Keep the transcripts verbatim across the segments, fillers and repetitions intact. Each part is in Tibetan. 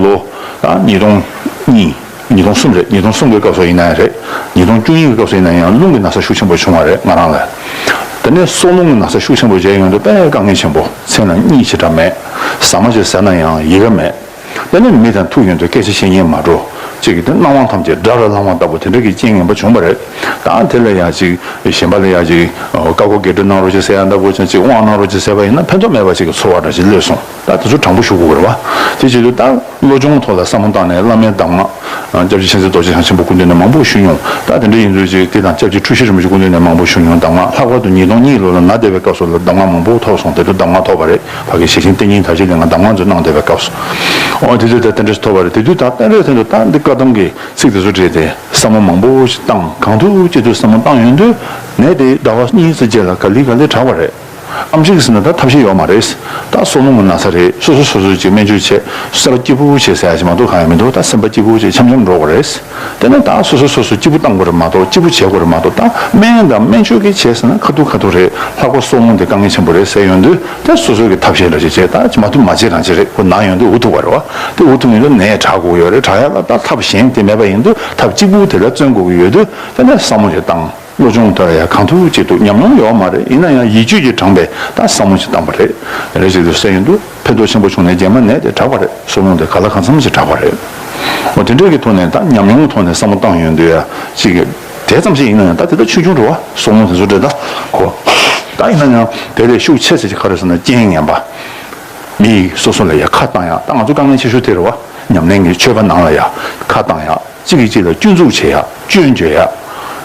ལོ་ད་ཉིས་སྟོང་གཉིས། ཉིས་སྟོང་གསུམ་རེད། ཉིས་སྟོང་གསུམ་གྱི་སྐབས་སུ་ཡིན་ན་ཡང་རེད། ཉིས་སྟོང་བཅུ་གཉིས་ཀྱི་སྐབས་སུ་ཡིན་ན་ཡང་རླུང་གི་ན་ཚ་ཤུགས་ཆེན་པོ་བྱུང་བ་རེད་ང་རང་ལ། དེ་ནས་སྲོག་རླུང་གི་ན་ཚ་ཤུགས་ཆེན་པོ་བྱས་ཡོང་དུས་དཔེ་དཀའ་ངལ་ཆེན་པོ། མཚན་ལ་གཉིད་ཞེ་དྲག་མེད། ཟ་མ་ཞིག་ཟ་ན་ཡང་ཡི་ག་མེད། དེ་ནས་མི་དང་ཐུག་ཡོང་དུས་སྐད་ཆ་བཤད་ཉན་མ་འགྲོ། གཅིག་གིས་དེ་སྣང་བ་ཐམས་ཅད་དགྲ་ལ་ལྷུང་བ་ལྟ་བུ་དེ་འདྲ་གི་རྐྱེན་ངན་པ་བྱུང་བ་རེད། ད་དེ་ལ་ཡང་ཅིག་གཞན་པ་ལ་ཡང་ཅིག་བཀའ་བསྒོ་བགེགས་སྐྲོད་གནང་རོགས་ཅིག་ཟེར་ཡ་འདྲ་བོ་ཅིག་དབང་གནང་རོགས་ཅིག་ཟེར་བ་ཡིན་ན་ཕན་ཐོགས་མེད་པ་ཅིག་གི་ཚོར་བ་འདྲ་ཞིག་སླེབས་སོང་། ད་དེ་ཚོ་དྲང་པོ་ཞུ་དགོས་རེད་བ། དེ་བྱེད་དུས་ད་བློ་སྦྱོང་ཐོག་ལ་བསམ་བློ་བཏང་ནས་བླ་མའི་གདམས་ངག་སྐྱབས་རྗེ་མཁྱེན་བརྩེ་རྡོ་རྗེ་འཆང་ཆེན་པོ་སྐུ་མདུན་ནས་མང་པོ་ཞུས་མྱོང་། ད་དེ་འདྲ་ཡིན་དུས་ཅིག་དེ་དང་སྐྱབས་རྗེ་འཁྲུལ་ཞིག་རིན་པོ་ཆེ་སྐུ་མདུན་ནས་མང་པོ་ཞུས་མྱོང་། གདམས་ངག་ལྷག་པར་དུ་ཉིས་སྟོང་གཉིས་ལོ་ལ་ན་བསྡད་པའི་སྐབས་སུ་ལ་གདམས་ངག་མང་པོ་ཐོབ་སོང་། དེ་དུས་གདམས་ངག་ཐོབ་པ་རེད། ཕ་གི་ཞལ་ཆེམས་གཏེར་རྙིང་དར་ཞིང་ལྡན་ལ་གདམས་ངག་ཚོ་གནང་བསྡད་པའི་སྐབས་སུ། ཨོ་དེ་དུས་ད་དེ་འདྲ་ཞིག་ཐོབ་པ་རེད། དེ་དུས་ད་དཔལ་འབྲས་དོན་དུ་ད་འདི་བཀའ་གདམས་ཀྱི་ཚིག་དེ་ཚོ་བྲིས་ཏེ་བསམ་བློ་མང་པོ་ཞིག་བཏང་། གང་ཐུབ་ཅི་ཐུབ་བསམ་བློ་བཏང་ཡོང་དུས་ནད་དེ་ཟླ་བ་གཉིས་ཙམ་རྗེས་ལ་ག་ལེ་ག་ལེ་དྲག་པ་རེད། ཨེམ་ཆི་གི་ཟེར་ན་ད་ཐབས་ཤེས་ཡོད་མ་རེད། ད་སྲོག་རླུང་གི་ན་ཚ་རེད། སོ་སོ་སོ་སོས་ཅིག་སྨན་བཅོས་བྱས། སེམས་པ་སྐྱིད་པོ་བྱས་ཟེར་ཡ་ཞིག་མ་གཏོགས་གང་ཡང་མི་འདུག་ད་སེམས་པ་སྐྱིད་པོ་བྱས་འཆམ་འཆམ་འགྲོ་དགོས་རེད། དེ་ནས་ད་སོ་སོ་སོ་སོ་སྐྱིད་པོ་བཏང་དགོས་རེད་མ་གཏོགས་སྐྱིད་པོ་བྱེད་དགོས་རེད་མ་གཏོགས། ད་སྨན་དང་སྨན་བཅོས་ཀྱི་བྱས་ཟེར་ན་ཁ་ཐུག་ཁ་ཐུག་རེད། ལྷག་པར་སྲོག་རླུང་དེ་དཀའ་ངལ་ཆེན་པོ་རེད་ཟེར་ཡོང་དུས་དེ་སོ་སོ་གི་ཐབས་ཤེས་འདྲ་ཞིག་བྱས། ད་མ་ཐུབ་མ་བྱས་རང་བྱས་རེད། ཁོ་ན་ཡོང་དུས་འུ་ཐུག་པ་རེད་བ། དེ་འུ་ཐུག་ཡོང་དུས་ནད་དྲག་དགོས་ཡོད་རེད། དྲག་ཡ་ལ་ད་ཐབས་གཞན་དེ་མེད་པ་ཡིན་དུས་ཐབས་གཅིག་པུ་དེ་ལ་བརྩོན་དགོས་ཀྱི་ཡོད་དུས་དེ་ནས་བསམ་བློ་ཞིག་བཏང་། བློ་སྦྱོང་ལྟར་ཡང་གང་ཐུབ་ཅིག་ཏུ། ཉམས་མྱོང་ཡོད་མ་རེད། ཡིན་ན་ཡང་ཡིད་དཔྱོད་ཀྱིས་དྲངས་པའི་ད་བསམ་བློ་ཞིག་བཏང་པ་རེད། རེ་ཞིག་ཏུ་སེ་ཡོང་དུས་ཕན་ཐོགས་ཆེན་པོ་བྱུང་ནས་རྗེས་མ་ནད་དེ་དྲག་པ་རེད། སྲོག་རླུང་དེ་ག་ལ་གང་འཚམ་ཞིག་དྲག་པ་རེད། འོ་དེ་འདྲའི་གི་ཐོག་ནས་ད་ཉམས་མྱོང་གི་ཐོག་ནས་བསམ་བློ་བཏང་ཡོང་དུས་ཡ་ཅིག་གི་དེ་ཙམ་ཞིག་ཡིན་ན་ཡང་ད་དེ་ད་ཆུང་ཆུང་འགྲོ་བ། སྲོག་རླུང་དེ་ཚོ་འདྲ་ད་གོ། ད་ཡིན་ན་ཡང་དེ་ལས་ཤུགས་ཆེ་ས་ཅིག་ག་རེ་ཟེར་ན་རྐྱེན་ངན་པ། མི་སོ་སོ་ལ་ཡ་ཁ་བཏང་ཡ། ད་ང་ཚོ་དཀའ་ངལ་ཆེ་ཤོས་དེ་རེད་བ། ཉམས་ལེན་གྱི་ཆོས་པ་ནང་ལ་ཡ་ཁ་བཏང་ཡ། གཅིག་གིས་གཅིག་ལ་སྐྱོན་འཛུགས་བྱེད་ཡ། སྐྱོན་བརྗོད་ཡ།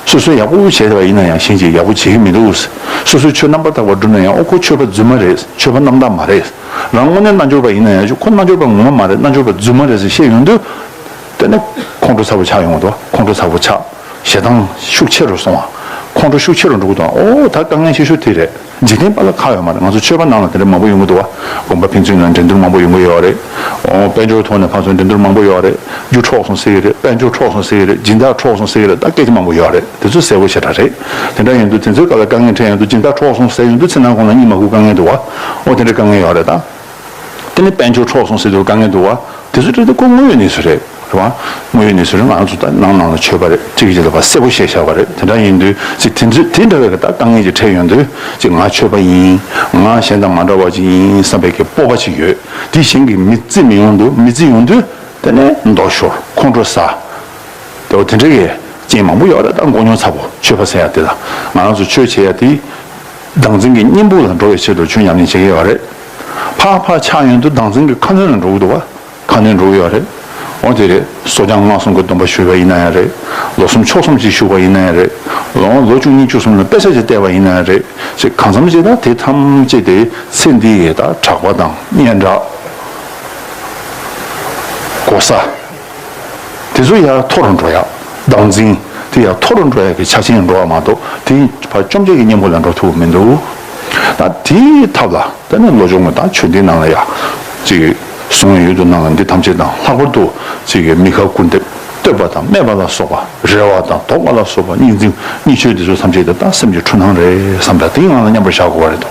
སོ་སོས་ཡག་པོ་བྱས་པ་ཡིན་ན་ཡང་གཞན་གྱིས་ཡག་པོ་བྱེད་ཀྱི་མི་འདུག། སོ་སོས་ཆོས་རྣམ་པར་དག་པ་བསྒྲུབས་ན་ཡང་ཨོ་ཁོ་ཆོས་པ་རྫུན་མ་རེད། ཆོས་པ་རྣམ་དག་མ་རེད། རང་དངོས་གནས་རྣལ་འབྱོར་པ་ཡིན་ན་ཡང་ཁོ་རྣལ་འབྱོར་པ་ངོ་མ་མ་རེད། རྣལ་འབྱོར་པ་རྫུན་མ་རེད་ཟེར་བཤད་ཡོང་དུས། དེ་ནས་ཁོང་ཁྲོ་ཚ་པོ་ཆགས་ཡོང་གི་འདུག། ཁོང་ཁྲོ་ཚ་པོ་ཆགས། ཞེ་སྡང་ཤུགས་ཆེ་རུ་སོང་བ། ཁོང་ཁྲོ་ཤུགས་ཆེ་རུ་འགྲོ་གི་འདུག། ཨོ་ད་དཀའ་ངལ་ཆེ་ཤོས་དེ་རེད། འཇིག་རྟེན་པ་ལ་ཁག་ཡོད་མ་རེད། ང་ཚོ་ཆོས་པ་ནང་ལ་དེ་འདྲ་མང་པོ་ཡོང་གི་འདུག་བ། དགོན་པ་ཕན་ཚུན་ནང་འགྲན་བསྡུར་མང་པོ་ཡོང་གི་ཡོད་རེད། ཨོ་དཔལ་འབྱོར་ཐོག་ནས་ཕར་ཚུར་འགྲན་བསྡུར་མང་པོ་ཡོད་རེད། རྒྱུ་འཕྲོག་སོང་ཟེར་གྱི་རེད། དཔལ་འབྱོར་འཕྲོག་སོང་ཟེར་གྱི་རེད། སྦྱིན་བདག་འཕྲོག་སོང་ཟེར་གྱི་རེད། ད་སྐད་ཆ་མང་པོ་ཡོད་རེད། དེ་ཚོ་གསལ་པོ་ཞེ་དྲག་རེད། དེ་འདྲ་ཡིན་དུས་དེ་ཚོའི་སྐབས་ལ་དཀའ་ངལ་འཕྲད་ཡོང་དུས་སྦྱིན་བདག་འཕྲོག་སོང་ཟེར་ཡོང་དུས་ཚེ་ནང་ཁོང་ལ་གཉིད་མ་ཁུག་དཀའ་ངལ་འདུག་བ། ཨོ་དེ་འདྲའི་དཀའ་ངལ་ཡོད་རེད་ད། དེ་ནི་དཔལ་འབྱོར་འཕྲོག་སོང་ཟེར་དུས་དཀའ་ངལ་འདུག་བ། དེ་ཚོ་འདྲ་དེ་ཁོ་དངོས་ཡོད་གནས་ཚུལ་རེད། རེད་བ། དངོས་ཡོད་གནས་ཚུལ་རེད། ང་རང་ཚོ་ད་ནང་ནང་ལ་ཆོས་པ་རེད། གཅིག་གིས་གཅིག་ལ་ཕར་གསལ་པོ་བཤད་བཞག་པ་རེད། དེ་འདྲ་ཡིན་དུས་ཅིག་དེ་ཚོ་དེ་འདྲ་བའི་གི་ད་དཀའ་ངལ་ཅིག་འཕྲད་ཡོང་དུས་ཅིག་ང་ཆོས་པ་ཡིན། ང་གཞན་དང་མ་འདྲ་བ་ཅིག་ཡིན་བསམ་པའི་གི་སྤོབས་པ་ཅིག་ཡོད། དེ་གཞན་གྱིས་མི་བརྩི་མི་ཡོང་དུས། མི་བརྩི་ཡོང་དུས་དེ་ནས་མདོག་ཤོར། ཁོང་ཁྲོ་ཟ། དེ་འོ་དེ་འདྲ་གི་རྐྱེན་མང་པོ་ཡོད་རེད་ད། མགོ་རྙོག་ཚ་པོ་ཆོས་པ་ཟེར་ཡ་དེ་ལ། ང་རང་ཚོ་ཆོས་བྱེད་ཡ་དེ་བདག་འཛིན་གྱི་གཉེན་པོ་ལ་འགྲོ་བའི་ཆེད་དུ་ཆོས་ཉམས་ལེན་བྱེད་ཀྱི་ཡོད་རེད། ཕར་ཕར་ཆགས་ཡོང་དུས་བདག་འཛིན་གྱི་ཁ་གནོན་ལ་འགྲོ་གི་འདུག་བ། ཁ་གནོན་འགྲོ་གི་ཡོད་རེད། འོ་དེ་རེད། གསོ་སྦྱང་སྔགས་གསུམ་གྱི་སྡོམ་པ་ཞུས་པ་ཡིན་ན་ཡང་རེད། ལོ་གསུམ་ཕྱོགས་གསུམ་ཅིག་བཞུགས་པ་ཡིན་ན་ཡང་རེད། ལོ་ལོ་བཅུ་གཉིས་བཅུ་གསུམ་ལ་དཔེ་ཆ་ཅིག་བལྟས་པ་ཡིན་ན་ཡང་རེད། ཅིག་གང་འཚམ་ཅིག་ད་དེ་ཐམས་ཅད་དེ་ཚེ་འདི་ཡི་ད་གྲགས་པ་དང་སྙན་གྲགས། གོ་ས། དེ་ཚོ་ཡར་མཐོ་རུ་འགྲོ་ཡག། བདག་འཛིན་དེ་ཡར་མཐོ་རུ་འགྲོ་ཡག་གི་ཆ་རྐྱེན་འགྲོ་བ་མ་གཏོགས་དེ་ཕར་བཅོམ་བྱེད་ཀྱི་གཉེན་པོ་ལ་འགྲོ་ཐུབ་མི་འདུག། ད་དེའི་ཐབས་ལ་ད་ནི་བློ་སྦྱོང་གི་ད་ཆོས་འདི་ནང་ལ་ཡ་ཅིག་གསུང་ཡུལ་དུ་སྣང་བ་འདི་ཐམས་ཅད་དང་ལྷག་པར་དུ་ཅིག་མི་ཁ་ཀུན་ཏེ་བསྟོད་པ་དང་སྨད་པ་ལ་སོགས་པ། རེ་བ་དང་དོགས་པ་ལ་སོགས་པ། སྙིང་རྗེ་གཉིས་ཆོས་འདི་ཚོ་ཐམས་ཅད་དེ་ད་སེམས་ཀྱི་འཁྲུལ་སྣང་རེད་བསམ་པ་དེའི་ངང་ལ་མཉམ་པར་བཞག་དགོས་པ་རེད་དོ།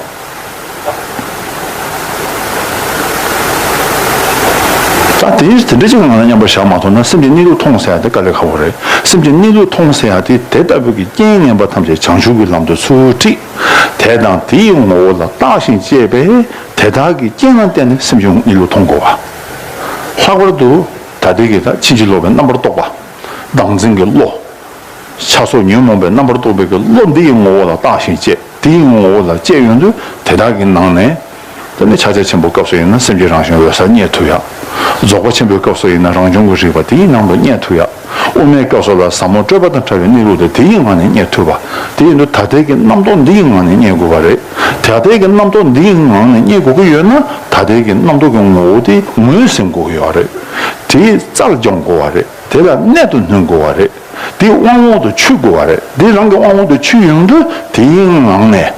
ད་དེ་དེ་འདྲ་ཅིག་ངང་ལ་མཉམ་པར་བཞག་མ་ཐུབ་ན་སེམས་ཀྱི་གནས་ལུགས་མཐོང་ཟེར་ཡ་དེ་དཀའ་ལས་ཁག་པོ་རེད། སེམས་ཀྱི་གནས་ལུགས་མཐོང་ཟེར་ཡ་དེ་དེ་ལྟ་བུའི་གི་རྐྱེན་ངན་པ་ཐམས་ཅད་བྱང་ཆུབ་ཀྱི་ལམ་དུ་ཚུར་ཁྲིད། དེ་དང་དེའི་ངོ་བོ་ལ་བརྟགས་ཤིང་དཔྱད་པས་དེ་དག་གི་རྐྱེན་ལ་བརྟེན་ནས་སེམས་ཀྱི་གནས་ལུགས་མཐོང་དགོས་པ། ལྷག་པར་དུ་ད་ལྟའི་གི་ད་ཕྱིན་ཅི་ལོག་པའི་རྣམ་པར་རྟོག་པ། བདག་འཛིན་གྱི་བློ། ཆགས་སོགས་ཉོན་མོངས་པའི་རྣམ་པར་རྟོག་པའི་གི་བློ་འདི་ཡི་ངོ་བོ་ལ་བརྟགས་ཤིང་དཔྱད། དེ་ཡི་ངོ་བོ་ལ་དཔྱད་ཡོང་དུས་དེ་དག་གི་ནང་ནས། དེ་ནས་ཕྱག་རྒྱ་ཆེན་པོའི་སྐབས་སུ་ཡིན་ན་སེམས་ཀྱི་རང་བཞིན་འོད་གསལ་རྙེད་ཐུབ་ཡ། རྫོགས་པ་ཆེན་པོའི་སྐབས་སུ་ཡིན་ན་རང་བྱུང་གི་རིག་པ་དེ་ཡི་ནང་དུ་རྙེད་ཐུབ་ཡ། དབུ་མའི་སྐབས་སུ་ལ་ཟབ་མོ་སྤྲོས་པ་དང་བྲལ་བའི་གནས་ལུགས་དེ་དེ་ཡི་ངང་ནས་རྙེད་ཐུབ་པ། དེ་ཡིན་དུས་ད་ལྟའི་གི་རྣམ་རྟོག་འདི་ཡི་ངང་ནས་རྙེད་དགོས་པ་རེད། ད་ལྟའི་གི་རྣམ་རྟོག་འདི་ཡི་ངང་ནས་རྙེད་དགོས་ཀྱི་ཡོད་ན་ད་ལྟའི་གི་རྣམ་རྟོག་གི་ངོ་བོ་དེ་ངོས་ཟིན་དགོས་ཀྱི་ཡོད་རེད། དེའི་རྩལ་སྦྱོང་དགོས་པ་རེད། དེ་ལ་གནད་དུ་སྣོན་དགོས་པ་རེད། དེའི་དབང་འོག་ཏུ་ཆུད་དགོས་པ་རེད། དེ་རང་གི་དབང་འོག་ཏུ་ཆུད་ཡོང་དུས་དེའི་ངང་ནས་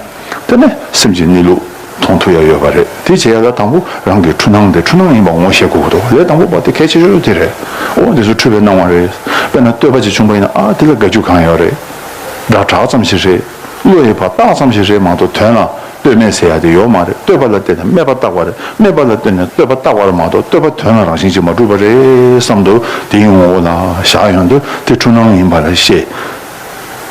དེ་ནས་སེམས་ཀྱི་གནས་ལུགས་མཐོང་ཐུབ་ཡ་ཡོད་པ་རེད། དེ་བྱེད་ཡ་ལ་དང་པོ་རང་གི་འཁྲུལ་སྣང་དེ་འཁྲུལ་སྣང་ཡིན་པ་ངོ་ཤེས་དགོས་ཀྱི་འདུག། ལས་དང་པོ་པ་དེ་གལ་ཆེ་ཤོས་དེ་རེད། འོ་འདི་ཚོ་འཁྲུལ་པའི་སྣང་བ་རེད། དཔེར་ན་བསྟོད་པ་ཅིག་བྱུང་པ་ཡིན་ན་ཨ་དེ་ལ་དགའ་རྒྱུ་གང་ཡོད་རེད། སྒྲ་གྲགས་ཙམ་ཞིག་རེད། བློ་ཡི་བར་བཏགས་ཙམ་ཞིག་རེད་མ་གཏོགས་དོན་ལ་ལྟོས་མེད་ཟེར་ཡ་དེ་ཡོད་མ་རེད། ལྟོས་པ་ལ་བརྟེན་ནས་སྨད་པ་བཏགས་པ་རེད། སྨད་པ་ལ་བརྟེན་ནས་ལྟོས་པ་བཏགས་པ་རེད་མ་གཏོགས་ལྟོས་པ་དོན་ལ་རང་བཞིན་གྱིས་མ་གྲུབ་པ་རེད་བསམ་འདུག་དེའི་ངོ་བོ་ལ་བཞག་ཡོང་དུས་དེ་འཁྲུལ་སྣང་ཡིན་པ་ལ་བཤད།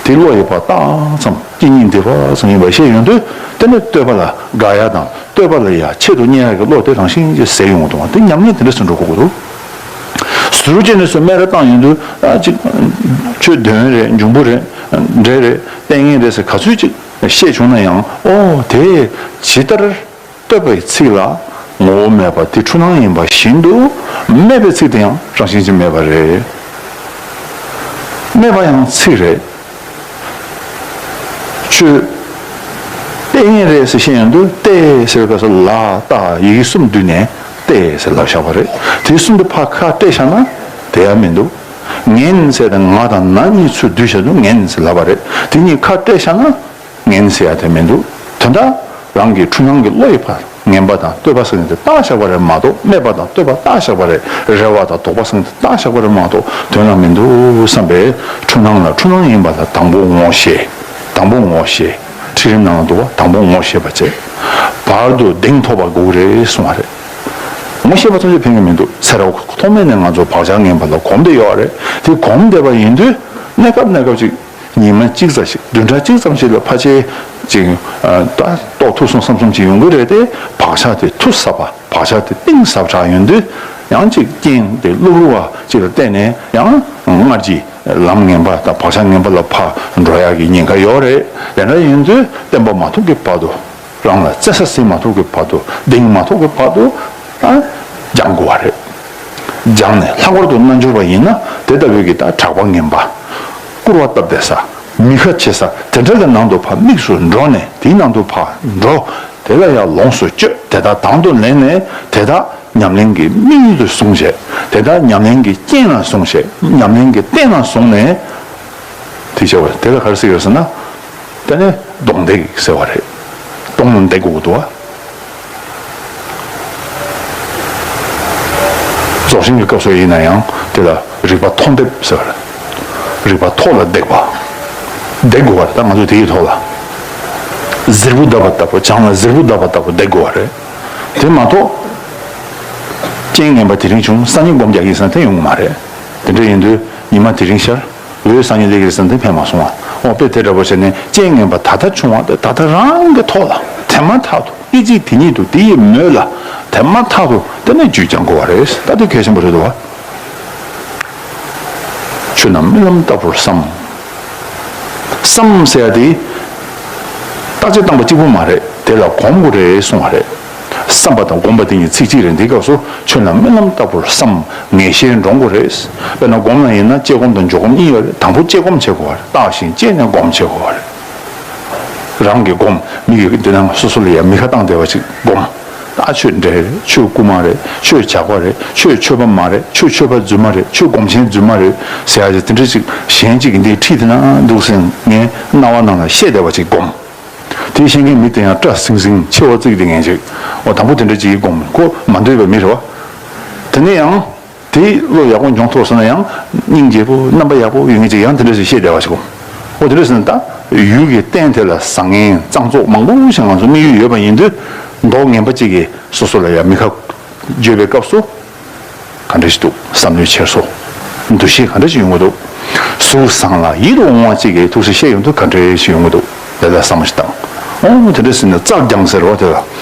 དེ་བློ་ཡི་བར་བཏགས་ཙམ་སྐྱེ་གཉིས་འདུས་པ་ཙམ་ཡིན་པ་བཤད་ཡོང་དུས་དེ་ནི་ལྟོས་པ་ལ་དགའ་ཡ་དང་ལྟོས་པ་ལ་ཡ་ཆེད་དུ་གཉེར་ཡ་གི་བློ་དེ་རང་བཞིན་གྱིས་ཟད་ཡོང་གི་འདུག་དེ་ཉམས་ལེན་དེ་འདྲ་སུ་འགྲོ་དགོས་ཀྱི་འདུག་ཟུར་བཅད་ནས་སུ་སྨད་ར་བཏང་ཡོང་དུས་ཨ་ཅིག་ཆོས་དོན་རེད། འབྱུང་པོ་རེད། འབྲས་རེད། ལྟས་ངན་རེད་ཟེར་ག་ཚོད་ཅིག་བཤད་བྱུང་ན་ཡང་ཨོ་དེ་ཇི་ལྟར་ལྟོས་པའི་ཚིག་ལ་ངོ་བོ་མེད་པ་དེ་འཁྲུལ་སྣང་ཡིན་པ་བཞིན་དུ་སྨད་པའི་ཚིག་དེ་ཡང་རང་བཞིན་གྱིས་མེད་པ་རེད། སྨད་པ་ཡང་ཚིག་རེད། ཆོས་ལྟས་ངན་རེད་ཟེར་བཤད་ཡོང་དུས་ལྟས་ཟེར་བའི་སྐབས་སུ་ལ་ཏ་ཡི་གེ་གསུམ་བསྡུས་ནས་ལྟས་ཟེར་ལབ་བཞག་པ་རེད། དེ་གསུམ་དུ་ཕར་ཁ་སྤྲད་བཞག་ན་དེ་ཡང་མི་འདུག་ངན་ཟེར་དང་ང་དང་ན་གཉིས་ཚུར་བསྡུས་བཞག་དུས་ངན་ཟེར་ལབ་པ་རེད། དེ་གཉིས་ཁ་སྤྲད་བཞག་ན་ངན་ཟེར་ཡ་དེ་མི་འདུག་དོན་དག་རང་གི་འཁྲུལ་སྣང་གི་བློ་ཡི་བར་ངན་པ་དང་ལྟོས་པ་ཟེར་མཁན་དེ་བཏགས་བཞག་པ་རེད་མ་གཏོགས། སྨད་པ་དང་ལྟོས་པ་བཏགས་བཞག་པ་རེད། རེ་བ་དང་དོགས་པ་ཟེར་མཁན་དེ་བཏགས་བཞག་པ་རེད་མ་གཏོགས་དོན་ལ་མི་འདུག་བསམ་པས། འཁྲུལ་སྣང་ལ་འཁྲུལ་སྣང་ཡིན་པ་ལ་དང་པོ་ངོ་ཤེས། དང་པོ་ངོ་ཤེས། ཁྲིད་རིམ་ནང་ལ་འདུག་པ། དང་པོ་ངོ་ཤེས་པ་བྱས། བར་དུ་གདེང་ཐོབ་པ་དགོས་རེད་གསུང་བ་རེད། ངོ་ཤེས་པ་ཐམས་ཅད་ཕན་གྱི་མི་འདུག་ཚེ་རབས་ཐོག་མེད་ནས་ང་ཚོ་བག་ཆགས་ངན་པ་ལ་གོམས་བསྡད་ཡོད་རེད། དེ་གོམས་བསྡད་པ་ཡིན་དུས་གནས་སྐབས་གནས་སྐབས་ཅིག་ཉི་མ་གཅིག་ཙམ་ཞིག་བདུན་ཕྲག་གཅིག་ཙམ་ཞིག་ལ་ཕལ་ཆེར་ཅིག་ཨ་ད་རྟོགས་ཐུབ་སོང་བསམ་བསམ་ཅིག་ཡོང་གི་རེད་དེ། བག་ཆགས་དེ་ཐུ་ཟབ་པ། བག་ཆགས་དེ་གཏིང་ཟབ་དྲགས་ཡོང་དུས་ཡང་ཅིག་རྐྱེན་དེ་བླུག་རུ་བ་ཅིག་ལ་བརྟེན་ནས་ཡང་སྔར་གྱི་ལམ་ངན་པ་དང་བག་ཆགས་ངན་པ་ལ་ཕར་འགྲོ་ཡག་གི་ཉེན་ཁ་ཡོད་རེད། དེ་འདྲ་ཡིན་དུས་བརྟན་པ་མ་ཐོབ་ཀྱི་བར་དུ། རང་ལ་བཙན་ས་ཟིན་མ་ཐུབ་ཀྱི་བར་དུ། གདེང་མ་ཐོབ་ཀྱི་བར་དུ་ཨ་སྦྱང་དགོས་པ་རེད། སྦྱངས་ནས་ལྷག་པར་དུ་རྣལ་འབྱོར་པ་ཡིན་ན་དེ་ལྟ་བུའི་གི་ད་གྲགས་པ་ངན་པ། སྐུར་བ་བཏབ་བསྡད་ས། མི་ཁ་བྱེད་ས། དེ་འདྲ་གི་ནང་དུ་ཕར་དམིགས་སུ་འགྲོ་ནས། དེའི་ནང་དུ་ཕར་འགྲོ། དེ་ལ་ཡང་ལོངས་སུ་སྤྱོད། དེ་དག་དང་དུ་ལེན་ནས་དེ་དག་ཉམས་ལེན་གྱི་དམིགས་ཡུལ་དུ་བཟུང་བྱས། དེ་དག་ཉམས་ལེན་གྱི་རྐྱེན་ལ་བཟུང་བྱས། ཉམས་ལེན་གྱི་རྟེན་ལ་བཟུང་ནས། དེ་བྱ་བ་དེ་ལ་ག་རེ་ཟེར་ཡོད་ཟེར་ན། དེ་ནས་གདོང་འདེགས་ཟེར་བ་རེད། གདོང་ལ་འདེགས་དགོས་འདུག་བ། རྫོགས་ཆེན་གྱི་སྐབས་སུ་ཡིན་ན་ཡང་དེ་ལ་རིག་པ་མཐོ་འདེགས་ཟེར་བ་རེད། རིག་པ་མཐོ་ལ་འདེགས་པ། འདེགས་དགོས་པ་རེད། ད་ང་ཚོ་དེ་ཡི་ཐོག་ལ་གཟེར་བུ་བརྡབས་པ་ལྟ་བུ། བྱང་ལ་གཟེར་བུ་བརྡབས་པ་ལྟ་བུ་འདེགས་དགོས་པ་རེད། དེ་མ་གཏོགས། རྐྱེན་ངན་པ་དེ་རིང་བྱུང་། སང་ཉིན་སྒོམ་རྒྱག་གི་ཡིན་བསམ་དེ་ཡོང་གི་མ་རེད། དེ་འདྲ་ཡིན་དུས་ཉི་མ་དེ་རིང་ཤར། འོད་སང་ཉིན་སླེབས་ཀྱི་རེད་བསམ་དེ་ཕན་མ་སོང་བ། འོ་དཔེ་དེ་འདྲ་པོ་བྱས་ནས་རྐྱེན་ངན་པ་ད་ལྟ་བྱུང་བ་དེ་ད་ལྟ་རང་གི་ཐོག་ལ་དེ་མ་ཐག་ཏུ་སྐད་ཅིག་དེ་ཉིད་དུ་དེ་ཡི་མོད་ལ་དེ་མ་ཐག་ཏུ་དེ་ནས་རྒྱུད་སྦྱང་དགོས་པ་རེད། ད་དེ་གལ་ཆེན་པོ་རེད་འདུག་བ། ཆོས་རྣམས་རྨི་ལམ་ལྟ་བུར་བསམ། བསམ་ཟེར་ཡ་དེ། བརྟག་དཔྱད་བཏང་པ་གཅིག་པུ་མ་རེད། དེ་ལ་གོམས་དགོས་རེད་གསུང་བ་རེད། བསམ་པ་དང་སྒོམ་པ་དེ་གཉིས་ཚིག་གཅིག་རེད། འདི་སྐབས་སུ་ཆོས་རྣམས་རྨི་ལམ་ལྟ་བུར་བསམ། ངེས་ཤེས་འདྲོངས་དགོས་རེད། དཔེར་ན་སྒོམ་ལ་ཡིན་ན་དཔྱད་སྒོམ་དང་འཇུག་སྒོམ་གཉིས་ཡོད་རེད། དང་པོ་དཔྱད་སྒོམ་བྱེད་དགོས་པ་རེད། བརྟགས་ཤིང་དཔྱད་ནས་སྒོམ་བྱེད་དགོས་པ་རེད། རང་གི་སྒོམ། མི་གི་འདི་ནང་སོ་སོ་ལ་ཡ་མི་ཁ་བཏང་བསྡད་པ་ཅིག་སྒོམ། ཨ་ཆོས་འདྲེ་རེད། ཆོས་རྐུ་མ་རེད། ཆོས་ཇག་པ་རེད། ཆོས་ཆོས་པ་མ་རེད། ཆོས་ཆོས་པ་རྫུན་མ་རེད། ཆོས་སྒོམ་ཆེན་རྫུན་མ་རེད་ཟེར་ཡ་ཅིག་དེ་འདྲ་ཅིག་གཞན་ཅིག་གིས་འདི་ཁྲིད་དེ་ན་འདུག་སེ་ངའི་རྣ་བ་ནང་ལ་བཤད་བསྡད་པ་ཅིག་སྒོམ། དེ་བཤད་མཁན་མི་དེ་ཡང་སྐྲ་སིང་སིང་མཆེ་བ་གཙིགས་དེ་ངན་ཅིག་འོ་དང་པོ་དེ་འདྲ་ཅིག་གིས་སྒོམ། ཁོ་མ་འདོད་པའི་མི་རེད་བ། དེ་ནས་ཡང་། དེ་བློ་ཡག་པོ་འཇོང་ཐུབ་སོང་ན་ཡང་སྙིང་རྗེ་པོ་རྣམ་པ་ཡག་པོ་ཡོད་མཁན་ཅིག་ཡང་དེ་འདྲ་ཞིག་བཤད་བསྡད་པ་ཞིག་གོ། འོ་དེ་འདྲ་ཟེར་ན་ད་ཡུལ་གྱི་རྟེན་དེ་ལ་བཟང་ངན་གཙང་བཙོག་མང་པོ་ཞིག་ང་ཚོ་དམིགས་ཡུལ་ཡོད་པ་ཡིན་དུས་མདོག་ངན་པ་གཅིག་གིས་སོ་སོ་ལ་ཡང་མི་ཁ་བརྗོད་པའི་སྐབས་སུ་ག་འདྲ་ཞིག་འདུག་བསམ་བློའི་འཁྱེར་སོ། འདུ་ཤེས་ག་འདྲ་ཞིག་ཡོང་གི་འདུག་གཟུགས་བཟང་ལ་ཡིད་དུ་འོང་བ་གཅིག་གིས་ཐུགས་སུ་བཤད་ཡོང་དུས་ག་འདྲ་ཞིག་ཡོང་གི་འདུག་དེ་ལ་བསམ་བློ་ཞིག་བཏང་། འོ་དེ་འདྲ་ཟེར་ན་རྩལ་སྦྱང་ཟེར་བ་དེ་ལ་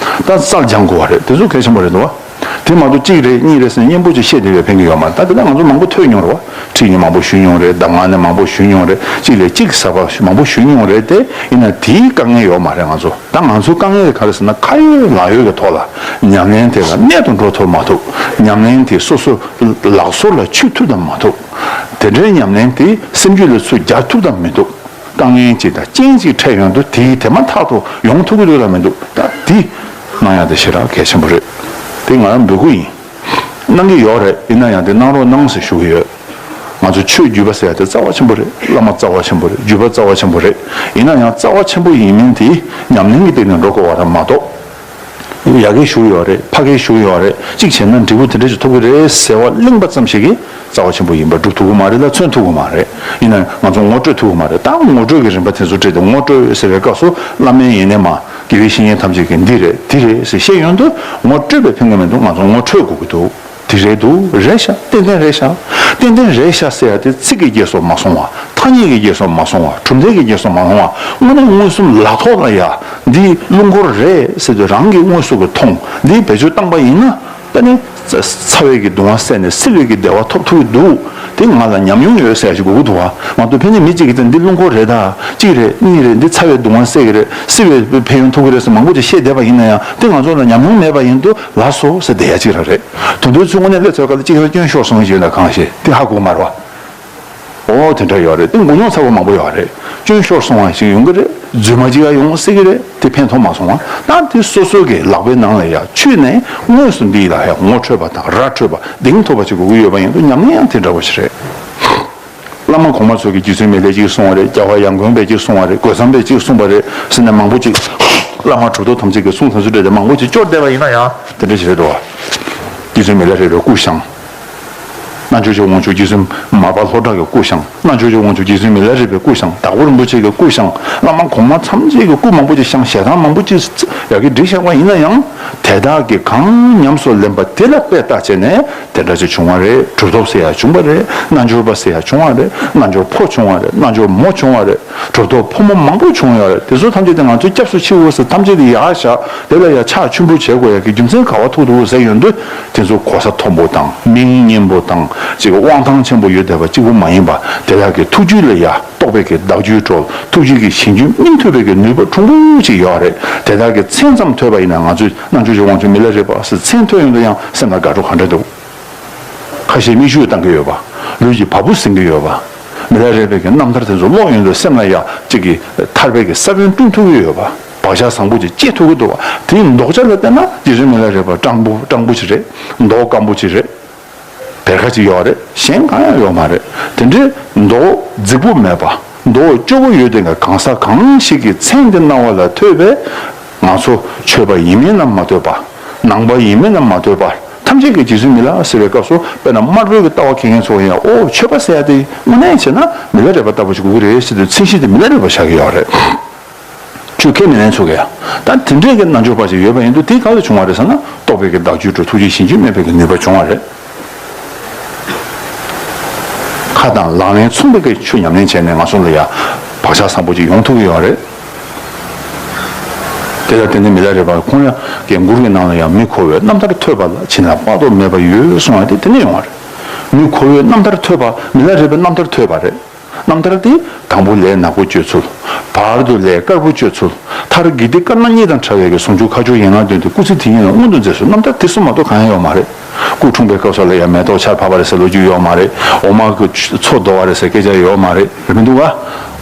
ད་རྩལ་སྦྱང་དགོས་པ་རེད། དེ་ཚོ་གལ་ཆེན་པོ་རེད་འདུག་བ། དེ་མ་གཏོགས་གཅིག་རེད་གཉིས་རེད་ཟེར་ནས་སྙན་པོ་ཅིག་བཤད་བསྡད་པས་ཕན་གྱི་ཡོད་མ་རེད། ད་དེ་ལ་ང་ཚོ་མང་པོ་ཐོས་མྱོང་རེད་བ། ཁྲིད་ཉིན་མང་པོ་ཞུས་མྱོང་རེད། གདམས་ངག་ནས་མང་པོ་ཞུས་མྱོང་རེད། གཅིག་ལས་གཅིག་གསར་པ་མང་པོ་ཞུས་མྱོང་རེད་དེ། ཡིན་ན་དེའི་དཀའ་ངལ་ཡོད་མ་རེད། ང་ཚོ་ད་ང་ཚོའི་དཀའ་ངལ་དེ་ག་རེ་ཟེར་ན་ཁ་ཡོད་ལག་ཡོད་ཀྱི་ཐོག་ལ་ཉམས་ལེན་དེ་ལ་གནད་དུ་འགྲོ་ཐུབ་མ་ཐུབ། ཉམས་ལེན་དེ་སོ་སོ་ལག་སོར་ལ་ཆུད་ཐུབ་དང་མ་ཐུབ། དེ་འདྲའི་ཉམས་ལེན་དེ་སེམས་རྒྱུད་ལ་ཚུར་རྒྱག་ཐུབ་དང་མི་ཐུབ། དཀའ་ངལ་ཅིག་དང་རྐྱེན་ཅིག་འཕྲད་ཡོང་དུས་དེའི་དེ་མ་ཐག་ཏུ་ཡོང་ཐུབ་ཀྱི་འདུག་ལ་མི་འདུག་ད་དེ་གནང་ཡག་དེ་ཞེ་དྲག་གལ་ཆེན་པོ་རེད། དེ་ང་རང་འབོད་སྐུལ་ཡིན། གནང་གི་ཡོད་རེད། ཡིན་ན་ཡང་དེ་གནང་རོགས་གནང་ཟེར་ཞུ་གི་ཡོད། ང་ཚོ་ཆོས་བརྒྱུད་པ་ཟེར་ཡག་དེ་རྩ་བ་ཆེན་པོ་རེད། བླ་མ་རྩ་བ་ཆེན་པོ་རེད། བརྒྱུད་པ་རྩ་བ་ཆེན་པོ་རེད། ཡིན་ན་ཡང་རྩ་བ་ཆེན་པོ་ཡིན་མིན་དེ་ཉམས་ལེན་གྱི་སྟེང་ནས་འགྲོ་དགོས་པ་རེད་མ་གཏོགས། ཡ་གི་བཞུགས་ཡོད་རེད། ཕ་གི་བཞུགས་ཡོད་རེད། གཅིག་བྱས་ན་འབྲས་བུ་དེ་འདྲ་ཞིག་ཐོབ་ཀྱི་རེད་ཟེར་བ་གླེང་པ་ཙམ་ཞིག་གིས་རྩ་བ་ཆེན་པོ་ཡིན་པ་སྒྲུབ་ཐུབ་ཀྱི་མ་རེད་ལ། མཚོན་ཐུབ་ཀྱི་མ་རེད། ཡིན་ན་ང་ཚོ་ངོ་སྤྲོད་ཐུབ་ཀྱི་མ་རེད། ད་ངོ་སྤྲོད་ཀྱི་རིམ་པ་དེ་ཚོ་བྲིས་ཏེ། ངོ་སྤྲོད་ཟེར་བའི་སྐབས་སུ་བླ་མའི་ཡིན་ནའི་མ། དགེ་བའི་བཤེས་གཉེན་ཐམས་ཅད་ཀྱིས་འདི་རེད་འདི་རེད་ཟེར་བཤད་ཡོང་དུས། ངོ་སྤྲོད་པའི་ཕན་གྱི་མི་འདུག་ང་ཚོ་ངོ་འཕྲོད་དགོས་ཀྱི་འདུག་དེ་རེད་འདུག་རེད་ཤག་ཏན་ཏན་རེད་ཤག་ཏན་ཏན་རེད་ཤག་ཟེར་ཡ་དེ་ཚིག་གི་རྗེས་སུ་མ་སོང་བ། ཐ་སྙད་ཀྱི་རྗེས་སུ་མ་སོང་བ། གྲུབ་མཐའི་གི་རྗེས་སུ་མ་སོང་བ། དངོས་གནས་མངོན་སུམ་ལག་ཐོག་ལ་ཡ་འདི་རླུང་འཁོར་རེད་ཟེར་དུས། རང་གིས་དངོས་སུ་གི་མཐོང་། འདི་བེད་སྤྱོད་བཏང་པ་ཡིན་ན། ད་ནི་ཚ་བའི་གི་གདུང་བ་སེལ་ནས་བསིལ་བའི་གི་བདེ་བ་ཐོབ་ཐུབ་ཀྱི་འདུག་དེ་ང་ལ་ཉམས་མྱོང་ཡོད་ཟེར་ཡ་ཞིག་དགོས་ཀྱི་འདུག་བ། མ་གཏོགས་ཕན་ཚུན་མི་གཅིག་གིས་ད་འདི་རླུང་འཁོར་རེད་ད། གཅིག་རེད་གཉིས་རེད། འདི་ཚ་བའི་གདུང་བ་སེལ་གྱི་རེད། བསིལ་བའི་ཕན་ཡོན་ཐོབ་ཀྱི་རེད་ཟེར་མང་པོ་ཅིག་བཤད་བསྡད་པ་ཡིན་ན་ཡང་། དེ་ང་ཚོ་ལ་ཉམས་མྱོང་མེད་པ་ཡིན་དུས་ལགས་སོ་ཟེར་བསྡད་ཡ་གཅིག་རང་རེད། དོན་དུ་ཚུར་དངོས་གནས་སླེབས་ཚར་སྐབས་ལ་གཅིག་ཧ་སྐྱོན་ཤོར་སོང་བ་ཞིག་ཡོད་ན་གང་ཤེས། དེ་ཧ་གོ་མ་རེད་བ། ཨོ་དེ་འདྲ་ཡོད་རེད། དེ་མགོ་རྙོག་ཚ་པོ་མང་པོ་ཡོད་རེད། སྐྱོན་ཤོར་སོང་བ་ཞིག་ཡོང་གི་རེད། རྫུན་མ་ཅིག་ཡ་ཡོང་སྲིད་ཀྱི་རེད། དེ་ཕན་ཐོགས་མ་སོང་བ། ད་དེ་སོ་སོ་གི་ལག་པའི་ནང་ལ་ཡ་ཆུད་ནས་དངོས་སུ་འདི་ལ་ཡ་ངོ་འཕྲོད་པ་དང་ར་འཕྲོད་པ་གདེང་ཐོབ་པ་ཅིག་དགོས་ཀྱི་ཡོད་པ་ཡིན་དུས། ཉམས་ལེན་ཡང་དེ་འདྲ་བོ་ཞིག་རེད། བླ་མ་གོང་མ་ཚོ་གིས་རྗེ་བཙུན་མི་ལས་གཅིག་གསུངས་པ་རེད། རྒྱལ་བ་ཡང་དགོན་པས་གཅིག་གསུངས་པ་རེད། རྒོད་ཚང་པས་གཅིག་གསུངས་པ་རེད་ཟེར་ནས་མང་པོ་ཅིག་བླ་མ་གྲུབ་ཐོབ་ཐམས་ཅད་ཀྱི་གསུང་དེ་ཚོ་སྤྲད་དེ་མང་པོ་ཅིག་སྐྱོར་བསྡད་པ་ཡིན་ན་ཡང་དེ་འདྲ་ཞིག་རེད་འདུག་བ། རྗེ་བཙུན་མི་ལ་རས་པའི་སྐུ་བཞེངས། རྣལ་འབྱོར་གྱི་དབང་ཕྱུག་རྗེ་བཙུན་མར་པ་ལྷོ་བྲག་གི་སྐུ་བཞེངས། རྣལ་འབྱོར་གྱི་དབང་ཕྱུག་རྗེ་བཙུན་མི་ལ་རས་པའི་སྐུ་བཞེངས། དྭགས་པོ་རིན་པོ་ཆེ་གི་སྐུ་བཞེངས། བླ་མ་གོང་མ་ཐམས་ཅད་ཀྱི་སྐུ་མང་པོ་ཅིག་བཞེངས། ཞལ་ཐང་མང་པོ་ཅིག་ཡ་གི་བསྒྲིགས་བཞག་པ་ཡིན་ན་ཡང་། དེ་དག་གིས་གང་ཉམས་སུ་ལེན་པ་དེ་ལ་དཔེ་ལྟ་བྱས་ནས་དེ་འདྲ་ཅིག་བྱུང་བ་རེད། གྲུབ་ཐོབ་ཟེར་ཡ་བྱུང་བ་རེད། རྣལ་འབྱོར་པ་ཟེར་ཡ་བྱུང་བ་རེད། རྣལ་འབྱོར་ཕོ་བྱུང་བ་རེད། རྣལ་འབྱོར་མོ་བྱུང་བ་རེད། གྲུབ་ཐོབ་ཕོ་མོ་མང་པོ་བྱུང་ཡོད་རེད། དེ་ཚོ་ཐམས་ཅད་དེ་ང་ཚོས་སྐྱབས་སུ་མཆིའོ་ཟེར། ཐམས་ཅད་དེ་ཡར་བཞག་དེ་ལ་ཡ་ཕྱག་མཆོད་འབུལ་བྱེད་དགོས་ཡ་གི་རྒྱུ་མཚན་ག་བ་ཐུག་འདུག་ཟེར་ཡོང་དུས། དེ་ཚོ་གོ་ས་མཐོན་པོ་དང་མིང་སྙན་པོ་དང་ཅིག་དབང་ཐང་ཆེན་པོ་ཡོད་བསྡད་པ་གཅིག་པུ་མ་ཡིན་པ། དེ་དག་གི་ཐུགས་རྒྱུད་ལ་ཡ་རྟོགས་པའི་གི་བདག་རྒྱུད་གྲོལ། ཐུགས་རྒྱུད་ཀྱི་ཞིང་རྒྱུད་སྨིན་ཐུབ་པའི་གི་ནུས་པ་ཕྲུ་གུ་ཅིག་ཡོད་རེད། དེ་དག་གི་མཚན་ཙམ་ཐོས་པ་ཡིན་ན། ང་ཚོས་རྣལ་འབྱོར་གྱི་དབང་ཕྱུག་མི་ལ་རས་པ་ཟེར་མཚན་ཐོས་ཡོང་དུས་ཡང་སེམས་ལ་དགའ་སྤྲོ་ག་འདྲ་འདུག་ཁ་ཤས་མིག་ཆུ་བཏང་གི་ཡོད་པ། ལུས་ཀྱི་བ་སྤུ་ཟིན་གྱི་ཡོད་པ། མི་ལ་རས་པའི་གི་རྣམ་ཐར་དེ་ཚོ་ཀློག་ཡོང་དུས་སེམས་ལ་ཡ་གཅིག་གི་ཐར་པའི་གི་ས་བོན་བསྐྲུན་ཐུབ་ཀྱི་ཡོད་པ། བག་ཆགས་བཟང་པོ་ཅིག་སྐྱེ་ཐུབ་ཀྱི་འདུག་པ། དེའི་མདོག་ཆ་ལ་བལྟས་ན་རྗེ་བཙུན་མི་ལ་རས་པ་སྤྲང་པོ་སྤྲང་པོ་ཅིག་རེད། མདོག་སྐམ་པོ་ཅིག་རེད། བེར་ཁ་ཅིག་ཡོད་རེད། གཞན་གང་ཡང་ཡོད་མ་རེད། དེ་འདྲའི་མདོག་རྫིག་པོ་མེད་པ། མདོག་སྐྱོ་པོ་ཡོད་དེ་འགའ་གང་ཟག་གང་ཞིག་གི་མཚན་དེ་རྣ་བ་ལ་ཐོས་པས། ང་ཚོ་ཆོས་པ་ཡིན་མིན་ལ་མ་ལྟོས་པ། ནང་པ་ཡིན་མིན་ལ་མ་ལྟོས་པ། ཐམས་ཅད་ཀྱིས་རྗེ་བཙུན་མི་ལ་ཟེར་བའི་སྐབས་སུ། དཔེར་ན་དམར་པོའི་གི་ལྟ་བ་མཁས་མཁན་ཚོ་ཡང་། ཨོ་ཆོས་པ་ཟེར་ཡ་དེ་དངོས་གནས་བྱས་ན་མི་ལ་རས་པ་ལྟ་བུ་ཞིག་དགོས་ཀྱི་རེད་ཟེར་དུས། མཚན་གཞི་དེ་མི་ལ་རས་པ་ཆགས་ཀྱི་ཡོད་རེད། ཆོས་ཁས་མི་ལེན་ཚོ་གས། ད་དེ་འདྲའི་གི་རྣལ་འབྱོར་པ་ཞིག་ཡོད་པ་ཡིན་དུས། དེ་ག་ལ་བྱུང་བ་རེད་ཟེར་ན། རྟོགས་པའི་གི་བདག་རྒྱུད་གྲོལ། ཐུགས་རྗེའི་ཞིང་རྒྱུད་སྨིན་པའི་གི་ནུས་པ་བྱུང་བ་རེད། ཁ་དང་ལག་ལེན་མཚུངས་པའི་གི་ཆོས་ཉམས་ལེན་བྱས་ནས་ང་ཚོ་ལ་ཡ་བག་ཆགས་བཟང་པོ་ཅིག་ཡོང་ཐུབ་ཀྱི་ཡོད་རེད། དེ་ལ་བརྟེན་ནས་མི་ལ་རས་པ་ཁོང་ཡ་གི་མགུར་གྱི་ནང་ལ་ཡང་། མི་ཁོ་བོས་རྣམ་ཐར་ཐོས་པ་ལ། བྱིན་རླབས་དཔག་ཏུ་མེད་པ་ཡོད། གསུངས་ཡ་དེ་དེ་ནས་ཡོང་བ་རེད། མི་ཁོ་བོས་རྣམ་ཐར་ཐོས་པ། མི་ལ་རས་པས་རྣམ་ཐར་ཐོས་པ་རེད། རྣམ་ཐར་དེ་དང་པོ་ལས་ནག་པོ་སྤྱོད་ཚུལ། བར་དུ་ལས་དཀར་པོ་སྤྱོད་ཚུལ། མཐར་དགེ་སྡིག་དཀར་ནག་གཉིས་དང་བྲལ་བའི་གི་ཟུང་འཇུག་ཁ་སྦྱོར་ཡན་ལག་བདུན་དེ་སྐུ་ཚེ་དེ་ཉིད་ལ་མངོན་དུ་མཛད་ཚུལ། རྣམ་ཐར་དེ་གསུམ་མ་གཏོགས་གང་ཡང་ཡོད་མ་རེད། སྐུ་འཁྲུངས་པའི་སྐབས་སུ་ལ་ཡང་མེ་ཏོག་ཆར་ཕབ་པ་རེད་ཟེར་ལོ་རྒྱུས་ཡོད་མ་རེད། འོ་མ་གི་མཚོ་བརྡོལ་བ་རེད་ཟེར་སྐད་ཆ་ཡོད་མ་རེད། རེད་མི་འདུག་ག་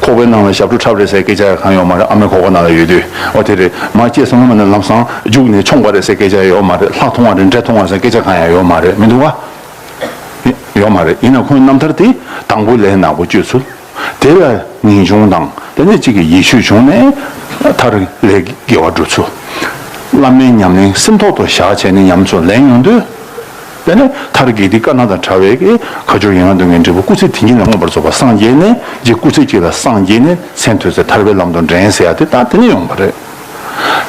ཁོག་པའི་ནང་ལ་ཞབས་བྲོ་འཁྲབ་རེད་ཟེར་སྐད་ཆ་ཡང་གང་ཡོད་མ་རེད། ཨ་མའི་ཁོག་པ་ནང་ལ་ཡོད་དུས། འོ་དེ་རེད། མ་སྐྱེས་སོང་ན་མ་ནི་ལམ་སང་རྒྱུགས་ནས་མཆོངས་པ་རེད་ཟེར་སྐད་ཆ་ཡོད་མ་རེད། ལྷ་མཐོང་བ་རེད། འདྲེ་མཐོང་བ་རེད་ཟེར་སྐད་ཆ་གང་ཡང་ཡོད་མ་རེད། མི་འདུག་ག་ཡོད་མ་རེད། ཡིན་ན་ཁོང་རྣམ་ཐར་དེ་དང་པོ་ལས་ནག་པོ་སྤྱོད་ཚུལ། དེ་ལ་ངེས་འབྱུང་དང་། དེ་ནས་གཅིག་གི་ཡིད་ཆོས་བྱུང་ནས་མཐར་ལས་དགེ་བ་སྒྲུབ་ཚུལ། བླ་མའི་ཉམས་ལེན་སེམས་ཐོག་ཏུ་བཞག་བྱས་ནས་ཉམས་སུ་ལེན་ཡོང་དུས། དེ་ནས་མཐར་དགེ་སྡིག་དཀར་ནག་དང་བྲལ་བའི་གི་ཁ་སྦྱོར་ཡན་ལག་བདུན་གྱི་འབྲས་བུ་སྐུ་ཚེ་དེ་ཉིད་ལ་མངོན་པར་རྫོགས་པར་སངས་རྒྱས་ནས། རྗེ་སྐུ་ཚེ་གཅིག་ལ་སངས་རྒྱས་ནས་མཚན་ཐོས་ཚེ་ཐར་པའི་ལམ་དུ་འདྲེན་ཟེར་ཡ་དེ་ད་དེ་ནས་ཡོང་བ་རེད།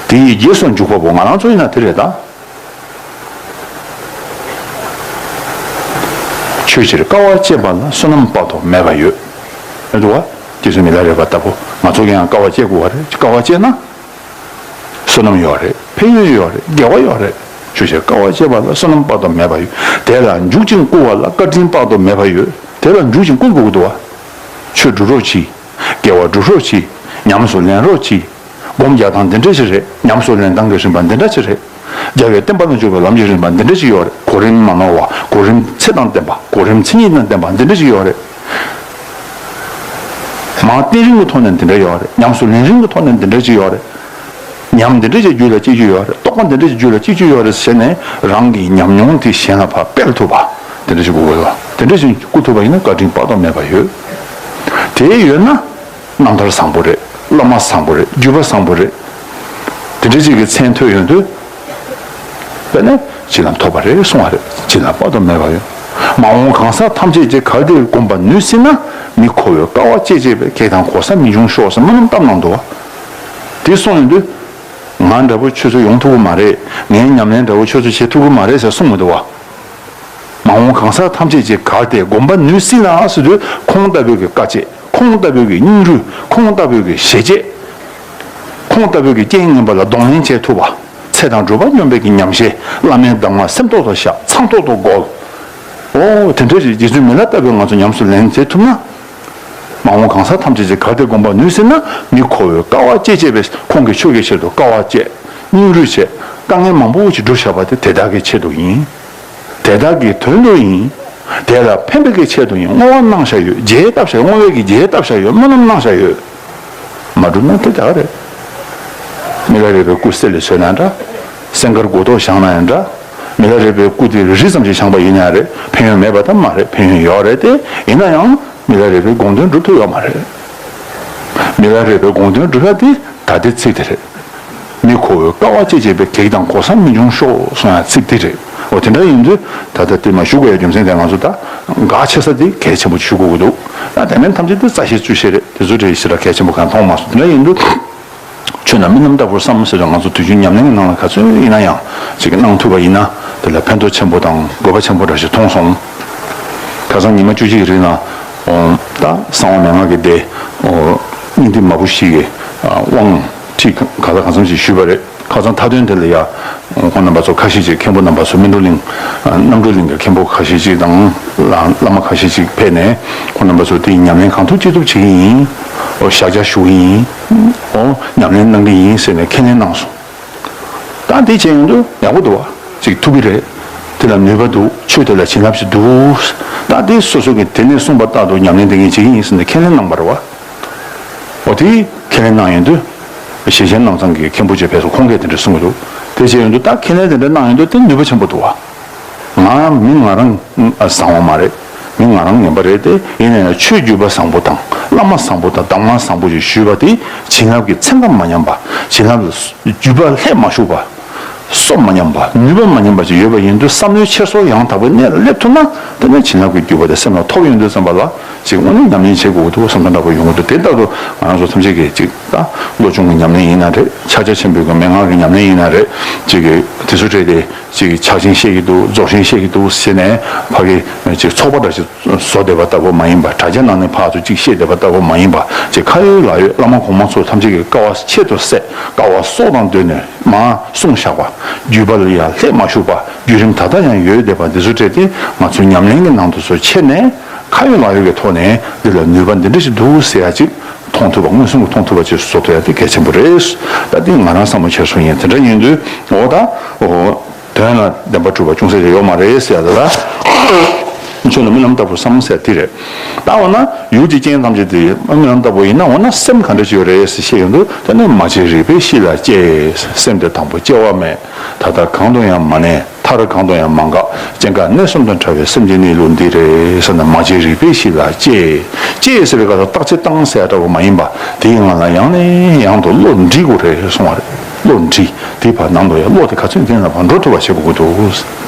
དེ་ཡི་རྗེས་སུ་འཇུག་པ་པོ་ང་རང་ཚོ་ཡིན་ན་དེ་རེད་ད། ཆོས་ཕྱིར་དཀའ་བ་སྤྱད་པ་ལ། བསོད་ནམས་དཔག་ཏུ་མེད་པ་ཡོད། མི་འདུག་ག་རྗེ་བཙུན་མི་ལ་རས་པ་ལྟ་བུ་ང་ཚོ་གིས་ཡང་དཀའ་བ་སྤྱད་དགོས་པ་རེད། དཀའ་བ་སྤྱད་ན་བསོད་ནམས་ཡོད་རེད། ཕན་ཡོན་ཡོད་རེད། དགེ་བ་ཡོད་རེད། ཆོས་ཕྱིར་དཀའ་བ་སྤྱད་པ་ལ། བསོད་ནམས་དཔག་ཏུ་མེད་པ་ཡོད། དེ་ལ་འཇུག་ཅིང་བསྐུལ་བ་ལ། བཀའ་དྲིན་དཔག་ཏུ་མེད་པ་ཡོད། དེ་ལ་འཇུག་ཅིང་བསྐུལ་དགོས་ཀྱི་འདུག་ག་ཆོས་སྒྲུབ་རོགས་གྱིས། དགེ་བ་སྒྲུབ་རོགས་གྱིས། ཉམས་སུ་ལེན་རོགས་གྱིས། སྒོམ་རྒྱག་སྟངས་འདི་འདྲ་ཞིག་རེད། ཉམས་སུ་ལེན་སྟངས་ཀྱི་རིམ་པ་འདི་འདྲ་ཞིག་རེད། རྒྱལ་བའི་བསྟན་པ་ལ་འཇུག་པའི་ལམ་གྱི་རིམ་པ་འདི་འདྲ་ཞིག་ཡོད་རེད། གོ་རིམ་མ་ནོར་བ། གོ་རིམ་ཚེ་དང་ལྡན་པ། གོ་རིམ་མཚན་ཉིད་དང་ལྡན་པ་འདི་འདྲ་ཞིག་ཡོད་རེད། མར་བསྟན་རིམ་གྱི་ཐོག་ནས་འདི་འདྲ་ཡོད་རེད། ཉམས་སུ་ལེན་རིམ་གྱི་ཐོག་ནས་འདི་འདྲ་ཞིག་ཡོད་རེད། ཉམས་འདི་འདྲ་ཞིག་རྒྱུད་ལ་སྐྱེ་རྒྱུ་ཡོད་རེད། རྟོགས་པ་འདི་འདྲ་ཞིག་རྒྱུད་ལ་སྐྱེ་རྒྱུ་ཡོད་རེད་ཟེར་ནས། རང་གི་ཉམས་མྱོང་དེ་གཞན་ལ་ཕར་སྤེལ་ཐུབ་པ་དེ་འདྲ་ཞིག་དགོས་ཀྱི་ཡོད། དེ་འདྲ་ཞིག་བསྐུལ་ཐུབ་པ་ཡིན་ན་བཀའ་དྲིན་དཔག་ཏུ་མེད་པ་ཡོད། དེ་ཡོད་ན། རྣམ་ཐར་བཟང་པོ་རེད། བླ་མ་བཟང་པོ་རེད། བརྒྱུད་པ་བཟང་པོ་རེད། དེ་འདྲ་ཅིག་གི་མཚན་ཐོས་ཡོང་དུས། དེ་ནས་བྱིན་རླབས་ཐོབ་པ་རེད་གསུང་བ་རེད། བྱིན་རླབས་དཔག་ཏུ་མེད་པ་ཡོད། མ་འོངས་གང་ཟག་ཐམས་ཅད་ཀྱིས་གལ་ཏེ་བསྒོམ་པ་ནུས་སྲིད་ན། མི་ཁོ་བོས་དཀའ་བ་སྤྱད་སྤྱད་པས་གེགས་དང་གོལ་ས་མི་འབྱུང་ཤོག་ཟེར་སྨོན་ལམ་བཏབ་གནང་འདུག་བ། དེ་གསུངས་ཡོང་དུས། ང་འདྲ་པོ་ཁྱོད་ཚོ་ཡོང་ཐུབ་ཀྱི་མ་རེད། ངའི་ཉམས་ལེན་འདྲ་པོ་ཁྱོད་ཚོ་བྱེད་ཐུབ་ཀྱི་མ་རེད་ཟེར་གསུངས་མི་འདུག་བ། མ་འོངས་གང་ཟག་ཐམས་ཅད་ཀྱིས་གལ་ཏེ་བསྒོམ་པ་ནུས་སྲིད་ན་ཟེར་དུས། ཁོང་ལྟ་བུའི་གི་དཀའ་སྤྱད། ཁོང་ལྟ་བུའི་གི་སྙིང་རུས། ཁོང་ལྟ་བུའི་གི་ཞེ་བཅད། ཁོང་ལྟ་བུའི་གི་རྐྱེན་ངན་པ་ལ་གདོང་ལེན་བྱེད་ཐུབ་པ། ཚེ་དང་སྒྲུབ་པ་སྙོམས་པའི་གི་ཉམས་བཞེས། བླ་མའི་གདམས་ངག་སེམས་ཐོག་ཏུ་བཞག། མཚང་ཐོག་ཏུ་བགོ། འོ་དེ་འདྲ་ཞིག་རྗེ་བཙུན་མི་ལ་ལྟ་བུའི་ང་ཚོ་ཉམས་སུ་ལེན་བྱེད་ཐུབ་ན། མ་འོངས་གང་ཟག་ཐམས་ཅད་ཀྱིས་གལ་ཏེ་བསྒོམ་པ་ནུས་སྲིད་ན། མི་ཁོ་བོས་དཀའ་བ་སྤྱད་སྤྱད་པས། ཁོང་གིས་ཆོས་ཀྱི་ཆེད་དུ་དཀའ་བ་སྤྱད། སྙིང་རུས་བྱས། དཀའ་ངལ་མང་པོ་ཞིག་སྒྲུབ་བཞག་པ་དེ་དེ་དག་གི་ཆེད་དུ་ཡིན། དེ་དག་གི་དོན་དུ་ཡིན། དེ་ལ་ཕན་པའི་གི་ཆེད་དུ་ཡིན། བསྔོ་བ་གནང་བཞག་ཡོད། རྒྱས་བཏབ་བཞག་བསྔོ་བའི་གི་རྒྱས་བཏབ་བཞག་ཡོད། སྨོན་ལམ་གནང་བཞག་ཡོད། མ་བསྒྲུབས་ན་དེ་དག་རེད། མི་ལ་རས་པའི་སྐུ་གསེར་ལས་བཟོས་ན་འདྲ། སེང་དཀར་མགོ་ཐོག་བཞེངས་ན་ཡང་འདྲ། མི་ལ་རས་པའི་སྐུ་དེ་རི་ཙམ་ཞིག་བཞེངས་པ་ཡིན་ན་རེད། ཕན་ཡོན་མེད་པ་ད་མ་རེད། ཕན་ཡོན་ཡོད་རེད་དེ། ཡིན་ན་ཡང་མི་ལ་རས་པའི་དགོངས་དོན་སྒྲུབ་ཐུབ་ཡོད་མ་རེད། མི་ལ་རས་པའི་དགོངས་དོན་སྒྲུབ་ཡ་དེ་ད་ལྟའི་ཚིག་དེ་རེད། མི་ཁོ་བོས་དཀའ་བ་སྤྱད་སྤྱད་པས། གེགས་དང་གོལ་ས་མི་འབྱུང་ཤོག་གསུང་ཡ་ཚིག་དེ་རེད། འོ་དེ་འདྲ་ཡིན་དུས་ད་ལྟ་དེ་མ་ཞུ་དགོས་ཡ་རྒྱུ་མཚན་དེ་ང་ཚོ་ད་འགག་ཆེ་ས་དེ་གལ་ཆེན་པོ་ཞུ་དགོས་ཀྱི་འདུག་ད་དེ་མིན་ཐམས་ཅད་དེ་རྩ་ཤེ་བཅུ་ཤེ་རེད། དེ་ཚོ་དེ་ཞེ་དྲག་གལ་ཆེན་པོ་གང་མཐོང་མ་སོང་། དེ་འདྲ་ཡིན་དུས། ཆོས་རྣམས་རྨི་ལམ་ལྟ་བུར་བསམ་ཟེར་བ། ང་ཚོ་དུས་རྒྱུན་ཉམས་ལེན་གྱི་ནང་ལ་ག་ཚོད་ཡིན་ན་ཡང་ཅིག་གནང་ཐུབ་པ་ཡིན་ན་དེ་ལ་ཕན་ཐོགས་ཆེན་པོ་དང་དགོས་པ་ཆེན་པོ་འདྲ་ཞིག་མཐོང་སོང་། ཁ་སང་ཉི་མ་བཅུ་གཅིག་གི་རིང་ལ་ད་གསང་བ་མན་ངག་གི་སྡེ་སྙིང་ཐིག་མ་བུ་ཞིག་གིས་དབང་ཁྲིད་ག་ལ་གང་འཚམ་ཞིག་ཞུས་པ་རེད། ཁ་སང་མཐའ་དོན་དེ་ལ་ཡ་ཁོང་རྣམ་པ་ཚོ་ཁ་ཤས་ཅིག་མཁན་པོ་རྣམ་པ་ཚོ་སྨིན་གྲོལ་གླིང་རྣམ་གྲོལ་གླིང་གི་མཁན་པོ་ཁ་ཤས་ཅིག་དང་བླ་མ་ཁ་ཤས་ཅིག་ཕེབས་ནས་ཁོང་རྣམ་པ་ཚོ་དེའི་ཉམས་ལེན་གང་ཐུབ་ཅི་ཐུབ་བྱེད་ཀྱི་ཡིན། འོ་བཤད་རྒྱ་ཞུ་གི་ཡིན། འོ་ཉམས་ལེན་གནང་གི་ཡིན་ཟེར་ནས་ཁས་ལེན་གནང་སོང་། ད་དེ་བྱས་ཡོང་དུས་ཡག་པོ་འདུག་བ། ཅིག་ཐུབ་ཀྱི་རེད། དེ་ལ་ནུས་པ་འདུག་ཆོས་དེ་ལ་བྱིན་རླབས་ཤིག་འདུག་ད་དེ་སོ་སོ་གིས་དེ་ནས་གསུངས་པ་ལྟར་དུ་ཉམས་ལེན་དེ་ངས་བྱེད་ཀྱི་ཡིན་ཟེར་ནས་ཁས་ལེན་གནང་བ་རེད་བ། འོ་དེ་ཁས་ལེན་གནང་ཡོང་དུས། ཞེ་ཆེན་ནང་ཚང་གི་མཁན་པོ་ཅིག་ཕེབས་སོང་། ཁོང་གིས་དེ་འདྲ་གསུང་གི་འདུག་དེ་བྱས་ཡོང་དུས་ད་ཁས་ལེན་དེ་འདྲ་གནང་ཡོང་དུས་དེ་ནུས་པ་ཆེན་པོ་འདུག་བ། ང་མི་ང་རང་བཟང་བ་མ་རེད། མི་ང་རང་ངན་པ་རེད་དེ། ཡིན་ན་ཡང་ཆོས་བརྒྱུད་པ་བཟང་པོ་དང་བླ་མ་བཟང་པོ་དང་གདམས་ངག་བཟང་པོ་ཞིག་ཞུས་པ་དེ་བྱིན་རླབས་ཀྱི་ཚན་ཁ་མ་ཉམས་པ། བྱིན་རླབས་ལ་བརྒྱུད་པ་ལྷད་མ་ཞུགས་པ། སོ་མ་ཉམས་པ། ནུས་པ་མ་ཉམས་པ་ཞིག་ཡོད་པ་ཡིན་དུས་བསམ་བློའི་འཁྱེར་སོ་ཡང་དག་པའི་གནས་ལ་སླེབས་ཐུབ་ན། དེ་ནས་བྱིན་རླབས་ཀྱི་བརྒྱུད་པ་དེ་སེམས་ལ་ཐོབ་ཡོང་དུས་ཙམ་པ་ལ་ཅིག་དངོས་གནས་ཉམས་ལེན་བྱེད་དགོས་ཀྱི་འདུག་བསམ་བསམ་འདྲ་པོ་ཡོང་གི་འདུག་དེ་ལྟར་དུ་ང་རང་ཚོ་ཐམས་ཅད་ཀྱིས་ཅིག་ད་བློ་སྦྱོང་གི་ཉམས་ལེན་ཡིན་ན་རེད། ཕྱག་རྒྱ་ཆེན་པོའི་གི་མན་ངག་གི་ཉམས་ལེན་ཡིན་ན་རེད། ཅིག་གིས་དེ་ཚོ་སྤྲད་དེ། ཅིག་ཕྱག་ཆེན་བཤད་ཀྱི་འདུག་རྫོགས་ཆེན་བཤད་ཀྱི་འདུག་ཟེར་ནས་ཕ་གི་ཅིག་ཚོགས་པ་འདྲ་ཞིག་བཟོ་བསྡད་པ་ལྟ་བུ་མ་ཡིན་པ། དྲ་རྒྱ་ནང་ནས་ཕར་ཚུར་ཅིག་བཤད་བསྡད་པ་ལྟ་བུ་མ་ཡིན་པ། ཅིག་ཁ་ཡོད་ལག་ཡོད་བླ་མ་གོང་མ་ཚོ་ཐམས་ཅད་ཀྱི་དཀའ་བ་ཆེད་དུ་བསད། དཀའ་བ་སྲོག་དང་བསྡོས་ནས་མར་གསུངས་བཞག་པ། བརྒྱུད་པ་ལ་ཡང་ལྷད་མ་ཞུགས་པ། བརྒྱུད་རིམ་ད་ལྟ་ཡང་ཡོད་བསྡད་པ། འདི་ཚོ་སྤྲད་དེ་ང་ཚོའི་ཉམས་ལེན་གྱི་ནང་དུ་ཚུར་འཁྱེར་ནས་ཁ་ཡོད་ལག་ཡོད་ཀྱི་ཐོག་ནས་འདི་ལ་ནུས་པ་འདི་འདྲ་ཞིག་འདུག་ཟེར་ཡ་ཅིག་མཐོང་ཐུབ་པ། མངོན་སུམ་གྱིས་མཐོང་ཐུབ་པ་ཅིག་བཟོ་ཐུབ་ཡ་དེ་གལ་ཆེན་པོ་རེད། ད་འདི་ང་རང་བསམ་བློ་འཁྱེར་སོང་ཡིན། དེ་འདྲ་ཡིན་དུས་འོ་ད་འོ། དོན་ལ་བདེན་པར་གྲུབ་པ་ཅུང་ཟད་ཅིག་ཡོད་མ་རེད་ཟེར་ཡ་ད་ལ། ཆོས་ལ་རྨི་ལམ་ལྟ་བུར་བསམ་ཟེར་དེ་རེད། ད་འོ་ན་ཡུལ་གྱི་རྐྱེན་ཐམས་ཅད་དེ་རྨི་ལམ་ལྟ་བུ་ཡིན་ན། འོ་ན་སེམས་ག་འདྲ་ཅིག་ཡོད་རེད་ཟེར་བཤད་ཡོང་དུས། དེ་ནི་མ་སྐྱེས་རིག་པའི་གཤིས་ལ་སྐྱེས། སེམས་དེ་དང་པོ་སྐྱེ་བ་མེད། ད་ལྟ་གང་དུ་ཡང་མ་གནས། མཐར་གང་དུ་ཡང་མ་འགག་སྐྱེ་འགག་གནས་གསུམ་དང་བྲལ་བའི་སེམས་ཀྱི་གནས་ལུགས་འདི་རེད་ཟེར་ན། མ་སྐྱེས་རིག་པའི་གཤིས་ལ་སྐྱེས། སྐྱེས་ཟེར་བའི་སྐབས་ལ་བརྟག་དཔྱད་བཏང་ཟེར་ཡ་འདྲ་བོ་མ་ཡིན་པ། དེའི་ངང་ལ་ཡང་ནས་ཡང་དུ་བློ་འདྲི་དགོས་རེད་གསུང་བ་རེད། བློ་འདྲི། དེའི་བར་ནང་དུ་ཡང་བློ་དེ་ག་ཚོད་འདྲེན་ན་བར་འགྲོ་ཐུབ་པ་བྱེད་དགོས་ཀྱི་འདུག་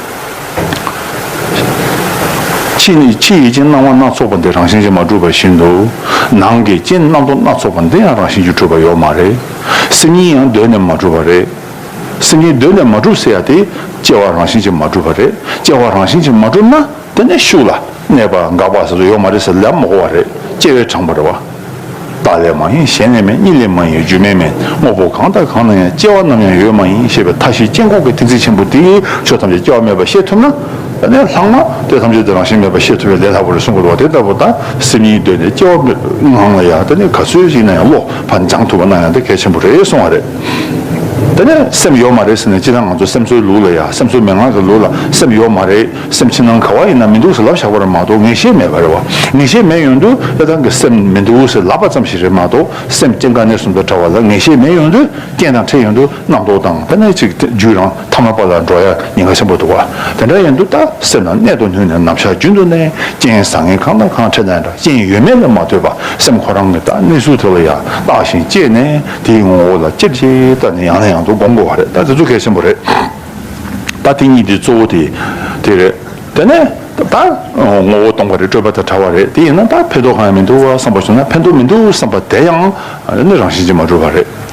ཕྱི་ནི་ཕྱི་ཡུལ་གྱི་སྣང་བ་སྣ་ཚོགས་པ་འདི་རང་བཞིན་གྱིས་མ་གྲུབ་པ་བཞིན་དུ། ནང་གི་རྐྱེན་རྣམ་རྟོག་སྣ་ཚོགས་པ་འདི་ཡང་རང་བཞིན་གྱིས་གྲུབ་པ་ཡོད་མ་རེད། སེམས་ཉིད་ཡང་གདོད་ནས་མ་གྲུབ་པ་རེད། སེམས་ཉིད་གདོད་ནས་མ་གྲུབ་ཟེར་ཡ་དེ་སྐྱེ་བ་རང་བཞིན་གྱིས་མ་གྲུབ་པ་རེད། སྐྱེ་བ་རང་བཞིན་གྱིས་མ་གྲུབ་ན་དེ་ནས་ཤུགས་ལ་གནས་པ་འགག་པ་ཟེར་དུ་ཡོད་མ་རེད་ཟེར་ལབ་མ་དགོས་པ་རེད། སྐྱེ་བས་དྲངས་པ་རེད་བ། རྟ་ལས་མ་ཡིན་གཞན་ལས་མེད། གཉིད་ལས་མ་ཡིན་རྒྱུ་མེད་མིན། དངོས་པོ་གང་དང་གང་ན་ཡང་། སྐྱེ་བ་ནམ་ཡང་ཡོད་མ་ཡིན་ཞེས་པའི་མཐའ་བཞི་སྐྱེ་འགོག་གི་ཐེག་ཚིག་ཆེན་པོ་འདིས་ཆོས་ཐམས་ཅད་སྐྱེ་བ་མེད་པ་ཤེས་ཐུབ་ན། དེ་ནས་ལྷག་མ་དེ་ཐམས་ཅད་དེ་རང་བཞིན་མེད་པ་ཤེས་ཐུབ་པའི་ལས་སླ་པོ་རེད་གསུང་གི་འདུག་བ། དེ་ལྟ་བུ་ད་སེམས་ཉིད་གདོད་ནས་སྐྱེ་བ་མེད་ངང་ལ་ཡང་དེ་ནས་ག་ཚོད་ཅིག་ན་ཡང་བློ་ཕར་སྦྱང་ཐུབ་པ་གནང་ཡང་དེ་གལ་ཆེན་པོ་རེད་གསུང་བ་རེད། དེ་ནས་སེམས་ཡོད་མ་རེད་ཟེར་ནས་སྤྱིར་བཏང་ང་ཚོ་སེམས་གསོའི་ལུགས་ལ་ཡང་། སེམས་གསོའི་མན་ངག་གི་ལུགས་ལ་སེམས་ཡོད་མ་རེད། སེམས་ཕྱི་ནང་ག་བ་ཡིན་ན་མི་འདུག་ཟེར་ལབ་བཞག་པ་རེད་མ་གཏོགས་ངེས་ཤེས་མེད་པ་རེད་བ། ངེས་ཤེས་མེད་ཡོང་དུས་དེ་དང་གི་སེམས་མི་འདུག་ཟེར་ལབ་པ་ཙམ་ཞིག་རེད་མ་གཏོགས། སེམས་སྐྱེ་འགག་གནས་གསུམ་དུ་བྲལ་བ་ལ་ངེས་ཤེས་མེད་ཡོང་དུས། རྐྱེན་དང་འཕྲད་ཡོང་དུས་རྣམ་རྟོག་དང་དེ་ནས་ཅིག་རྒྱུད་རང་ཐ་མལ་པ་ལ་འགྲོ་ཡ་ཉེན་ཁ་ཆེན་པོ་འདུག་བ། དེ་འདྲ་ཡིན་དུས་ད་སེམས་ལ་གནད་དུ་བསྣུན་ནས་ནམ་ཞག་རྒྱུན་དུ་ནས་རྐྱེན་བཟང་ངན་གང་དང་གང་འཕྲད་ན་འདྲ། རྐྱེན་ཡོད་མེད་ལ་མ་ལྟོས་པ་སེམས་ཁོ་རང་གི་ད་གནས་ཚུལ་དེ་ལ་ཡང་བརྟག་ཅིང་དཔྱད་ནས་དེའི་ངོ་བོ་ལ་ཅིར་ཅིར་བལྟས་ནས་ཡང་ནས་ཡང་དུ་སྒོམ་དགོས་བ་རེད། ད་དེ་ཚོ་གལ་ཆེན་པོ་རེད། ད་དེ་གཉིས་དེ་གཙོ་བོ་དེ་དེ་རེད། དེ་ནས་ད་ངོ་བོ་སྟོང་པ་རེད། སྤྲོས་པ་དང་བྲལ་བ་རེད། དེ་ཡིན་ན་ད་ཕན་ཐོགས་གང་ཡང་མི་འདུག་བསམ་པ་བྱུང་ན། ཕན་ཐོགས་མི་འདུག་བསམ་པ་དེ་ཡང་ནི་རང་བཞིན་གྱིས་མ་གྲུབ་པ་རེད།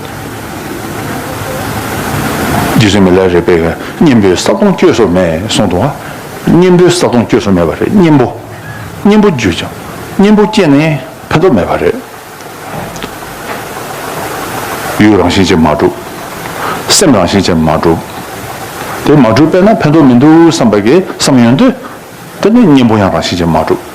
རྗེ་བཙུན་མི་ལའི་རས་པས་གཉེན་པོའི་ས་སྟོང་བཅོས་སུ་མེད་གསུངས་འདུག་བ། གཉེན་པོའི་ས་སྟོང་བཅོས་སུ་མེད་པ་རེད། གཉེན་པོ། གཉེན་པོ་བཅོས་ཀྱང་། གཉེན་པོ་བཅོས་ནས་ཕན་ཐོགས་མེད་པ་རེད། ཡུལ་རང་བཞིན་གྱིས་མ་གྲུབ། སེམས་རང་བཞིན་གྱིས་མ་གྲུབ། དེ་མ་གྲུབ་པས་ན་ཕན་ཐོགས་མི་འདུག་བསམ་པ་གི་བསམ་ཡོང་དུས། དེ་ནི་གཉེན་པོ་ཡང་རང་བཞིན་གྱིས་མ་གྲུབ།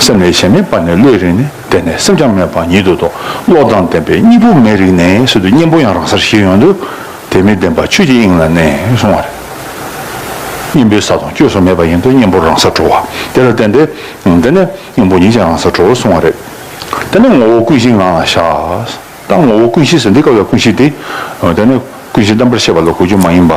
སེམས་ལས་གཞན་མེད་པ་ནི་བློས་རིག་ནས། དེ་ནས་སེམས་ཀྱང་མེད་པ་ཉིད་དུ་རྟོགས། བློ་དང་ལྡན་པས་གཉིས་པོ་མེད་རིག་ནས་ཟེར་དུས། གཉེན་པོ་ཡང་རང་སར་ཞིག་ཡོང་དུས། དེ་མི་བདེན་པ་ཆོས་ཀྱི་དབྱིངས་ལ་གནས་གསུང་བ་རེད། གཉེན་པོའི་ས་སྟོང་བཅོས་སུ་མེད་པ་ཡིན་དུས་གཉེན་པོ་རང་སར་གྲོལ་བ། དེ་ལ་བརྟེན་ཏེ། དེ་ནས་གཉེན་པོ་ཉིད་ཀྱང་རང་སར་གྲོལ་གསུང་བ་རེད། དེ་ནས་ངོ་བོ་ཀུན་གཞིའི་ངང་ལ་བཞག། ད་ངོ་བོ་ཀུན་གཞི་ཟེར་འདི་སྐབས་ལ་ཀུན་གཞི་དེ། དེ་ནས་ཀུན་གཞི་རྣམ་པར་ཤེས་པ་ལ་གོ་རྒྱུ་མ་ཡིན་པ།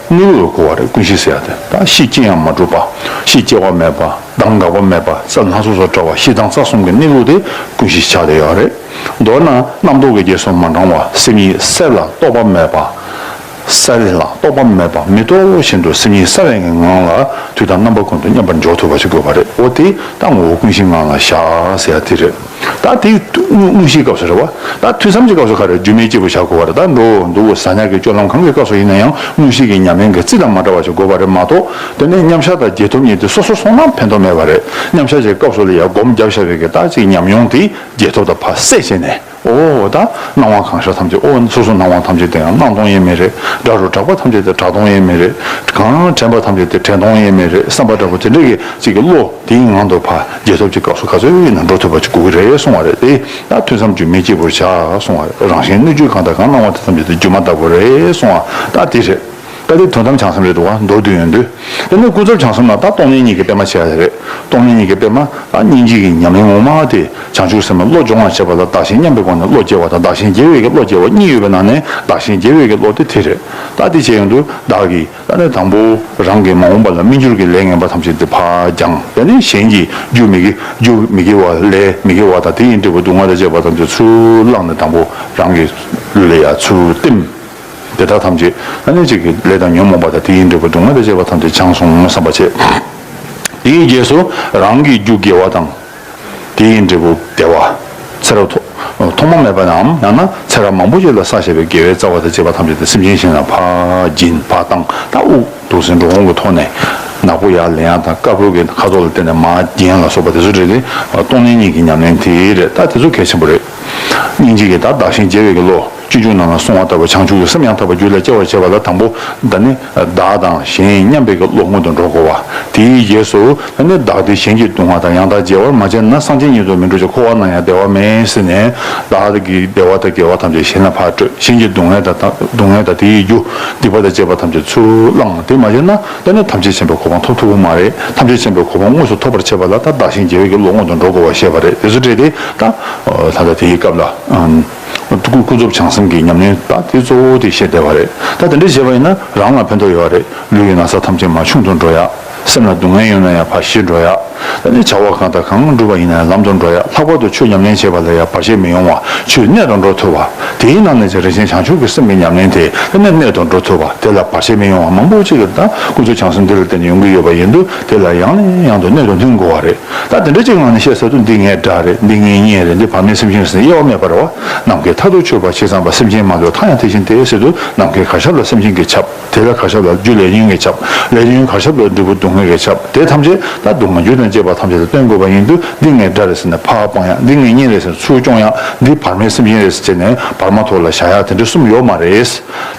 གནས་ལུགས་ལ་གོ་བ་རེད། ཀུན་གཞི་ཟེར་ཡ་དེ། ད་གཤིས་སྐྱེ་ཡང་མ་གྲུབ་པ། གཤིས་སྐྱེ་བ་མེད་པ། གདངས་འགག་པ་མེད་པ། རྩལ་སྣ་ཚོགས་སུ་བཀྲ་བ། གཤིས་དང་རྩལ་གསུམ་གྱི་གནས་ལུགས་དེ་ཀུན་གཞི་ཆགས་བསྡད་ཡོད་རེད། མདོར་ན་རྣམ་རྟོག་གི་རྗེས་སུ་མ་འབྲང་བ། སེམས་ཉིད་གསལ་ལ་རྟོག་པ་མེད་པ། གསལ་ལ་རྟོག་པ་མེད་པ། མི་རྟོག་བཞིན་དུ་སེམས་ཉིད་གསལ་བའི་ངང་ལ་དུས་དང་རྣམ་པ་ཀུན་ཏུ་མཉམ་པར་འཇོག་ཐུབ་པ་ཞིག་དགོས་པ་རེད། འོ་དེ་ད་ངོ་བོ་ཀུན་གཞིའི་ངང་ལ་བཞག་ཟེར་ཡ་དེ་རེད། ད་དེ་དངོས་དངོས་གཞིའི་སྐབས་སུ་རེད་བ། ད་ཐུན་མཚམས་ཀྱི་སྐབས་སུ་ག་རེ། རྒྱུ་མེད་སྐྱེས་བུ་བཞག་དགོས་པ་རེད། ད་འགྲོ་འདུག་ཟ་ཉལ་གྱི་སྤྱོད་ལམ་གང་གི་སྐབས་སུ་ཡིན་ན་ཡང་དངོས་གཞི་གི་ཉམས་ལེན་གྱི་རྩི་དང་མ་བྲལ་བ་ཞིག་དགོས་པ་རེད་མ་གཏོགས། དེ་ནས་མཉམ་བཞག་དང་རྗེས་ཐོབ་གཉིས་དེ་སོ་སོར་སོང་ན་ཕན་ཐོགས་མེད་པ་རེད། མཉམ་བཞག་གི་སྐབས་སུ་ལ་ཡང་སྒོམ་རྒྱབ་བཞག་པའི་གི་ད་ཅིག་ཉམས་མྱོང་དེ་རྗེས་ཐོབ་དང་ཕར་བསྲེས་བྱས་ནས། ཨོ་ད་སྣང་བ་གང་ཤར་ཐམས་ཅད། ཨོ་སོ་སོ་སྣང་བ་ཐམས་ཅད་དེ་ཡང་སྣང་སྟོང་ཡིན་མིན་རེད། སྒྲ་རུ་གྲགས་པ་ཐམས་ཅད་དེ་གྲགས་སྟོང་ཡིན་མིན་རེད། གང་དྲན་པ་ཐམས་ཅད་དེ་དྲན་སྟོང་ཡིན་མིན་རེད། བསམ་པ་འདྲ་པོ་དེ་འདྲ་གི་ཅིག་གི་བློ་དེའི་ངང་དུ་ཕར་རྗེས་ཐོབ་ཀྱི་སྐབས་སུ་ག་ཚོད་ཡིན་ན་འགྲོ་ཐུབ་པ་ཅིག་དགོས་ཀྱི་རེད་གསུང་བ་རེད། དེ་ད་ཐུན་མཚམས་རྒྱུ་མེད་སྐྱེས་བུར་བྱ་གསུང་བ་རེད། རང་གཞན་སྣོད་བཅུད་གང་དང་གང་སྣང་བ་དེ་ཐམས་ཅད་དེ་སྒྱུ་མ་ལྟ་བུ་རེད་གསུང་བ་ད་དེ་རེད། ད་དེ་དོན་དམ་བྱང་སེམས་རེད་འདུག་བ། མདོར་བསྡུས་ཡོང་དུས། དེ་ནས་ཀུན་རྫོབ་བྱང་སེམས་ལ་ད་སྟོང་ཉིད་གཉིས་ཀྱི་པད་མ་ཕྱེ་ཡ་རེད། སྟོང་ཉིད་གཉིས་ཀྱི་པད་མ་ད་སྙིང་རྗེ་གི་ཉམས་ལེན་ངོ་མ་དེ། བྱང་ཆུབ་སེམས་ལ་བློ་སྦྱོང་བར་བྱེད་པ་ལ་བདག་གཞན་མཉམ་པའི་སྒོ་ནས་བློ་སྐྱེ་བ་དང་བདག་གཞན་བརྗེ་བའི་གི་བློ་སྐྱེ་བ་གཉིས་ཡོད་པའི་ནང་ནས་བདག་གཞན་བརྗེ་བའི་གི་བློ་དེ་དེ་རེད། ད་དེ་བྱས་ཡོང་དུས་བདག་གིས་ད་ནི་དང་པོ་རང་གི་མ་འོངས་པ་ལ་སྨིན་འགྱུར་གྱི་ལས་ངན་པ་ཐམས་ཅད་དེ་ཕར་སྦྱངས། དེ་ནས་གཞན་གྱི་རྒྱུ་མི་དགེ་རྒྱུ་མི་དགེ་བ་ལས་མི་དགེ་བ་དང་དེ་ཡི་འབྲས་བུ་སྡུག་བསྔལ་དང་བཅས་པ་ཐམས་ཅད་ཚུར་བླངས་ནས་དང་པོ་རང་གི་ལུས་ལ་ཡ་ཚུར་བསྟིམ། དེ་དག་ཐམས་ཅད་ཨ་ནི་གཅིག་གི་ལས་དང་ཉོན་མོངས་པ་དང་དེ་ཡི་འབྲས་བུ་སྡུག་བསྔལ་དང་བཅས་པ་ཐམས་ཅད་བྱང་སོང་བསམ་པ་བྱེད། དེའི་རྗེས་སུ་རང་གི་རྒྱུ་དགེ་བ་དང་། དེ་ཡི་འབྲས་བུ་བདེ་བ། ཚེ་རབས་ཐོག་ཐོག་མ་མེད་པ་ནམ་ཡང་ན་ཚེ་རབས་མང་པོ་ཞིག་ལ་བསགས་བཞག་པའི་དགེ་བའི་རྩ་བ་དང་བཅས་པ་ཐམས་ཅད་དེ་སེམས་ཅན་གཞན་ལ་ཕར་སྦྱིན་ཕར་བཏང་། ད་དབུགས་འདུག་སེ་འགྲོ་འོང་གི་ཐོག་ནས་ནག་པོ་ཡར་ལེན་ཡ་དང་། དཀར་པོའི་གི་ཁ་དོག་ལ་བརྟེན་ནས་མར་སྦྱིན་ལ་སོགས་པ་དེ་ཚོ་རེད་དེ། སྟོང་ཉིད་གཉིས་ཀྱི་ཉམས་ལེན་དེ་རེད། ད་དེ་ཚོ་གལ་ཆེན་པོ་རེད། སྙིང་རྗེ་གིས་ད་བདག་གཞན་བརྗེ་བའི་གི་བློ། སྤྱོད་འཇུག་ནང་ལ་གསུང་བ་ལྟ་བུ་བྱང་ཆུབ་ཀྱི་སེམས་ཡང་དག་པར་རྒྱུད་ལ་སྐྱེ་བར་བྱེད་པ་ལ་དང་པོ་ད་ནི་བདག་དང་གཞན་མཉམ་པའི་གི་བློ་སྔོན་དུ་འགྲོ་དགོས་པ། དེའི་རྗེས་སུ་ད་ནི་བདག་བདེ་གཞན་གྱི་སྡུག་བསྔལ་དང་། ཡང་དག་བརྗེ་བར་མ་བྱས་ན། སངས་རྒྱས་ཉིད་དུ་མི་འགྲོ་ཞིང་། འཁོར་བ་ན་ཡང་བདེ་བ་མེད་ཟེར་ནས། བདག་གི་བདེ་བ་དང་དགེ་བ་ཐམས་ཅད་གཞན་ལ་ཕར་སྤྲོད། གཞན་གྱི་སྡུག་བསྔལ་དང་སྡུག་བསྔལ་དང་དེའི་རྒྱུ་སྡིག་པ་དང་བཅས་པ་ཐམས་ཅད་ཚུར་བླངས། དེ་མ་བྱས་ན་ད་ནི་ཐམས་ཅད་མཁྱེན་པའི་གོ་འཕང་ཐོབ་ཐུབ་ཀྱི་མ་རེད། ཐམས་ཅད་མཁྱེན་པའི་གོ་འཕང་དངོས་སུ་ཐོབ་པར་བྱེད་པ་ལ་ད་བདག་གཞན་བརྗེ་བའི་གི་བློ་སྔོན་དུ་འགྲོ་དགོས་པ་བཤད་པ་རེད། དེ་ཚོ་འདྲ་དེ་ད་ད་ལྟ་དེའི་སྐབས་ལ། ཀུན་ཀུན་རྫོབ་བྱང་སེམས་ཀྱི་ཉམས་ལེན་ད་དེ་གཙོ་བོ་དེ་བཤད་བསྡད་པ་རེད། ད་དེ་འདྲ་བྱས་པ་ཡིན་ན་རང་ལ་ཕན་ཐོགས་ཡོད་རེད། ལུས་ཀྱི་ན་ཚ་ཐམས་ཅད་མར་ཆུང་དུ་འགྲོ་ཡ། སེམས་ལ་སྡུག་བསྔལ་ཡོད་ན་ཡང་ཕར་ཞི་འགྲོ་ཡ། ད་ནི་བྱ་བ་གང་དང་གང་བསྒྲུབས་པ་ཡིན་ན་ཡང་ལམ་དུ་འགྲོ་ཡ། ལྷག་པར་དུ་ཆོས་ཉམས་ལེན་བྱེད་པ་ལ་ཡང་བར་ཆད་མི་ཡོང་བ། ཆོས་གནད་དུ་འགྲོ་ཐུབ་པ། དེའི་ནང་ནས་ཀྱང་རིན་ཆེན་བྱང་ཆུབ་ཀྱི་སེམས་ཀྱི་ཉམས་ལེན་དེ་ད་ནི་གནད་དུ་འགྲོ་ཐུབ་པ། དེ་ལ་བར་ཆད་མི་ཡོང་བ་མང་པོ་ཅིག་གི་ད་ཀུན་རྫོབ་བྱང་སེམས་འདི་ལ་བརྟེན་ནས་ཡོང་གི་ཡོད་པ་ཡིན་དུས་དེ་ལ་ཡང་ནས་ཡང་དུ་གནད་དུ་བསྣུན་དགོས་པ་རེད། ད་དེ་འདྲ་ཅིག་ངང་ནས་བཤད་ས་དུ་འདི་ངའི་དགྲ་རེད། འདི་ངའི་གཉེན་རེད། འདི་བར་མའི་སེམས་ཅན་ཟེར་དབྱེ་བ་མེད་པ་རེད་བ། ནམ་མཁའི་མཐར་ཐུག་ཆོད་པ་ཇི་ཙམ་པ། སེམས་ཅན་མ་ལུས་མཐའ་ཡང་དེ་བཞིན་ཏེ་ཟེར་དུས་ནམ་མཁའི་གར་ཁྱབ་ལ་སེམས་ཅན་གྱིས་ཁྱབ། དེ་ལ་གར་ཁྱབ་ལ་རྒྱུ་ལས་ཉོན་གྱིས་ཁྱབ། ལས་ཉོན་གར་ཁྱབ་ལ་འབྲས་བུ་སྡུག་བསྔལ་གྱིས་ཁྱབ། དེ་ཐམས་ཅད་ད་སྡུག་བསྔལ་རྒྱུ་དང་བཅས་པ་ཐམས་ཅད་ལ་བརྟེན་དགོས་པ་ཡིན་དུས་འདི་ངའི་དགྲ་རེད་ཟེར་ནས་ཕར་སྤང་ཡ། འདི་ངའི་གཉེན་རེད་ཟེར་ཚུར་སྐྱོང་ཡ། འདི་བར་མའི་སེམས་ཅན་རེད་ཟེར་ནས་བར་མ་ཐོག་ལ་བཞག་ཡ་དེ་འདྲ་གསུམ་ཡོད་མ་རེད།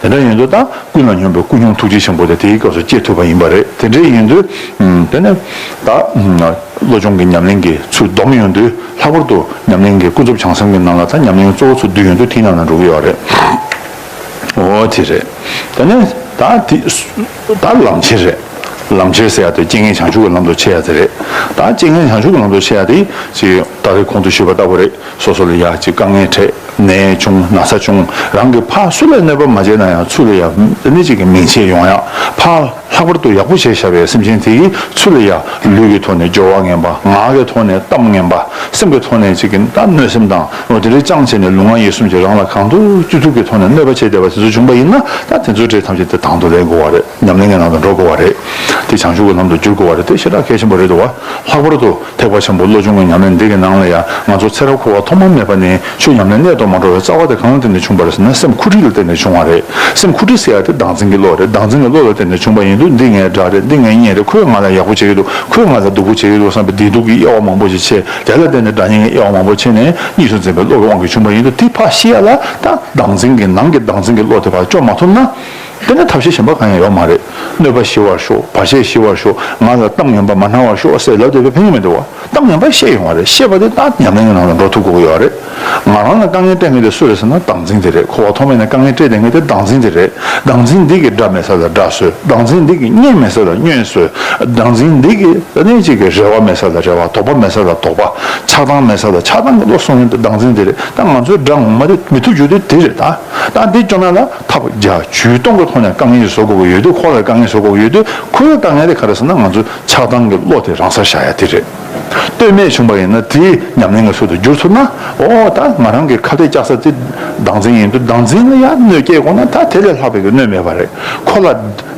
དེ་འདྲ་ཡིན་དུས་ད། ཀུན་ལ་སྙོམས་པའི་སྐུ་སྙོམས་ཐུགས་རྗེ་ཆེན་པོ་དེ་དེའི་སྐབས་སུ་སྐྱེ་ཐུབ་པ་ཡིན་པ་རེད། དེ་འདྲ་ཡིན་དུས། ཨུམ། དེ་ནས་ད་ཨུམ། བློ་སྦྱོང་གི་ཉམས་ལེན་གྱི་ཚུལ་སྡོམ་ཡོང་དུས། ལྷག་པར་དུ་ཉམས་ལེན་གྱི་ཀུན་རྫོབ་བྱང་སེམས་ཀྱི་ནང་ལ་ད་ཉམས་ལེན་གཙོ་བོ་ཚུར་བསྡུས་ཡོང་དུས་དེའི་ནང་ན་འགྲོ་གི་ཡོད་རེད། འོ་དེ་རེད། དེ་ནས་ད་དེ་ད་ལམ་ཁྱེར་རེད། ལམ་ཁྱེར་ཟེར་ཡ་དེ་རྐྱེན་ངན་བྱང་ཆུབ་ཀྱི་ལམ་དུ་ཆས་ཡ་དེ་རེད། ད་རྐྱེན་ངན་བྱང་ཆུབ་ཀྱི་ལམ་དུ་ཆས་ཡ་དེ་ཅིག་ད་རེས་གོང་དུ་ཞུས་པ་ལྟ་བུ་རེད། སོ་སོ་ལ་ཡ་ཅིག་དཀའ་ངལ་འཕྲད། ནད་བྱུང་ན་ཚ་བྱུང་། རང་གིས་ཕར་སུ་ལ་གནོད་པ་མ་བྱས་ན་ཡང་ཚུར་ལ་ཡ་དེ་ནས་ཅིག་གི་མིང་ཆད་ཡོང་ཡ། ཕར་ལྷག་པར་དུ་ཡག་པོ་བྱས་བཞག་པའི་སེམས་ཅན་དེ་གིས་ཚུར་ལ་ཡ་ལུས་ཀྱི་ཐོག་ནས་སྦྱོར་བ་ངན་པ། ངག་གི་ཐོག་ནས་གཏམ་ངན་པ། སེམས་ཀྱི་ཐོག་ནས་ཅིག་གི་ད་གནོད་སེམས་དང་འོ་དེ་འདྲའི་བཅངས་བྱས་ནས་ལུས་ངག་ཡིད་གསུམ་གྱིས་རང་ལ་གང་ཐུབ་ཅི་ཐུབ་ཀྱི་ཐོག་ནས་གནོད་པ་བྱས་བསྡད་པ་དེ་ཚོ་བྱུང་པ་ཡིན་ན། ད་དེ་ཚོའི་གྲས་ཐམས་ཅད་དེ་དང་དུ་ལེན་དགོས་པ་རེད། ཉམས་ལེན་གྱི་ནང་དུ་འགྲོ་དགོས་པ་རེད། དེ་བྱང་ཆུབ་ཀྱི་ལམ་དུ་བསྒྱུར་དགོས་པ་རེད། དེ་ཞེ་དྲག་གལ་ཆེན་པོ་རེད་འདུག་བ། ལྷག་པར་དུ་ཐེག་པ་ཆེན་པོ་བློ་སྦྱོང་གི་ཉམས་ལེན་འདི་གི་ནང་ལ་ཡང་ང་ཚོ་ཚེ་རབས་འཁོར་བ་ཐོག་མ་མེད་པ་ནས་ཆོས་ཉམས་ལེན་གནད་དུ་མ་འགྲོ་བའི་རྩ་བ་དེ་གང་ལ་བརྟེན་ནས་བྱུང་བ་རེད་ཟེར་ན། སེམས་འཁུ་འཕྲིག་ལ་བརྟེན་ནས་བྱུང་བ་རེད། སེམས་འཁུ་འཕྲིག་ཟེར་ཡ་དེ་བདག་འཛིན་གྱི་བློ་རེད། བདག་འཛིན་གྱི་བློ་ལ་བརྟེན་ནས་བྱུང་བ་ཡིན་དུས། འདི་ངའི་དགྲ་རེད། འདི་ངའི་གཉེན་རེད། ཁོས་ང་ལ་ཡག་པོ་བྱེད་ཀྱི་འདུག་ཁོས་ང་ལ་སྡུག་པོ་བྱེད་ཀྱི་འདུག་བསམ་པའི་བདེ་སྡུག་གི་དབྱེ་བ་མང་པོ་ཞིག་ཕྱེ། དེ་ལ་བརྟེན་ནས་དགྲ་གཉེན་གྱི་དབྱེ་བ་མང་པོ་ཕྱེ་ནས་གཉིས་སུ་འཛིན་པའི་བློ་གི་དབང་གིས་བྱུང་བ་ཡིན་དུས། དེ་ཕར་ཞི་ཡ་ལ་ད་བདག་འཛིན་གྱི་ནང་གི་བདག་འཛིན་གྱི་བློ་དེ་ཕར་སྐྱོབ་མ་ཐུབ་ན། དེ་ནི་ཐབས་ཤེས་གཞན་པ་གང་ཡང་ཡོད་མ་རེད། གནོད་པ་ཞི་བར་ཤོག་བར་ཆད་ཞི་བར་ཤོག་ང་ལ་གཏམ་ངན་པ་མ་སྣང་བར་ཤོག་ཟེར་ལབ་བསྡད་པས་ཕན་གྱི་མི་འདུག་བ། གཏམ་ངན་པ་བཤད་ཡོང་བ་རེད། བཤད་པ་དེ་ད་ཉམས་ལེན་གྱི་ནང་ལ་འགྲོ་ཐུབ་དགོས་ཀྱི་ཡོད་རེད། ང་རང་ལ་དཀའ་ངལ་སྤྲད་མཁན་དེ་སུ་རེད་ཟེར་ན། བདག་འཛིན་དེ་རེད། འཁོར་བ་ཐོག་མེད་ནས་དཀའ་ངལ་སྤྲད་བསྡད་མཁན་དེ་བདག་འཛིན་དེ་རེད། བདག་འཛིན་འདི་གིས་དགྲ་མེད་ས་ལ་དགྲ་བཟོས། བདག་འཛིན་འདི་གིས་གཉེན་མེད་ས་ལ་གཉེན་བཟོས། བདག་འཛིན་འདི་གིས་ཨ་ནི་གཅིག་གི་རེ་བ་མེད་ས་ལ་རེ་བ། དོགས་པ་མེད་ས་ལ་དོགས་པ། ཆགས་སྡང་མེད་ས་ལ་ཆགས་སྡང་གི་བློ་གསུང་མཁན་དེ་བདག་འཛིན་དེ་རེད། ད་ང་ཚོའི་དགྲ་ངོ་མ་དེ་མི་ཐུབ་རྒྱུ་དེ་དེ་རེད་ད། ད་འདི་སྐྱོ་ན་ལ། ཐབས་བརྒྱ་ཇུས་སྟོང་གི་ཐོག་ནས་དཀའ་ངལ་ཞིག་བཟོ་དགོས་ཀྱི་ཡོད་དུས། ཁོ་ལ་དཀའ་ངལ་བཟོ་དགོས་ཀྱི་ཡོད་དུས། ཁོའི་དཀའ་ངལ་དེ་ག་རེ་ཟེར་ན། ང་ཚོའི་ཆགས་སྡང་གི་བློ་དེ་རང་སར་བཞག་ཡ་དེ་རེད། ལྟོས་མེད་བྱུང་བ་ཡིན་ན་དེ་ཉམས་ལེན་གྱི་ཚུལ་དུ་བསྒྱུར་ཐུབ་ན། ཨོ་ད་ང་རང་གི་ཁ་གཏད་བཅག་ས་དེ་བདག་འཛིན་ཡིན་དུས། བདག་འཛིན་ལ་ཡང་གནོད་སྐྱེལ་དགོས་ན་ད་དེ་ལས་ལྷག་པའི་གི་གནོད་མེད་པ་རེད། ཁོ་ལ་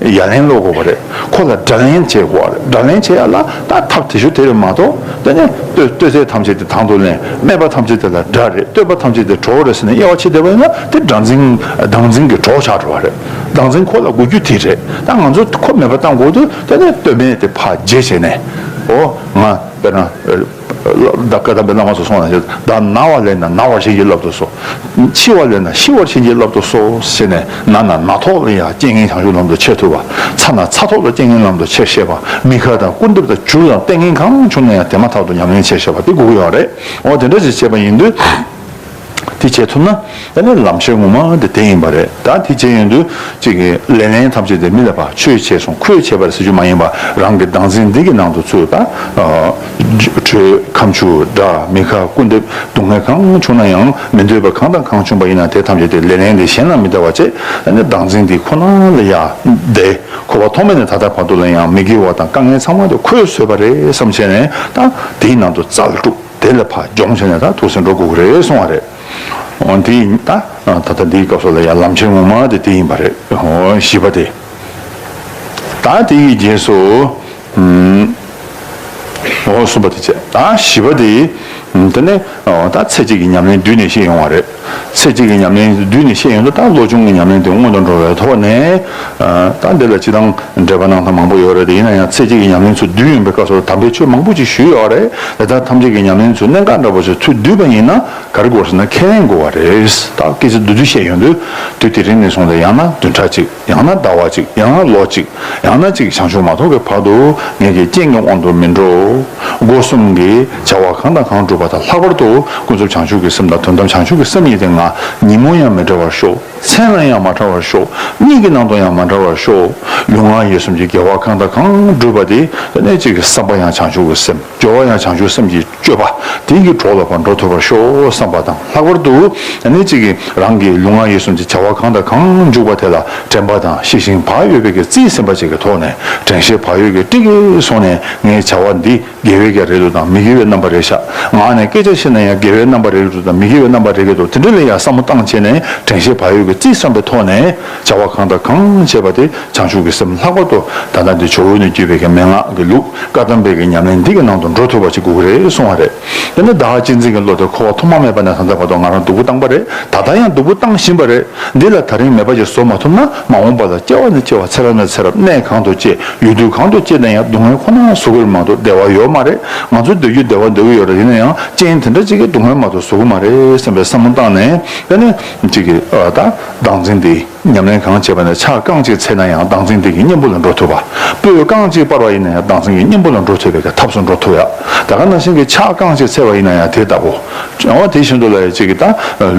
ཡ་ལན་སློག་དགོས་པ་རེད། ཁོ་ལ་དགྲ་ལན་བྱེད་དགོས་པ་རེད། དགྲ་ལན་བྱེད་ཡ་ལ་ད་ཐབས་དེ་ཤོ་དེ་རེད་མ་གཏོགས། དེ་ནས་ལྟོས་ལྟོས་ཚད་ཐམས་ཅད་དེ་དང་དུ་ལེན། སྨད་པ་ཐམས་ཅད་དེ་ལ་དགྲ་རེད། བསྟོད་པ་ཐམས་ཅད་དེ་གྲོགས་རེད་ཟེར་ནས་དབྱེ་བ་ཕྱེ་བསྡད་པ་ཡིན་ན། དེ་དགྲ་འཛིན་བདག་འཛིན་གྱི་གྲོགས་ཆགས་འགྲོ་བ་རེད། བདག་འཛིན་ཁོ་ལ་དགོས་རྒྱུ་དེ་རེད། ད་ང་ཚོ་ཁོ་མེད་པ་བཏང་དགོས་དུས། དེ་ནས་ལྟོས་མེད་དེ་ཕར་བརྗེད་བྱས་ནས། ཨོ་ང་དཔེར་ན་ད་བཀའ་གདམས་པའི་བླ་མ་ཚོ་གསུངས་ན། བདག་ན་བ་ལས་ན་ན་བར་བྱིན་གྱིས་བརླབ་ཏུ་གསོལ། འཆི་བ་ལས་ན་ཤི་བར་བྱིན་གྱིས་བརླབ་ཏུ་གསོལ་ཟེར་ནས། ན་ན་ན་ཐོག་ལ་ཡང་རྐྱེན་ངན་བྱང་ཆུབ་ལམ་དུ་ཆས་ཐུབ་པ། ཚ་ན་ཚ་ཐོག་ལ་རྐྱེན་ངན་ལམ་དུ་ཆས་ཤེས་པ། མི་ཁ་དང་སྐུར་འདེབས་དང་བྱུར་དང་ལྟས་ངན་གང་བྱུང་ན་ཡང་དེ་མ་ཐག་ཏུ་ཉམས་ལེན་བྱས་ཤེས་པ་དེ་དགོས་ཀྱི་ཡོད་རེད། འོ་དེ་འདྲ་ཞིག་བྱས་པ་ཡིན་དུས། དེ་བྱས་ཐུབ་ན་ད་ནི་ལམ་ཁྱེར་ངོ་མ་དེ་དེ་ཡིན་པ་རེད། ད་དེ་བྱས་ཡོང་དུས་གཅིག་གི་ལེ་ལན་ཐམས་ཅད་དེ་མི་ལ་ཕར་ཆོས་བྱས་སོང་། ཁོས་བྱས་པ་རེད་ཟེར་རྒྱུ་མ་ཡིན་པ། རང་གི་བདག་འཛིན་འདི་གི་ནང་དུ་ཚུད། ད་ཨ་དྲོད་ཁམ་ཆུ་དགྲ་མི་ཁ་སྐུར་འདེབས་སྡུག་བསྔལ་གང་བྱུང་ན་ཡང་། མི་འདོད་པ་གང་དང་གང་བྱུང་པ་ཡིན་ན། དེ་ཐམས་ཅད་དེ་ལེ་ལན་དེ་གཞན་ལ་མི་བདེ་བ་བྱས། ད་ནི་བདག་འཛིན་འདི་ཁོ་ན་ལ་ཡ་བསྡད། འཁོར་བ་ཐོག་མེད་ནས་ད་ལྟ་བར་དུ་ལ་ཡང་མི་དགེ་བ་དང་དཀའ་ངལ་ཚང་མ་དེ་ཁོས་བཟོས་པ་རེད་བསམ་བྱས་ནས། ད་དེའི་ནང་དུ་རྩལ་སྤྲུགས། དེ་ལ་ཕར་སྦྱོང་བྱས་ནས་ད་ཐུགས་སེམས་འགྲོ་དགོས་ཀྱི་རེད་གསུང་བ་རེད། འོ་དེ་ཡིན་ད། ད་ལྟ་འདིའི་སྐབས་སུ་ལ་ཡང་ལམ་ཁྱེར་ངོ་མ་དེ་དེ་ཡིན་པ་རེད། འོ་བཞི་པ་དེ། ད་དེ་ཡི་རྗེས་སུ། ཨམ། འོ་གསུམ་པ་དེ་བྱས། ད་བཞི་པ་དེ། ཨམ། དེ་ནས་འོ་ད་ཚེ་གཅིག་གི་ཉམས་ལེན་བསྡུས་ནས་བཤད་ཡོང་བ་རེད། ཚེ་གཅིག་གི་ཉམས་ལེན་བསྡུས་ནས་བཤད་ཡོང་དུས། ད་བློ་སྦྱོང་གི་ཉམས་ལེན་དེ་སྔོན་དུ་འགྲོ་བའི་ཐོག་ནས། ཨ། ད་འདི་ལ་སྤྱིར་བཏང་འགྲེལ་པ་གནང་སྟངས་མང་པོ་ཡོད་རེད་དེ། ཡིན་ན་ཡང་ཚེ་གཅིག་གི་ཉམས་ལེན་ཚུལ་བསྡུས་ཡོང་པའི་སྐབས་སུ་དམ་པའི་ཆོས་མང་པོ་ཅིག་ཞུས་ཡོད་རེད། དེ་དག་ཐམས་ཅད་ཀྱི་ཉམས་ལེན་ཚུལ་གནད་འགག་འདྲ་པོ་ཞིག་ཚུར་བསྡུས་པ་ཡིན་ན། ག་རེ་དགོས་ཟེར་ན། ཁས་ལེན་དགོས་པ་རེད། ད་སྐད་ཆ་བསྡུས་བསྡུས་བཤད་ཡོང་དུས། དུས་དེ་རིང་ནས་བཟུང་སྟེ་ཡང་ན་བདུན་ཕྲག་གཅིག་ཡང་ན་ཟླ་བ་གཅིག་ཡང་ན་ལོ་གཅིག་ཡང་ན་གཅིག་བྱང་ཆུབ་མ་ཐོབ་ཀྱི་བར་དུ་ངེད་ཀྱི་རྐྱེན་གྱི་དབང་དུ་མི་འགྲོ། སྒོ་གསུམ་གྱི་བྱ་བ་གང་དང་གང་བསྒྲུབ་པ་དང་། ལྷག་པར་དུ་ཀུན་རྫོབ་བྱང་ཆུབ་ཀྱི་སེམས་དང་དོན་དམ་བྱང་ཆུབ་ཀྱི་སེམས་ཉིད་དེ་ང་ཉིན་མོ་ཡང་མི་བྲལ་བར་ཤོག་མཚན་ལ་ཡང་མ་བྲལ་བར་ཤོག་གཉིད་ཀྱི་ནང་དུ་ཡང་མ་བྲལ་བར་ཤོག་ལུས་ངག་ཡིད་གསུམ་གྱི་དགེ་བ་གང་དང་གང་བསྒྲུབས་པ་དེ། དེ་ནས་གཅིག་གི་བསམ་པ་ཡང་བྱང་ཆུབ་ཀྱི་སེམས། སྦྱོར་བ་ཡང་བྱང་ཆུབ་སེམས་ཀྱི་སྤྱོད་པ་དེ་གི་གྲོགས་ལ་ཕར་འགྲོ་ཐུབ་པར་ཤོག་བསམ་པ་དང་། ལྷག་པར་དུ་དེ་ནས་གཅིག་གི་རང་གི་ལུས་ངག་ཡིད་གསུམ་གྱི་བྱ་བ་གང་དང་གང་འཇུག་པ་དེ་ལ་དྲན་པ་དང་ཤེས་བཞིན་བག་ཡོད་པའི་གི་རྩིས་ཟིན་པ་ཅིག་གི་ཐོག་ནས། དྲན་ཤེས་བག་ཡོད་ཀྱིས་ཀྲིག་ཀྲི་སོང་ནས། ངའི་བྱ་བ་འདི་དགེ་བའི་ག་རེ་འདུག་དང་མི་དགེ་བའི་རྣམ་པ་རེད་ཤག་ངག་ནས་སྐད་ཆ་བཤད་ན་ཡང་དགེ་བའི་རྣམ་པ་རེད་འདུག་དང་མི་དགེ་བའི་རྣམ་པ་རེད་འདུག་དེ་འདྲ་ལ་ཡང་བསམ་བློ་བཏང་བྱས་ནས། དྲན་ཤེས་བག་ཡོད་ཀྱིས་རྩིས་ཟིན་པའི་ཐོག་ནས་བྱ་བ་གང་དང་གང་བྱེད་པ་དེ་བྱང་ཆུབ་ཀྱི་སེམས། ལྷག་པར་དུ་ད་ལྟ་འདི་ཇོ་བོ་ནས་བརྒྱུད་པའི་གི་མན་ངག་གི་ལུགས། བཀའ་གདམས་པའི་གི་ཉམས་ལེན་འདི་གི་ནང་དུ་འགྲོ་ཐུབ་པ་ཅིག་དགོས་ཀྱི་རེད་གསུང་བ་རེད། དེ་ནི་བདག་གཅེས་འཛིན་གྱི་བློ་དེ་འཁོར་བ་ཐོག་མ་མེད་པ་ནས་ད་ལྟ་བར་དུ་ང་རང་སྡུག་པོ་བཏང་པ་རེད། ད་ལྟ་ཡང་སྡུག་པོ་བཏང་བཞིན་པ་རེད། འདི་ལ་ད་རིང་མེད་པ་ཅིག་བཟོ་མ་ཐུབ་ན། མ་འོངས་པ་ལ་སྐྱེ་བ་ནས་སྐྱེ་བ། ཚེ་རབས་ནས་ཚེ་རབས། གནས་གང་དུ་སྐྱེ། ཡུལ་དུས་གང་དུ་སྐྱེས་ན་ཡང་སྡུག་བསྔལ་ཁོ་ན་བཟོ་གི་རེད་མ་གཏོགས་བདེ་བ་ཡོད་མ་རེད། ང་ཚོ་སྡོད་རྒྱུ་བདེ་བ་འདོད་ཀྱི་ཡོད་རེད། ཡིན་ན་ཡང་རྐྱེན་དེ་འདྲ་ཅིག་གིས་སྡུག་བསྔལ་མ་གཏོགས་བཟོ་གི་མ་རེད་བསམ་པའི་བསམ་བློ་བཏང་ནས། དེ་ནས་ཅིག་གི་ཨ་ད་ བདག་འཛིན་དེ་ཉམས་ལེན་གང་བྱས་པ་ན་ཆག་རྐང་གཅིག་འཚལ་ན་ཡང་བདག་འཛིན་དེ་གི་གཉེན་པོ་ལ་འགྲོ་ཐུབ་པ། སྤོས་རྐང་གཅིག་སྤར་བ་ཡིན་ན་ཡང་བདག་འཛིན་གྱི་གཉེན་པོ་ལ་འགྲོ་ཐུབ་པའི་གི་ཐབས་སུ་འགྲོ་ཐུབ་ཡ། ད་ག་ནང་བཞིན་གྱི་ཆག་རྐང་གཅིག་འཚལ་བ་ཡིན་ན་ཡང་དེ་ལྟ་བུ། འོ་དེ་བཞིན་དུ་ལ་ཡ་གཅིག་གི་ད་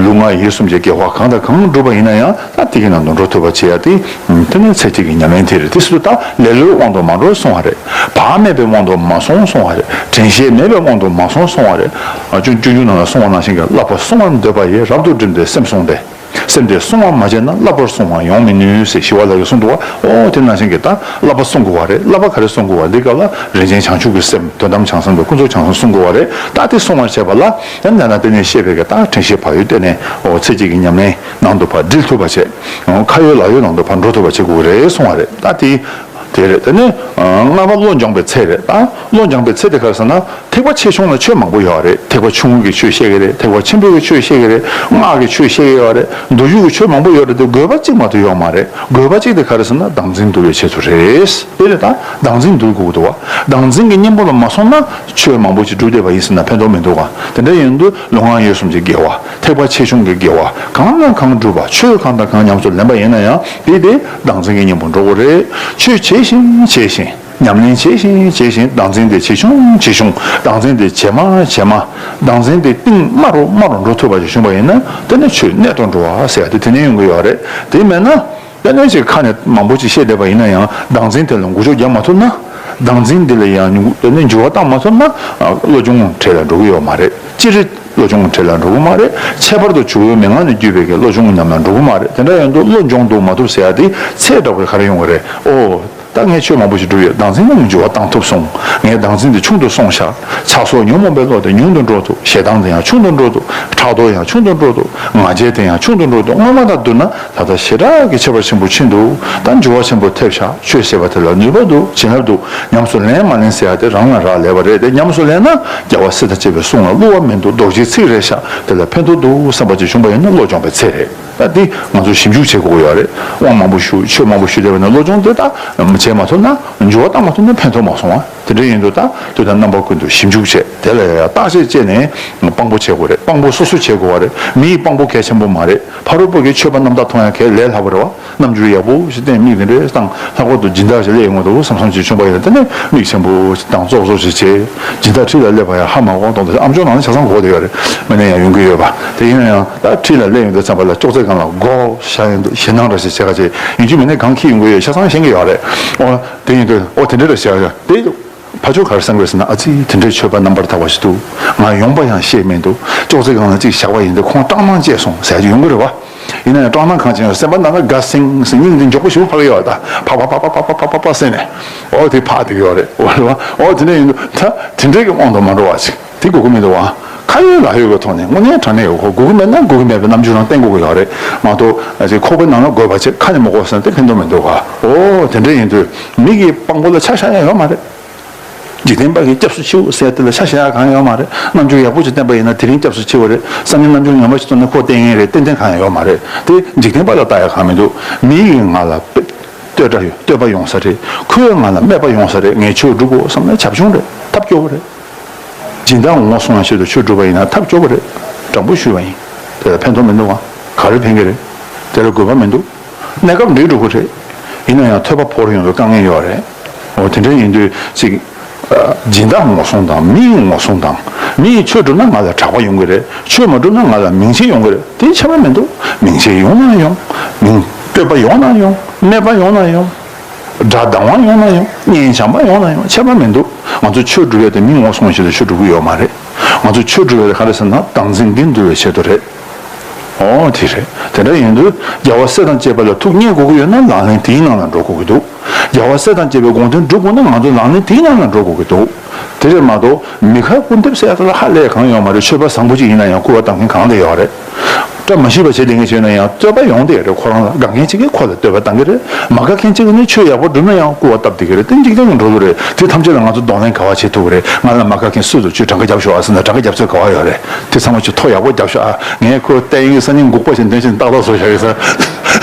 ལུས་ངག་ཡིད་གསུམ་གྱི་དགེ་བ་གང་དང་གང་བསྒྲུབས་པ་ཡིན་ན་ཡང་ད་དེ་གི་ནང་དུ་འགྲོ་ཐུབ་པ་བྱེད་ཡ་དེ། དེ་ནི་ཚེ་གཅིག་གི་ཉམས་ལེན་དེ་རེད། དེ་སྲིད་དུ་ད་ལེ་ལོའི་དབང་དུ་མ་འགྲོ་གསུང་བ་རེད། བག་མེད་པའི་དབང་དུ་མ་སོང་གསུང་བ་རེད། དྲན་ཤེས་མེད་པའི་དབང་དུ་མ་སོང་གསུང་བ་རེད། ཨ་སྤྱོད་འཇུག་ནང་ལ་གསུང་བ་ནང་བཞིན་གྱི་བསླབ་པ་སྲུང་བར་འདོད་པ་ཡིས་རབ་ཏུ་བསྒྲིམས་ཏེ་སེམས་བསྲུང་སྟེ། སེམས་དེ་བསྲུང་བར་མ་བྱས་ན་བསླབ་པར་བསྲུང་བ་ཡོང་མི་ནུས་ཟེར་ཞི་བ་ལྷ་གིས་གསུངས་འདུག་བ། ཨོ་དེ་ནང་བཞིན་གྱི་ད་བསླབ་པ་བསྲུང་དགོས་བ་རེད། བསླབ་པ་ག་རེ་བསྲུང་དགོས་བ། འདི་སྐབས་ལ་རིན་ཆེན་བྱང་ཆུབ་ཀྱི་སེམས་དོན་དམ་བྱང་སེམས་དང་ཀུན་རྫོབ་བྱང་སེམས་བསྲུང་དགོས་བ་རེད། ད་དེ་བསྲུང་བར་བྱེད་པ་ལ་ད་ནང་ན་དེ་ནས་བཤད་པའི་གི་ད་དྲན་ཤེས་བག་ཡོད་བསྟེན་ནས་ཨོ་ཚེ་གཅིག་གི་ཉམས་ལེན་ནང་དུ་ཕར་འདྲིལ་ཐུབ་པ་བྱེད། ཁ་ཡོད་ལག་ཡོད་ནང་དུ་ཕར་འགྲོ་ཐུབ་པ་བྱེད་དགོས་རེད་གསུང་བ་རེད། ད་དེ་དེ་རེད། དེ་ནས་ལྔ་པ་བློ་འབྱོངས་པའི་ཚེ་རེད། ད་བློ་འབྱོངས་པའི་ཚེ་དེ་ག་རེ་ཟེར་ན། ཐེག་པ་ཆེ་ཆུང་ལ་ཆོས་མང་པོ་ཡོད་རེད། ཐེག་པ་ཆུང་ངུ་གི་ཆོས་བཤད་ཀྱི་རེད། ཐེག་པ་ཆེན་པོའི་གི་ཆོས་བཤད་ཀྱི་རེད། སྔགས་ཀྱི་ཆོས་བཤད་ཀྱི་ཡོད་རེད། མདོ་རྒྱུད་ཀྱི་ཆོས་མང་པོ་ཡོད་རེད་དེ་དགོས་པ་གཅིག་མ་གཏོགས་ཡོད་མ་རེད། དགོས་པ་གཅིག་དེ་ག་རེ་ཟེར་ན་བདག་འཛིན་འདུལ་བའི་ཆེད་དུ་རེད། དེ་རེད། ད་བདག་འཛིན་འདུལ་དགོས་ཀྱི་འདུག་བ། བདག་འཛིན་གྱི་གཉེན་པོ་ལ་མ་སོང་ན་ཆོས་མང་པོ་ཞིག་སྒྲུབ་བསྡད་པ་ཡིན་ཟེར་ན་ཕན་ཐོགས་མི་འདུག་བ། དེ་འདྲ་ཡིན་དུས་ལུས་ངག་ཡིད་གསུམ་གྱི་དགེ་བ། ཐེག་པ་ཆེ་ཆུང་གི་དགེ་བ་གང་དང་གང་བསྒྲུབ་པ། ཆོས་གང་དང་གང་ཉམས་སུ་ལེན་པ་ཡིན་ན་ཡང་དེ་དེ་བདག་འཛིན་གྱི་གཉེན་པོ་འགྲོ་དགོས་རེད། ཆོས་བྱེད་བཞིན་བྱེད་བཞིན། ཉམས་ལེན་བྱེད་བཞིན་བྱེད་བཞིན་བདག་འཛིན་དེ་ཇེ་ཆུང་ཇེ་ཆུང་། བདག་འཛིན་དེ་ཇེ་དམའ་ཇེ་དམའ། བདག་འཛིན་དེ་གཏིང་དམའ་རུ་དམའ་རུ་འགྲོ་ཐུབ་པ་ཞིག་བྱུང་བ་ཡིན་ན་དེ་ནི་ཆོས་གནད་དུ་འགྲོ་བ་ཟེར་ཡ་དེ་དེ་ནས་ཡོང་གི་ཡོད་རེད། དེ་མེད་ན་དེ་ནས་ཅིག་ཁ་ནས་མང་པོ་ཅིག་བཤད་བསྡད་པ་ཡིན་ན་ཡང་བདག་འཛིན་དེ་ལ་འགུལ་སྐྱོད་རྒྱག་མ་ཐུབ་ན། བདག་འཛིན་འདི་ལ་ཡང་དེ་ནས་འགྱུར་བ་བཏང་མ་ཐུབ་ན་བློ་སྦྱོང་གྲལ་ལ་འགྲོ་གི་ཡོད་མ་རེད། སྤྱིར་བློ་སྦྱོང་གྲལ་ལ་འགྲོ་གི་མ་རེད། ཁྱད་པར་དུ་བྱུང་བའི་མན་ངག་ནས་བརྒྱུད་པའི་གི་བློ་སྦྱོང་རྣམས་ལ་འགྲོ་གི་མ་རེད། དེ་འདྲ་ཡོང་དུས་བློ་སྦྱོང་འདུག་མ་འདུག་ཟེར་ཡ་དེ་ཚད་འདྲ་བོ་ག་རེ་ཡོང་གི་རེད། ཨོ། ད་ངས་ཆོས་མང་པོ་ཞིག་བསྒྲུབས་ཡོད། བདག་འཛིན་ནང་འགྱུར་བ་བཏང་ཐུབ་སོང་། ངས་བདག་འཛིན་དེ་ཆུང་དུ་སོང་ཤག་ཆགས་སོགས་ཉོན་མོངས་པའི་བློ་དེ་ཉུང་དུ་འགྲོ་འདུག་ཞེ་སྡང་དེ་ཡང་ཆུང་དུ་འགྲོ་འདུག་ཕྲག་དོག་ཡང་ཆུང་དུ་འགྲོ་འདུག་ང་རྒྱལ་དེ་ཡང་ཆུང་དུ་འགྲོ་འདུག་སྔོན་མ་དང་བསྡུར་ན་ད་ལྟ་ཞེ་དྲག་གི་ཁྱད་པར་ཆེན་པོ་ཕྱིན་འདུག་ད་འགྱུར་བ་ཆེན་པོ་ཐེབས་ཤག་ཆོས་ཟེར་བ་དེ་ལ་ནུས་པ་འདུག་བྱིན་རླབས་འདུག་ཉམས་སུ་ལེན་མ་ལེན་ཟེར་ཡ་དེ་རང་ལ་རག་ལས་པ་རེད། དེ་ཉམས་སུ་ལེན་ན་རྒྱལ་བ་སྲས་དང་བཅས་པའི་གསུང་ལ་བསླུ་བ་མི་འདུག་རྡོ་རྗེའི་ཚིག་རེད་ཤག་དེ་ལ་ཕན་ཐོགས་འདུག་བསམ་པ་ཅིག་བྱུང་བ་ཡིན་ན་བློ་སྦྱོང་བའི་ཚེ་རེད། ད་འདི་ང་ཚོ་ཞིབ་འཇུག་བྱེད་དགོས་ཀྱི་ཡོད་རེད། དབང་མང་པོ་ཞུ། ཆོས་མང་པོ་ཞུས་བསྡད་པ་ན་བློ་སྦྱོང་དེ་ད་བྱེད་མ་ཐུབ་ན་འགྱུར་བ་བཏང་མ་ཐུབ་ན་ཕན་ཐོགས་མ་སོང་བ། དེ་འདྲ་ཡིན་དུས་ད་དུས་དང་རྣམ་པ་ཀུན་ཏུ་ཞིབ་འཇུག་བྱེད། དེ་ལ་ཡང་བརྟག་དཔྱད་བྱས་ནས་དཔང་པོ་བྱེད་དགོས་རེད། དཔང་པོ་སོ་སོ་བྱེད་དགོས་བ་རེད། མི་ཡི་དཔང་པོ་གལ་ཆེན་པོ་མ་རེད། ཕ་རོལ་པོ་གི་ཆོས་པ་རྣམ་དག་མཐོང་ཡ་གལ་ལས་སླ་པོ་རེད་བ། རྣམ་འགྱུར་ཡག་པོ་ཞིག་བསྟན། མིག་དེ་འདྲས་བཏང་། ལྷག་པར་དུ་སྦྱིན་བདག་ཞིག་སླེབས་ཡོང་གི་འདུག་བསམ་བསམ་ཞིག་བྱུང་བ་ཡིན་ན་དེ་ནས་མིག་ཆེན་པོ་ཞིག་བཏང་། ཙོག་ཙོག་ཞིག་བྱེད། སྦྱིན་བདག་འཁྲིས་ལ་སླེབས་པ་ཡང་ཧ་མ་གོ་གཏོང་དུས་ཨ་མཆོག་ནང་ལ་ཆ་ཚང་གོ་བསྡད་ཡོད་རེད། མི་ནས་ཡང་ཡོང་གི་ཡོད་པ། དེ་ཡིན་ན་ཡང་ད་འཁྲིས་ལ་སླེབས་ཡོང་དུས་ཙམ་པ་ལ་ཅོག་ཙེ་སྒང་ལ་སྒོ་བཞག་ཡོང་དུས་ཞེད་སྣང་འདྲ་ཞིག་བྱེད་ཁ་ཅིག་ཡིན་གཅིག་མིན་གཅིག་གང་འཁྱེར་ཡོང་གི་ཡོད་ཆ་ཚང་ཤེས་ཀྱི་ཡོད་རེད། འོ་དེ་ཡིན་དུས་འོ་དེ་འདྲ་རེད་བྱས་ཡོད་དེ། ཕར་ཕྱོགས་ག་རེ་བསམ་གི་རེད་ཟེར་ན། ཨ་ཙི་དེ་འདྲའི་ཆོས་པ་རྣམ་པར་དག་པ་ཞིག་འདུག་ང་ཡོང་པ་ཡང་ཤེས་མི་འདུག་ཅོག་ཙེ་སྒང་ལ་གཅིག་བཞག་པ་ཡིན་དུས་ཁོང་སྐྲག་སྣང་སྐྱེས་སོང་ཟེར་གྱི་ཡོང་གི་རེད་བ། ཡིན་ན་ཡང་སྐྲག་སྣང་གང་བྱུང་ཡང་སེམས་པ་ནང་ལ་དགའ་སེང་སེང་སྙིང་འདི་མགྱོགས་པོ་ཞིག་ཕར་ཡོད་ད་ཕ་ཕ་ཕ་ཕ་ཟེར་ནས་འོ་དེ་ཕར་དེ་ཡོད་རེད། འོ་རེད་བ། འོ་དེ་འདྲ་ཡིན་དུས་ད་དེ་འདྲའི་གི་དབང་དུ་མ་འགྲོ་བ་ཞིག་དེ་དགོས་ཀྱི་མི་འདུག་བ། ཁ་ཡོད་ལག་ཡོད་ཀྱི་ཐོག་ནས་དངོས་གནས་དྲང་གནས་ཡོད་ཁོ་དགོས་ཀྱི་མེད་ན་དགོས་ཀྱི་མེད་པའི་རྣམ་འགྱུར་རང་བསྟན་དགོས་ཀྱི་ཡོད་རེད་མ་གཏོགས་ཨ་ཅེ་ཁོག་པའི་ནང་ལ་དགོས་པ་ཅིག་ཁ་ནས་མ་གོ་ཟེར་ན་དེ་ཕན་ཐོགས་མི་འདུག་བ། འོ་དེ་འདྲ་ཡིན་དུས་མི་གི་དཔང་པོ་ལ་ཆ་བཞག་ཡ་ཡོད་མ་རེད། འཇིག་རྟེན་པ་གིས་སྐྱབས་སུ་མཆིའོ་ཟེར་དེ་ལ་ཆ་བཞག་ཡ་གང་ཡང་ཡོད་མ་རེད། རྣམ་འགྱུར་ཡག་པོ་ཅིག་བསྟན་པ་ཡིན་ན་དེ་རིང་སྐྱབས་སུ་མཆི་བ་རེད། སང་ཉིན་རྣམ་འགྱུར་ངན་པ་ཞིག་བསྟན་ན་ཁོ་བསྟེན་མཁན་རེད། ཏན་ཏན་གང་ཡང་ཡོད་མ་རེད། དེ་འཇིག་རྟེན་པ་ལ་ལྟ་ཡ་གང་མི་འདུག་མི་ཡིས་ང་ལ་བསྟོད་སྒྲ་ཡོད། བསྟོད་པ་ཡོང་ས་རེད། ཁོས་ང་ལ་སྨད་པ་ཡོང་ས་རེད། ངས་ཆོས་སྒྲུབ་དགོས་བསམ་ན་བྱབ་ཆུང་རེད། ཐབས་སྐྱོ་བོ་རེད། སྦྱིན་བདག་ངོ་སྲུང་ཡ་ཆེད་དུ་ཆོས་སྒྲུབ་པ་ཡིན་ན་ཐབས་སྐྱོ་བོ་རེད། དྲང་པོ་ཞུས་པ་ཡིན། དེ་ལ་ཕན་ཐོགས་མི་འདུག་བ། ག་རེ་ཕན་གི་རེད། དེ་ལ་དགོས་པ་མི་འདུག་གནས་སྐབས་འགྲིག་འགྲོ་གི་རེད། ཡིན་ན་ཡང་ཐོས་པ་བོར་ཡོང་བའི་དཀའ་ངལ་ཡོད་རེད། འོ་དེ་འདྲ་ཡིན་དུས་ཅིག་ཨ། སྦྱིན་བདག་ངོ་སྲུང་དང་མི་ཡི་ངོ་སྲུང་དང་། མི་ཡིས་ཆོས་བསྒྲུབས་ན་ང་ལ་གྲགས་པ་ཡོང་གི་རེད། ཆོས་མ་བསྒྲུབས་ན་ང་ལ་མིང་ཆེ་ཡོང་གི་རེད། དེ་ཁྱད་པར་མི་འདུག་མིང་ཆེ་ཡོང་ན་ཡོང་། མིང་བསྟོད་པ་ཡོང་ན་ཡོང་། སྨད་པ་ཡོང་ན་ཡོང་། དགྲ་སྡང་བ་ཡོང་ན་ཡོང་། གཉེན་བྱམས་པ་ཡོང་ན་ཡོང་། ཁྱད་པར་མི་འདུག་ང་ཚོ་ཆོས་སྒྲུབ་ཡ་དེ་མི་ངོ་སྲུང་ཆེད་དུ་ཆོས་སྒྲུབ་ཀྱི་ཡོད་མ་རེད། ང་ཚོ་ཆོས་སྒྲུབ་ཡ་དེ་ག་རེ་ཟེར་ན་བདག་འཛིན་འདི་འདུལ་བའི་ཆེད་དུ་རེད། ཨོ་དེ་རེད། དེ་འདྲ་ཡིན་དུས་རྒྱལ་བ་སྲས་དང་བཅས་པ་ལ་ཐུགས་མཉེས་དགོས་ཀྱི་ཡོད་ན་ལག་ལེན་དེའི་ནང་ལ་འགྲོ་དགོས་ཀྱི་འདུག་རྒྱལ་བ་སྲས་དང་བཅས་པའི་དགོངས་དོན་སྒྲུབ་དགོས་ན་ང་ཚོ་ལག་ལེན་དེའི་ནང་ལ་འགྲོ་དགོས་ཀྱི་འདུག་དེ་རེད་མ་གཏོགས་མི་ཁ་སྐུར་འདེབས་ཟེར་ཡ་ལ་ཧ་ལས་གང་ཡོད་མ་རེད། ཆོས་པ་བཟང་པོ་ཅིག་ཡིན་ན་ཡང་སྐུར་བ་བཏང་མཁན་གང་དེ་ཡོད་རེད། བཀྲ་མ་ཤིས་པ་བྱེད་དེ་ངས་བྱས་ན་ཡང་རྩོད་པ་ཡོང་བསྡད་ཀྱི་རེད། ཁོ་རང་ལ་དགའ་མཁན་གཅིག་གིས་ཁོ་ལ་བསྟོད་པ་བཏང་གི་རེད། མ་དགའ་མཁན་གཅིག་གིས་ནི་ཆོས་ཡག་པོ་བསྒྲུབས་ན་ཡང་སྐུར་བ་བཏབ་བསྡད་ཀྱི་རེད། དེ་འཇིག་རྟེན་གྱི་འགྲོ་ལུགས་རེད། དེ་ཐམས་ཅད་ལ་ང་ཚོ་གདོང་ལེན་ག་བ་བྱེད་ཐུབ་ཀྱི་རེད། ང་ལ་མ་དགའ་མཁན་སུ་འདུག་ཁྱོས་གྲངས་ཀ་རྒྱབ་ཤོག་ཨ་ཟེར་ན་གྲངས་ཀ་རྒྱབ་ཚོད་ག་བ་ཡོད་རེད། དེ་ཚང་མ་ཁྱོས་ཐོ་ཡག་པོ་རྒྱབ་ཤོག་ཨ། ངས་ཁོ་བསྟན་ཡིག་སང་ཉིན་འགུག་པ་བཞིན་འདོན་བཞིན་ཏག་ཏག་བཟོ་བཞག་ཡོད་ཟེར།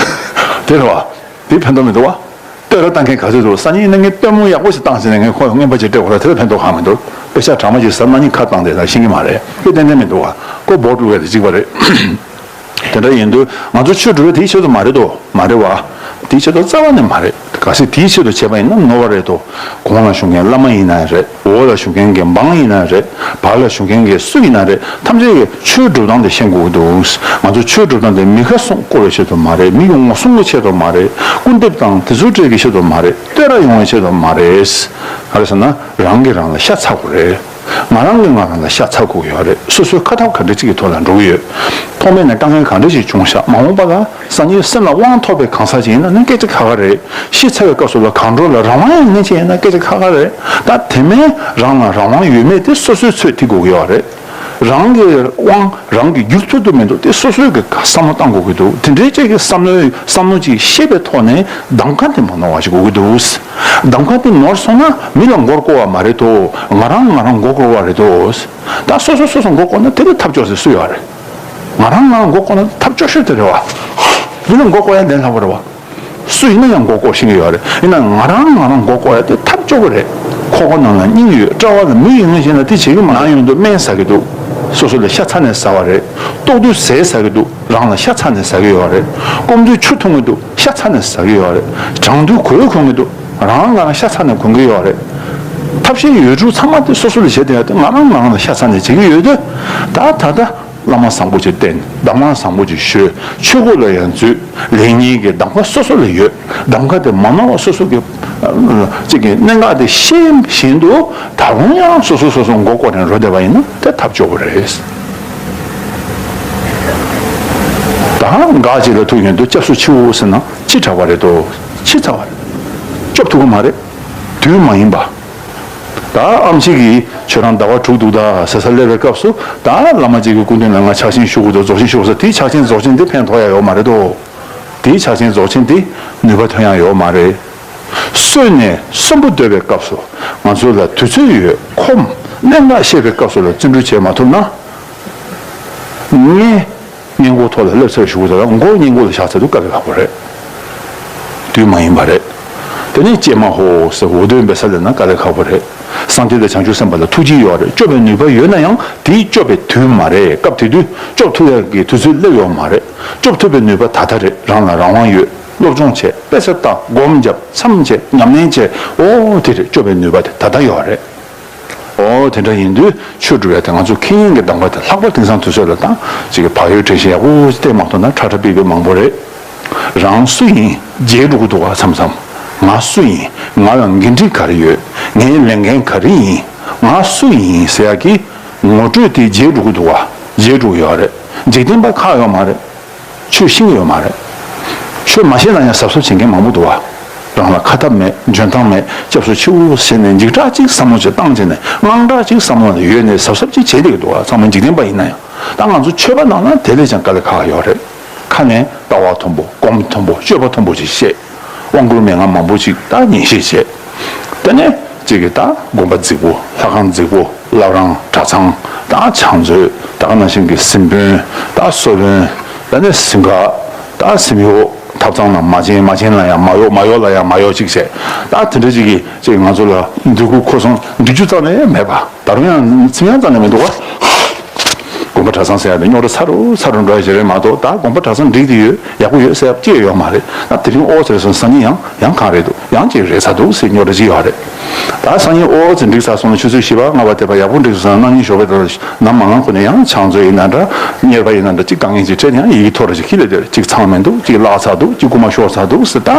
དེ་རེད་བ། དེ་ཕན་ཐོགས་མི་འདུག་བ། བསྟོད་ར་བཏང་མཁན་ག་ཚོད་འདུག་སང་ཉིན་ནི་ངས་བསྟོད་སྨོན་ཡག་པོ་ཞིག་བཏང་ཟིན་ནས་ངས་ཁོ་རྔན་པ་ཅིག་སྤྲད་དགོས་ར། དེ་ལ་ཕན་ཐོགས་གང་མི་འདུག་དཔེ་ཆ་གྲངས་མ་ཅིག་ཟ་ན་ནི་ཁ་བཏང་དེ་ལ་ཤེས་ཀྱི་མ་རེད། དེ་ཏན་ཏན་མི་འདུག་བ། ཁོ་འབོར་བླུག་ཡ་དེ་གཅིག་པ་རེད། དེ་འདྲ་ཡིན་དུས་ང་ཚོ་ཆོས་སྒྲུབ་པ་དེའི་ཆེད་དུ་མ་རེད་དོ། མ་རེད་བ། དེའི་ཆེད་དུ་རྩ་བ་ནས་མ་རེད། གལ་སྲིད་དེའི་ཆེད་དུ་བྱས་པ་ཡིན་ན་ནོར་བ་རེད་དོ། གོང་ལ་བཞུགས་མཁན་བླ་མ་ཡིན་ན་རེད། འོག་ལ་བཞུགས་མཁན་གྱི་འབངས་ཡིན་ན་རེད། བར་ལ་བཞུགས་མཁན་གྱི་སུ་ཡིན་ན་རེད། ཐམས་ཅད་ཀྱིས་ཆོས་སྒྲུབ་སྟངས་དེ་ཤེས་དགོས་ཀྱི་འདུག་ང་ཚོ་ཆོས་སྒྲུབ་སྟངས་དེ་མི་ཁ་སྲུང་བཀོལ་བའི་ཆེད་དུ་མ་རེད། མི་གི་ངོ་སྲུང་གི་ཆེད་དུ་མ་རེད། སྐུར་འདེབས་དང་དེ་ཚོའི་གྲས་ཀྱི་ཆེད་དུ་མ་རེད། བསྟོད་ར་ཡོང་བའི་ཆེད་དུ་མ་རེད། ག་རེ་ཟེར་ན། རང་གིས་རང་ལ་ཤ་ཚ་དགོས་རེད། ང་རང་གིས་ང་རང་ལ་ཤ་ཚ་དགོས་ཀྱི་ཡོད་རེད། སོ་སོའི་ཁ་ཐབས་ག་འདྲ་ཅིག་གི་ཐོག་ལ་འགྲོ་གི་ཡོད། ཐོག་མེད་ནས་དཀའ་ངལ་ག་འདྲ་ཞིག་བྱུང་ཤག་མ་འོངས་པ་ལ་སང་ཉིན་སེམས་ལ་དབང་ཐོབ་པའི་གང་ཟག་ཅིག་ཡིན་ན་ནི་སྐད་ཆ་ཁ་ཁ་རེད། ཤི་ཚར་བའི་སྐབས་སུ་ལ་གང་འགྲོ་ལ་རང་དབང་ཡོད་མཁན་ཅིག་ཡིན་ན་སྐད་ཆ་ཁ་ཁ་རེད། ད་དེ་མིན་རང་ལ་རང་དབང་ཡོད་མེད་དེ་སོ་སོས་ཚོད་ཐིག་དགོས་ཀྱི་ཡོད་རེད། རང་གི་དབང་རང་གིས་བསྒྱུར་ཐུབ་ཐུབ་མི་འདུག་དེ་སོ་སོས་ཀྱི་བསམ་བློ་བཏང་དགོས་ཀྱི་འདུག་དེ་འདྲའི་ཅིག་གི་བསམ་བློའི་བསམ་བློ་ཅིག་ཤེས་པའི་ཐོག་ནས་གདམ་ཁ་དེ་མ་ནོར་བ་ཞིག་དགོས་ཀྱི་འདུག་གདམ་ཁ་དེ་ནོར་སོང་ན་མི་ལ་མགོ་སྐོར་བ་མ་རེད་དོ། ང་རང་ང་རང་མགོ་སྐོར་བ་རེད་དོ། ད་སོ་སོ་སོ་སོ་མགོ་སྐོར་ན་དེ་ལས་ཐབས་སྐྱོ་ཟེར་སུ་ཡོད་རེད། ང་རང་ང་རང་མགོ་སྐོར་ན་ཐབས་སྐྱོ་ཤོས་དེ་རེད་བ། མི་ལ་མགོ་སྐོར་ཡ་ལས་སླ་པོ་རེད་བ། སུ་ཡིན་ན་ཡང་མགོ་སྐོར་ཤེས་ཀྱི་ཡོད་རེད། ཡིན་ན་ང་རང་ང་རང་མགོ་སྐོར་ཡ་དེ་ཐབས་སྐྱོ་པོ་རེད། ཁོག་པ་ནང་ལ་སྙིང་ཡོད། དཔྲལ་བ་ལ་མིག་ཡོད་ན་ཤེས་ན་དེ་བྱེད་ཀྱི་མ་ན་ཡོང་དུས་སྨན་ཟ་གི་འདུག་སོ་སོ་ལ་ཤ་ཚ་ནས་ཟ་བ་རེད། ལྟོགས་དུས་ཟས་ཟ་གི་འདུག་རང་ལ་ཤ་ཚ་ནས་ཟ་གི་ཡོད་རེད། སྐོམ་དུས་ཆུ་འཐུང་གི་འདུག་ཤ་ཚ་ནས་ཟ་གི་ཡོད་རེད། གྲང་དུས་གོས་གོན་གི་འདུག་རང་ང་རང་ཤ་ཚ་ནས་གོན་གི་ཡོད་རེད། ཐབས་ཤེས་ཡོད་དྲུག་ཚང་མ་དེ་སོ་སོ་ལ་བྱེད་བསྡད་ཡ་དེ་ང་རང་ང་རང་ལ་ཤ་ཚ་ནས་བྱེད་ཀྱི་ཡོད་དུས། ད་ད་ལྟ་བླ་མ་བཟང་པོ་ཅིག་བསྟེན། གདམས་ངག་བཟང་པོ་ཅིག་ཤོད། ཆོས་སྒོ་ལ་ཡང་འཛུལ། ལེགས་ཉེས་ཀྱི་གདམ་ཁ་སོ་སོ་ལ་ཡོད། གདམ་ཁ་དེ་མ་ནོར་བ་སོ་སོ་གི་ཅིག་གི་གནད་འགག་དེ་ཤེས་བཞིན་དུ་ད་རུང་ཡང་སོ་སོ་སོ་སོ་མགོ་སྐོར་ནས་འགྲོ་བསྡད་པ་ཡིན་ན་དེ་ཐབས་སྐྱོ་པོ་རེད། ད་འགག་ཅིག་ལ་ཐུག་ཡོང་དུས་སྐྱབས་སུ་མཆིའོ་ཟེར་ན་ཅི་དྲག་པ་རེད་དོ། ཅི་ཚ་བ་རེད། སྐྱོབ་ཐུབ་ཀྱི་མ་རེད། དུས་མ་ཡིན་པ། ད་ཨམ་ཆི་གིས་ཁྱོད་རང་ཟླ་བ་དྲུག་འདུག་ད་ཟེར་ས་སླེབས་པའི་སྐབས་སུ་ད་བླ་མ་གཅིག་གི་སྐུ་མདུན་ལ་ང་ཕྱག་ཆེན་ཞུ་དགོས་འདུག་རྫོགས་ཆེན་ཞུ་དགོས་ས་དེའི་ཕྱག་ཆེན་རྫོགས་ཆེན་དེ་ཕན་ཐོགས་ཡ་ཡོད་མ་རེད་དོ། དེའི་ཕྱག་ཆེན་རྫོགས་ཆེན་དེ་ནུས་པ་ཐོན་ཡ་ཡོད་མ་རེད། གསོན་ནས་གསོན་པོ་སྡོད་པའི་སྐབས་སུ་ང་ཚོ་ལ་དུས་ཚོད་ཡོད། ཁོམ་གནད་འགག་ཤེས་པའི་སྐབས་སུ་ལ་བརྩོན་འགྲུས་བྱེད་མ་ཐུབ་ན། ངས་སྔས་མགོ་ཐོག་ལ་སླེབས་ཚར་ཞུ་དགོས་ཟེར་ལ་མགོ་སྔས་མགོ་ལ་བཞག་ཚར་དུས་དཀའ་ལས་ཁག་པོ་རེད། དུས་མ་ཡིན་པ་རེད། དེ་ནས་ཀྱེ་མ་ཧོ་ཟེར་འོ་དོད་འབེབས་ས་སླེབས་ན་དཀའ་ལས་ཁག་པོ་རེད། སངས་རྒྱས་དང་བྱང་ཆུབ་སེམས་དཔའ་ལ་ཐུགས་རྗེ་ཡོད་རེད། སྐྱོབ་པའི་ནུས་པ་ཡོད་ན་ཡང་དེའི་སྐྱོབ་པའི་དུས་མ་རེད། སྐབས་དེ་དུས་སྐྱོབ་ཐུབ་ཡག་གི་དུས་ཚོད་སླེབས་ཡོད་མ་རེད། སྐྱོབ་ཐུབ་པའི་ནུས་པ་ད་ལྟ་རེད། རང་ལ་རང་དབང་ཡོད། སློབ་སྦྱོང་བྱས། དཔེ་ཆ་ལྟ། སྒོམ་བརྒྱབ། མཚམས་བཅད། ཉམས་ལེན་བྱས། ཨོ་དེ་རེད། སྐྱོབ་པའི་ནུས་པ་དེ་ད་ལྟ་ཡོད་རེད། ཨོ་དེ་འདྲ་ཡིན་དུས་ཆོས་སྒྲུབ་ཡ་དེ་ང་ཚོ་ཁེ་ཉེན་གྱི་གདམས་ཀ་དེ་ལྷག་པར་དེང་སང་དུས་ཚོད་ལ་ད་ཅིག་གི་བག་ཡོད་བྲེལ་ཞིག་ཡག་པོ་བལྟས་མ་ཐུབ་ན་ཁྲ་ཁྲ་པིག་པིག་མང་པོ་རེད། རང་སུ་ཡིན་བརྗེད་འགྲོ་གི་འདུག་ག་མཚམས་མཚམས། ང་སུ་ཡིན། ང་ལ་འགན་འཁྲི་ག་རེ་ཡོད། ངའི་ལས་འགན་ག་རེ་ཡིན། ང་སུ་ཡིན་ཟེར་ཡ་གི་ངོ་སྤྲོད་དེ་བརྗེད་འགྲོ་གི་འདུག་ག་བརྗེད་འགྲོ་གི་ཡོད་རེད། འཇིག་རྟེན་པ་ཁག་ཡོད་མ་རེད། ཆོས་ཤེས་ཀྱི་ཡོད་མ་རེད། ཆོས་མ་ཤེས་ན་ཡང་གཟབ་གཟབ་བྱེད་མཁན་མང་པོ་འདུག་བ། རང་ལ་ཁ་ཐབས་མེད། འཇོན་ཐང་མེད། སྐྱབས་སུ་མཆིའོ་ཟེར་ནས་འཇིགས་སྐྲག་ཅིག་བསམ་བློ་ཅིག་བཏང་བྱས་ནས་དངངས་སྐྲག་ཅིག་བསམ་བློ་ལ་ཡོད་ནས་གཟབ་གཟབ་ཅིག་བྱས་བསྡད་ཀྱི་འདུག་བ། ཚང་མ་འཇིག་རྟེན་པ་ཡིན་ན་ཡང་། ད་ང་ཚོ་ཆོས་པ་ནང་ན་དེ་ལས་ཀྱང་དཀའ་ལས་ཁག་ཡོད་རེད། ཁ་ནས་ལྟ་བ་མཐོན་པོ། སྒོམ་མཐོན་པོ། སྤྱོད་པ་མཐོན་པོ་ཅིག་བཤད། དབང་བསྐུར་མན་ངག་མང་པོ་ཅིག་ད་ཉན་བཤད་བྱས། དེ་ནས་གཅིག་གིས་ད་དགོན་པ་རྫིག་པོ། ལྷ་ཁང་རྫིག་པོ། བླ་བྲང་གྲྭ་ཚང་། ད་ཕྱག་མཛོད། ད་ག་ནང་བཞིན་གྱི་སྲིན་བོན། ད་སོ་བོན། ད་ནས་སིང་ག་ད་སིམ་གཡོག་ཐབ་ཚང་ལ་མ་བྱན། མ་བྱན་ལ་ཡང་མ་གཡོག་མ་གཡོག་ལ་ཡང་མ་གཡོག་ཅིག་བྱས། ད་དེ་འདྲ་ཅིག་གིས་ཅིག་ང་ཚོ་ལ་འདོད་རྒུ་ཁུར་སོང་། འདོད་རྒྱུ་རྩ་ནས་མེད་པ། ད་རུང་ཡང་ཚིམ་ཡང་རྩ་ནས་མི་འདུག་བ། དགོན་པ་གྲྭ་ཚང་ཟེར་ཡ་དེ་རྙོག་དྲ་ཚ་རུ་ཚ་རུ་འགྲོ་ཡ་ཞིག་རེད་མ་གཏོགས། ད་དགོན་པ་གྲྭ་ཚང་འགྲིག་དེ་ཡོད། ཡག་པོ་ཡོད་ཟེར་ཡ་ཅི་ཡང་ཡོད་མ་རེད། ད་དེ་རིང་ཨོ་ཟེར་སོང་། སང་ཉིན་ཡང་ཡང་གང་རེད་འདུག་ཡང་ཅིག་རེད་ཚར་འདུག་ཟེར་རྙོག་དྲ་ཅིག་ཡོད་རེད། ད་སང་ཉིན་ཨོ་ཙི་འགྲིག་ཚར་སོང་ན་ཆུ་ཚོད་བཞི་པ་ལྔ་པ་དེ་པ་ཡག་པོ་འགྲིག་སོང་ན་གནངས་ཉིན་ཞོགས་པའི་དེ་ལ་ནམ་མ་ངན་ཁོ་ནས་ཡང་ཕྱག་མཛོད་ཡིན་ན་འདྲ། གཉེར་པ་ཡིན་ན་འདྲ། ཅིག་དཀའ་ངལ་ཅིག་འཕྲད་ན་ཡང་ཡི་གེ་ཐོ་རེ་ཅིག་ཁྱི་ལས་དེར་ཅིག་ཚང་མི་འདུག་ཅིག་བརླག་ཚར་འདུག་ཅིག་རྐུ་མ་ཤོར་ཚར་འདུག་ཟེར། ད་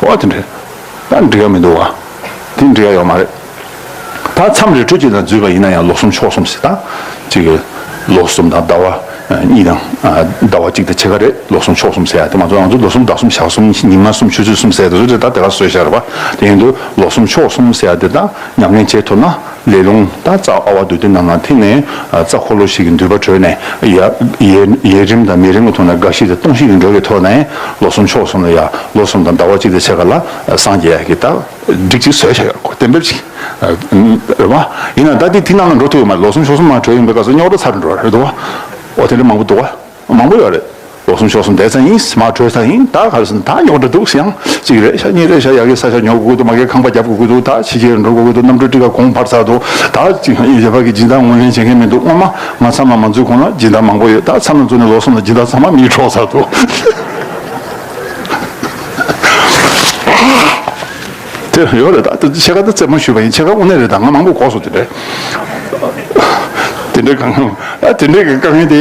ཨོ་དེ་འདྲ་ད་འགྲིག་ཡ་མི་འདུག་བ། དེ་འགྲིག་ཡ་ཡོད་མ་རེད། ད་མཚམས་རི་ཁྲོད་ཅིག་ལ་འཛུལ་བ་ཡིན་ན་ཡང་ལོ་གསུམ་ཕྱོགས་གསུམ་ཟེར། ད་ཅིག་ལོ་གསུམ་དང་ཟླ་བ་གཉིས་དང་ཟླ་བ་གཅིག་དང་ཕྱེད་ཀ་རེད། ལོ་གསུམ་ཕྱོགས་གསུམ་ཟེར་ཡ་དེ་མ་གཏོགས་ང་ཚོ་ལོ་གསུམ་ཟླ་གསུམ་ཞག་གསུམ་ཉི་མ་གསུམ་ཆུ་ཚོད་གསུམ་ཟེར་ཡ་དེ་ཚོ་རེད། ད་དེ་ག་བཟོས་བཞག་རེད་པ། དེ་ཡིན་དུས་ལོ་གསུམ་ཕྱོགས་གསུམ་ཟེར་ཡ་དེ་ད་ཉམས་ལེན་བྱེད་ཐུབ་ན། ལས་རླུང་ད་རྩ་ཨ་བ་བདུད་སྡེ་རྣམས་ལ་ཐིམ་ནས་རྩ་འཁོར་ལོ་བཞི་གི་མདུད་པ་གྲོལ་ནས་ཡ་ཡས་ཡས་རིམ་དང་མས་རིམ་གྱི་ཐོག་ནས་དགའ་བཞི་དང་སྟོང་བཞི་གི་འགྲོ་བའི་ཐོག་ནས་ལོ་གསུམ་ཕྱོགས་གསུམ་ལ་ཡ་ལོ་གསུམ་དང་ཟླ་བ་གཅིག་དང་ཕྱེད་ཀ་ལ་སངས་རྒྱས་ཡ་གི་ད་སྒྲིག་ཅིག་བཟོས་བཞག་ཡོད་གོ། གཏན་འབེབས་ཅིག་རེད་བ། ཡིན་ན་ད་དེ་དེ་ནང་ལ་འགྲོ་ཐུབ་ཡོད་མ་རེད། ལོ་གསུམ་ཕྱོགས་གསུམ་མ་གྲོལ་ཡོང་པའི་སྐབས་སུ་རྙོག་དྲ་ཚ་རུ་འགྲོ་རེད་དོ། འོ་དེ་འདྲ་མང་པོ་འདུག་བ། མང་པོ་ཡོད་རེད། ལོ་གསུམ་ཕྱོགས་གསུམ་བསྡད་ཚར་ཡིན། མར་བྲོས་ཚར་ཡིན། ད་ག་རེ་ཟེར་ན་ད་ཉོག་འདྲ་འདུག་ཟེར། ཡང་གཅིག་རེད་ཤག་གཉིས་རེད་ཤག། ཡ་གི་ས་ཆ་ཉོ་དགོས་ཀྱི་འདུག། མ་གི་ཁང་པ་རྒྱབ་དགོས་ཀྱི་འདུག། ད་ཕྱི་རྒྱལ་འགྲོ་དགོས་ཀྱི་འདུག། གནམ་གྲུ་ཊི་ཀ་གོང་འཕར་ཚར་འདུག། ད་གཅིག་ཡོད་པ་གི་སྦྱིན་བདག་ངོས་ལེན་བྱེད་མཁན་མི་འདུག། སྔོན་མ་ང་མཚམས་ལ་མ་འཛུལ་གོང་ལ་སྦྱིན་བདག་མང་པོ་ཡོད། ད་མཚམས་ལ་འཛུལ་ནས་ལོ་གསུམ་ལ་སྦྱིན་བདག་ཚང་མ་མིས་འཕྲོག་ཚར་འདུག། དེ་ཡོད་རེད། ད་ཕྱེད་ཀ་ད་རྩེད་མོ་ཞུས་པ་ཡིན། ཕྱེད་ཀ་དངོས་གནས་རེད། ད་ང་མང་པོ་གོ་སོང་། དེ་འདྲའི་དེ་འདྲའི་དཀའ་ངལ། ད་དེ་འདྲའི་དཀའ་ངལ་དེ་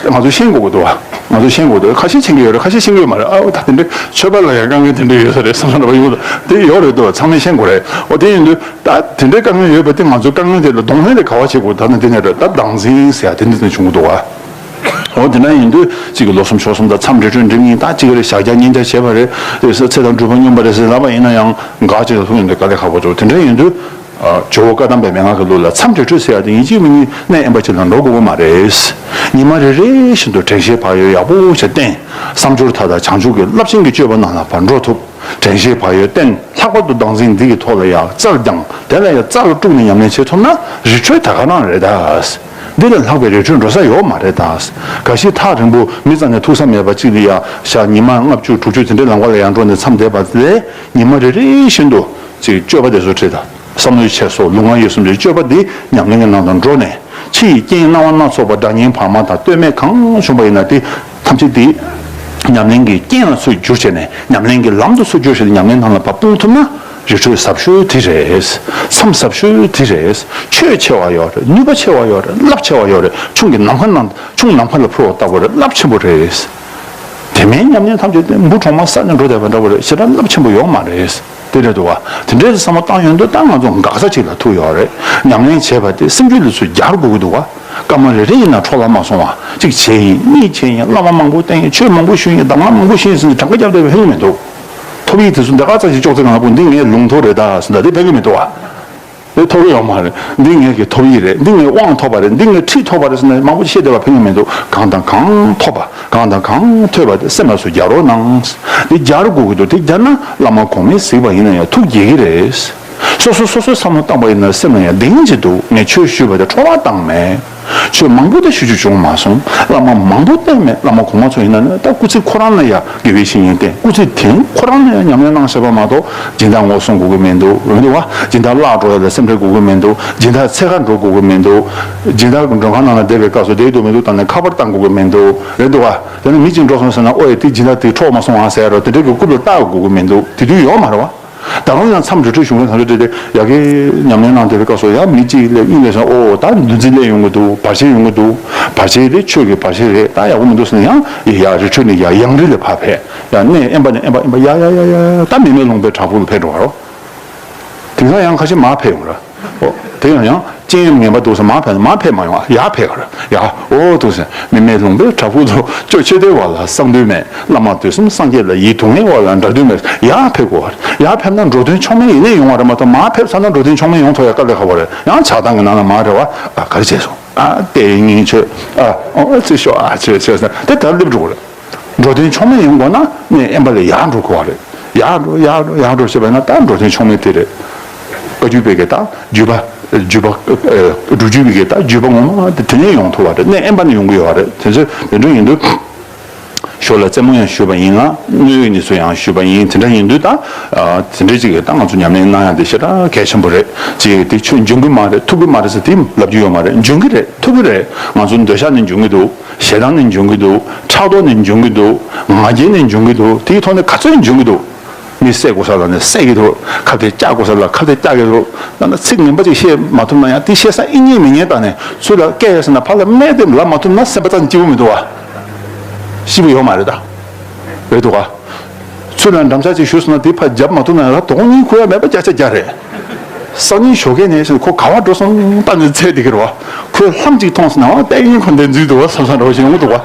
ང་ཚོ་ཤེས་དགོས་ཀྱི་འདུག་བ། ང་ཚོ་ཤེས་དགོས་འདུག། ཁ་ཤས་མཁྱེན་གྱི་ཡོད་རེད། ཁ་ཤས་མཁྱེན་གྱི་ཡོད་མ་རེད། ཨ་ད་དེ་འདྲའི་ཆོས་པ་ལ་ཡང་དཀའ་ངལ་དེ་འདྲ་ཡོད་ས་རེད་བསམ་བསམ་འདྲ་པོ་ཡོང་གི་འདུག། དེ་ཡོད་རེད་འདུག། ཚང་མས་ཤེས་དགོས་རེད། འོ་དེ་ཡིན་དུས་ད་དེ་འདྲའི་དཀའ་ངལ་ཡོད་པ་དེ་ང་ཚོས་དཀའ་ངལ་དེ་ལ་གདོང་ལེན་དེ་ག་བ་བྱེད་དགོས། ད་ནི་དེ་ནས་རེད། ད་སྡང་འཛིན་ཟེར་ཡ་དེ་འདྲ་དེ་འདྲ་བྱུང་གི་འདུག་བ། འོ་དེ་འདྲ་ཡིན་དུས་གཅིག་གི་ལོ་གསུམ་ཕྱོགས་གསུམ་དང་མཚམས་རི་ཁྲོད་འགྲིམ་ཡིན། ད་གཅིག་རེད་ཞག་བརྒྱ་ཉིན་བརྒྱ་བྱས་པ་རེད། དེ་ཚེ་དང་སྒྲུབ་པ་སྙོམས་པ་རེད་ཟེར་ལབ་པ་ཡིན་ན་ཡང་འགག་ཅིག་ལ་ལྷུང་ཡོང་དུས་དཀའ་ལས་ཁག་པོ་འགྲོ། དེ་འདྲ་ཡིན་དུས། ཇོ་བོ་བཀའ་གདམས་པའི་མན་ངག་གི་ལུགས་ལ་མཚམས་རི་ཁྲོད་ཟེར་ཡ་དེ་ཡིན་གཅིག་མིན་གཉིས་གནས་དབེན་པ་ཅིག་ལ་འགྲོ་དགོས་ཀྱི་མ་རེད། ཉི་མ་རེ་རེ་བཞིན་དུ་དྲན་ཤེས་བག་ཡོད་ཡག་པོ་ཞིག་བསྟེན། བསམ་སྦྱོར་མཐའ་དག་བྱང་ཆུབ་ཀྱི་རླབས་ཆེན་གྱི་སྤྱོད་པ་རྣམས་ལ་ཕར་འགྲོ་ཐུབ། དྲན་ཤེས་བག་ཡོད་བསྟེན། ལྷག་པར་དུ་བདག་འཛིན་འདི་གི་ཐོག་ལ་ཡང་རྩལ་སྦྱངས། དེ་ལ་ཡང་རྩལ་སྤྲུགས་ནས་ཉམས་ལེན་བྱེད་ཐུབ་ན་རི་ཁྲོད་ད་ག་རང་རེད་ད། འདི་ལས་ལྷག་པའི་རི་ཁྲོད་འགྲོ་ས་ཡོད་མ་རེད་ད། འགའ་ཞིག་ཐག་རིང་པོ་མི་རྩ་ནས་ཐུག་ས་མེད་པ་གཅིག་ལ་ཡང་ཞག་ཉི་མ་ལྔ་བཅུ་དྲུག་ཅུ་དེ་འདྲའི་ལམ་ཁ་ལ་ཡང་འགྲོ་ནས་མཚམས་བསྡད་པ་ལས། ཉི་མ་རེ་རེ་བཞིན་དུ་ཅིག་སྤྱོད་པ་དེ་ཚོ་ཁྲིད་དང་། བསམ་བློའི་འཁྱེར་སོ། ལུས་ངག་ཡིད་གསུམ་གྱི་སྤྱོད་པ་འདི་ཉམས་ལེན་གྱི་ནང་དུ་འགྲོ་ནས། ཕྱི་ཡི་རྐྱེན་སྣ་བ་སྣ་ཚོགས་པ་སྒྲ་སྙན་བར་མ་དང་ལྟོས་མེད་གང་བྱུང་བ་ཡིན་ན་དེ་ཐམས་ཅད་དེ་ཉམས་ལེན་གྱི་རྐྱེན་ལ་ཚུར་བསྒྱུར་བྱས་ནས། ཉམས་ལེན་གྱི་ལམ་དུ་ཚུར་བསྒྱུར་བྱས་ནས་ཉམས་ལེན་ནང་ལ་ཕར་སྤུངས་ཐུབ་ན། རི་ཁྲོད་ཟབ་ཤོས་དེ་རེད། མཚམས་ཟབ་ཤོས་དེ་རེད། ཆོད་ཆེ་བ་ཡོད་རེད། ནུས་པ་ཆེ་བ་ཡོད་རེད། རླབས་ཆེ་བ་ཡོད་རེད། ཆུ་གི་ནམ་མཁའ་ནང་། ཆུ་ནམ་མཁའ་ལ་འཕུར་བ་ལྟ་བུ་རེད། རླབས་ཆེན་པོ་རེད། དེ་མིན་ཉམས་ལེན་ཐམས་ཅད་དེ་འབུ་གྲོག་མ་ཟ་ནས་འགྲོ་བསྡད་པ་འདྲ་བོ་རེད། ཞེ་དྲག་རླབས་ཆེན་པོ་ཡོད་མ་རེད། དེ་རེད་འདུག་བ། དེ་འདྲའི་བསམ་བློ་བཏང་ཡོང་དུས་ད་ང་ཚོ་འགག་ས་ཅིག་ལ་ཐུག་ཡོད་རེད། ཉམས་ལེན་བྱས་པ་དེ་སེམས་རྒྱུད་ལ་ཚུར་སྦྱར་དགོས་ཀྱི་འདུག་བ། སྐར་མ་རེ་རེ་ཡིན་ན་འཕྲོ་བརླག་མ་སོང་བ། གཅིག་བྱས་ཡིན། གཉིས་བྱས་ཡིན། བླ་མ་མང་པོ་བསྟེན་ཡིན། ཆོས་མང་པོ་ཞུས་ཡིན། གདམས་ངག་མང་པོ་ཤེས་ཡིན་ཟེར་ནས་གྲངས་ཀ་རྒྱབ་བསྡད་པ་ཕན་གི་མི་འདུག། ཐོབ་ཡིག་དེ་ཚོ་འདི་ག་ཙམ་ཞིག་ཅོག་ཙེ་ནང་ལ་སྤུངས། འདི་ངའི་ལུང་ཐོག་རེད་ད་ཟེར་ད་དེ་ཕན་གི་མི་འདུག་བ། དེ་ཐོབ་ཡོད་མ་རེད། འདི་ངའི་གི་ཐོབ་ཡིག་རེད། འདི་ངའི་དབང་ཐོབ་པ་རེད། འདི་ངའི་ཁྲིད་ཐོབ་པ་རེད་ཟེར་ནས་མང་པོ་བཤད་བསྡད་པ་ཕན་གི་མི་འདུག། གང་དང་གང་ཐོབ་པ། གང་དང་གང་ཐོས་པ་དེ་སེམས་ལ་ཚུར་སྦྱར་རོགས་གནང་། འདི་སྦྱར་དགོས་ཀྱི་འདུག། དེ་སྦྱར་ན་བླ་མ་གོང་མས་གཟིགས་པ་ཡིན་ན་ཡང་ཐུགས་དགྱེས་ཀྱི་རེད། སོ་སོ་སོ་སོའི་བསམ་བློ་བཏང་པ་ཡིན་ན་སེམས་ལ་ཡང་བདེན་གྱི་འདུག། ངས་ཆོས་ཞུས་པ་དེ་འཕྲོ་བརླག་བཏང་མེད། ཆོས་མང་པོ་དེ་ཞུ་རྒྱུ་བྱུང་མ་སོང་། བླ་མ་མང་པོ་བསྟེན་མེད། བླ་མ་གོང་མ་ཚོ་ཡིན་ན་ནི་ད་སྐུ་ཚེ་ཁོ་རང་ལ་ཡང་དགེ་བའི་བཤེས་གཉེན་བསྟེན། སྐུ་ཚེ་དེང་ཁོ་རང་ལ་ཡང་ཉམས་ལེན་གནང་བཞག་པ་མ་གཏོགས་སྦྱིན་བདག་ངོ་སྲུང་དགོས་ཀྱི་མི་འདུག། རེད་འདུག་བ། སྦྱིན་བདག་བརླག་འགྲོ་ཡ་ལ་སེམས་ཁྲལ་དགོས་ཀྱི་མི་འདུག། སྦྱིན་བདག་འཚེ་ཁ་འགྲོ་དགོས་ཀྱི་མི་འདུག། སྦྱིན་བདག་གི་མགྲོན་ཁང་ནང་ལ་བསྡད་པའི་སྐབས་སུ་བསྡད་འདུག་མི་འདུག་བལྟས་ནས་ཁ་པར་བཏང་དགོས་ཀྱི་མི་འདུག། རེད་འདུག་བ། དེ་ནས་མི་གཅིག་འགྲོ་སོང་ཟེར་ན། ཨོ་ཡ་དེ་སྦྱིན་བདག་དེ་འཕྲོག་མ་སོང་ཨ་ཟེར་རོ། དེ་འདྲའི་གི་རྐུབ་ལ་བཏགས་དགོས་ཀྱི་མི་འདུག། དེ་དུས་ཡོད་མ་རེད་བ། ད་རུང་ཡང་མཚམས་རི་ཁྲོད་གཞུང་གི་ཁང་རེ་དེ་དེ་ཡ་གི་ཉམས་ལེན་གནང་བསྡད་པའི་སྐབས་སུ་ཡང་མི་གཅིག་སླེབས་གཉིས་སླེབས་སོང་། ཨོ་ད་འདུ་འཛི་སླེབས་ཡོང་གི་འདུག། བར་ཆད་ཡོང་གི་འདུག། བར་ཆད་དེ་ཆོས་ཀྱི་བར་ཆད་རེད། ད་ཡག་པོ་མི་འདུག་ཟེར་ན་ཡང་ཡ་རི་ཁྲོད་ནས་ཡ་ཡང་རི་ལ་ཕར་ཕེབས། ཡ་གནས་དབེན་པ་ནས་དབེན་པ་དབེན་པ་ཡ་ཡ་ཡ་ཡ་ད་མི་མེད་ལུང་པའི་བྲག་ཕུག་ལ་ཕེབས་འགྲོ་བ་རོ། དེང་སང་ཡང་ཁ་ཤས་མར་ཕེབས་ཡོང་ར། ཨོ་དེ་ཡང་ཡང་རྐྱེན་ངན་པ་འདུག་ཟེར་མར་ཕེབས། མར་ཕེབས་མ་ཡོང་། ཡར་ཕེབས་ག་ར། ཡ་ཨོ་འདུག་ཟེར། མི་མེད་ལུང་པའི་བྲག་ཕུག་ཏུ། སྐྱོ་ཆོས་སྡེ་བ་ལ་གསང་འདུས་མེད། བླ་མ་དུས་གསུམ་སངས་རྒྱས་ལ། ཡིད་དུ་ངེས་པ་ལ་འདྲ་འདུས་མེད། ཡར་ཕེབས་དགོས་པ་རེད། ཡར་ཕེབས་ན་འགྲོ་དོན་ཆོག་མེད་ཡེ་ནས་ཡོང་བ་རེད་མ་གཏོགས། མར་ཕེབས་ཚར་ན་འགྲོ་དོན་ཆོག་མེད་ཡོང་ཐུབ་ཡ་དཀའ་ལས་ཁག་པོ་རེད། ཡང་ཆགས་སྡང་གི་ནང་ལ་མར་རེ་བ། ཨ་ག་རེ་བྱས་སོང་། ཨ་ལྟས་ངན་ཆོས། ཨ་ཨོ་ཨ་ཙི་ཤོག་ཨ་ཆོས་ཆོས་ཟེར་དེ་ལྟར་སླེབས་འགྲོ་གི་རེད། འགྲོ་དོན་ཆོག་མེད་ཡོང་དགོས་ན་གནས་དབེན་པ་ལ་ཡར་འགྲོ་དགོས་པ་རེད། ཡར་འགྲོ་ཡར་འགྲོ་ཡར་འགྲོ་བྱས་པ་ཡིན་ན་ད་འགྲོ་དོན་ཆོག་མེད་དེ་རེད། བཀའ་བརྒྱུད་པའི་གི་ད་བརྒྱུད་པ་བརྒྱུད་པ་ཨ་སྒྲུབ་བརྒྱུད་པའི་གི་ད་བརྒྱུད་པ་ངོ་མ་དེ་དེ་ནས་ཡོང་ཐུབ་པ་རེད། གནས་དབེན་པ་ནས་ཡོང་གི་ཡོད་པ་རེད། དེ་ཚོ་དེ་འདྲ་ཡིན་དུས། ཞོར་ལ་རྩེད་མོ་ཡང་ཞུས་པ་ཡིན་ལ། དངོས་ཡོད་གནས་ཚུལ་ཡང་ཞུས་པ་ཡིན། དེ་འདྲ་ཡིན་དུས་ད། ཨ་དེ་འདྲའི་ཅིག་གིས་ད་ང་ཚོ་ཉམས་ལེན་གནང་ཡ་དེ་ཞེ་དྲག་གལ་ཆེན་པོ་རེད། ཅིག་དེ་ཆོས་འབྱུང་གི་མ་རེད། ཐུབ་ཀྱི་མ་རེད་ཟེར་དེ་ལབ་རྒྱུ་ཡོད་མ་རེད། འབྱུང་གི་རེད། ཐུབ་ཀྱི་རེད། ང་ཚོ་འདོད་ཆགས་ནས་འབྱུང་གི་འདུག། ཞེ་སྡང་ནས་འབྱུང་གི་འདུག། ཕྲག་དོག་ནས་འབྱུང་གི་འདུག། ང་རྒྱལ་ནས་འབྱུང་གི་འདུག། དེའི་ཐོག་ནས་ག་ཚོད་འབྱུང་གི་འདུག། མི་བསད་དགོས་ས་ལ་ནས་བསད་ཀྱི་འདུག། ཁ་གཏད་བཅག་དགོས་ས་ལ་ཁ་གཏད་བཅག་གི་འདུག། ད་ནི་ཚིག་ངན་པ་ཅིག་བཤད་མ་ཐུབ་ན་ཡང་དེ་བཤད་ས་ཨེ་རྙེད་མི་རྙེད་བལྟས་ནས་ཚུར་ལ་སྐད་ཡོད་ཟེར་ན་ཕར་ལ་སྨད་དེ་ལབ་མ་ཐུབ་ན་སེམས་པ་རྩ་ནས་སྐྱིད་པོ་མི་འདུག་བ། སྐྱིད་པོ་ཡོད་མ་རེད་ད། རེད་འདུག་ག། ཚུར་ལ་འགྲམ་ལྕག་ཅིག་གཞུས་སོང་ན་དེ་ཕར་རྒྱབ་མ་ཐུབ་ན་ཡང་དོགས་སྙིང་ཁུ་ཡ་མེད་པ་བརྒྱ་ཆ་བརྒྱ་རེད། སང་ཉིན་ཞོགས་ཀས་ནས་ཁོ་ག་བ་འགྲོ་སོང་ལྟ་ནས་ཚེ་འདི་གི་རེད་བ། ཁོས་ལྷམ་ཅིག་མཐོང་སོང་ན་བ་ལྟས་ངན་ཁོ་འདི་འཛུལ་འདུག་བ་བསམ་བསམ་འདྲ་བོ་ཞིག་ཡོང་གི་འདུག་བ།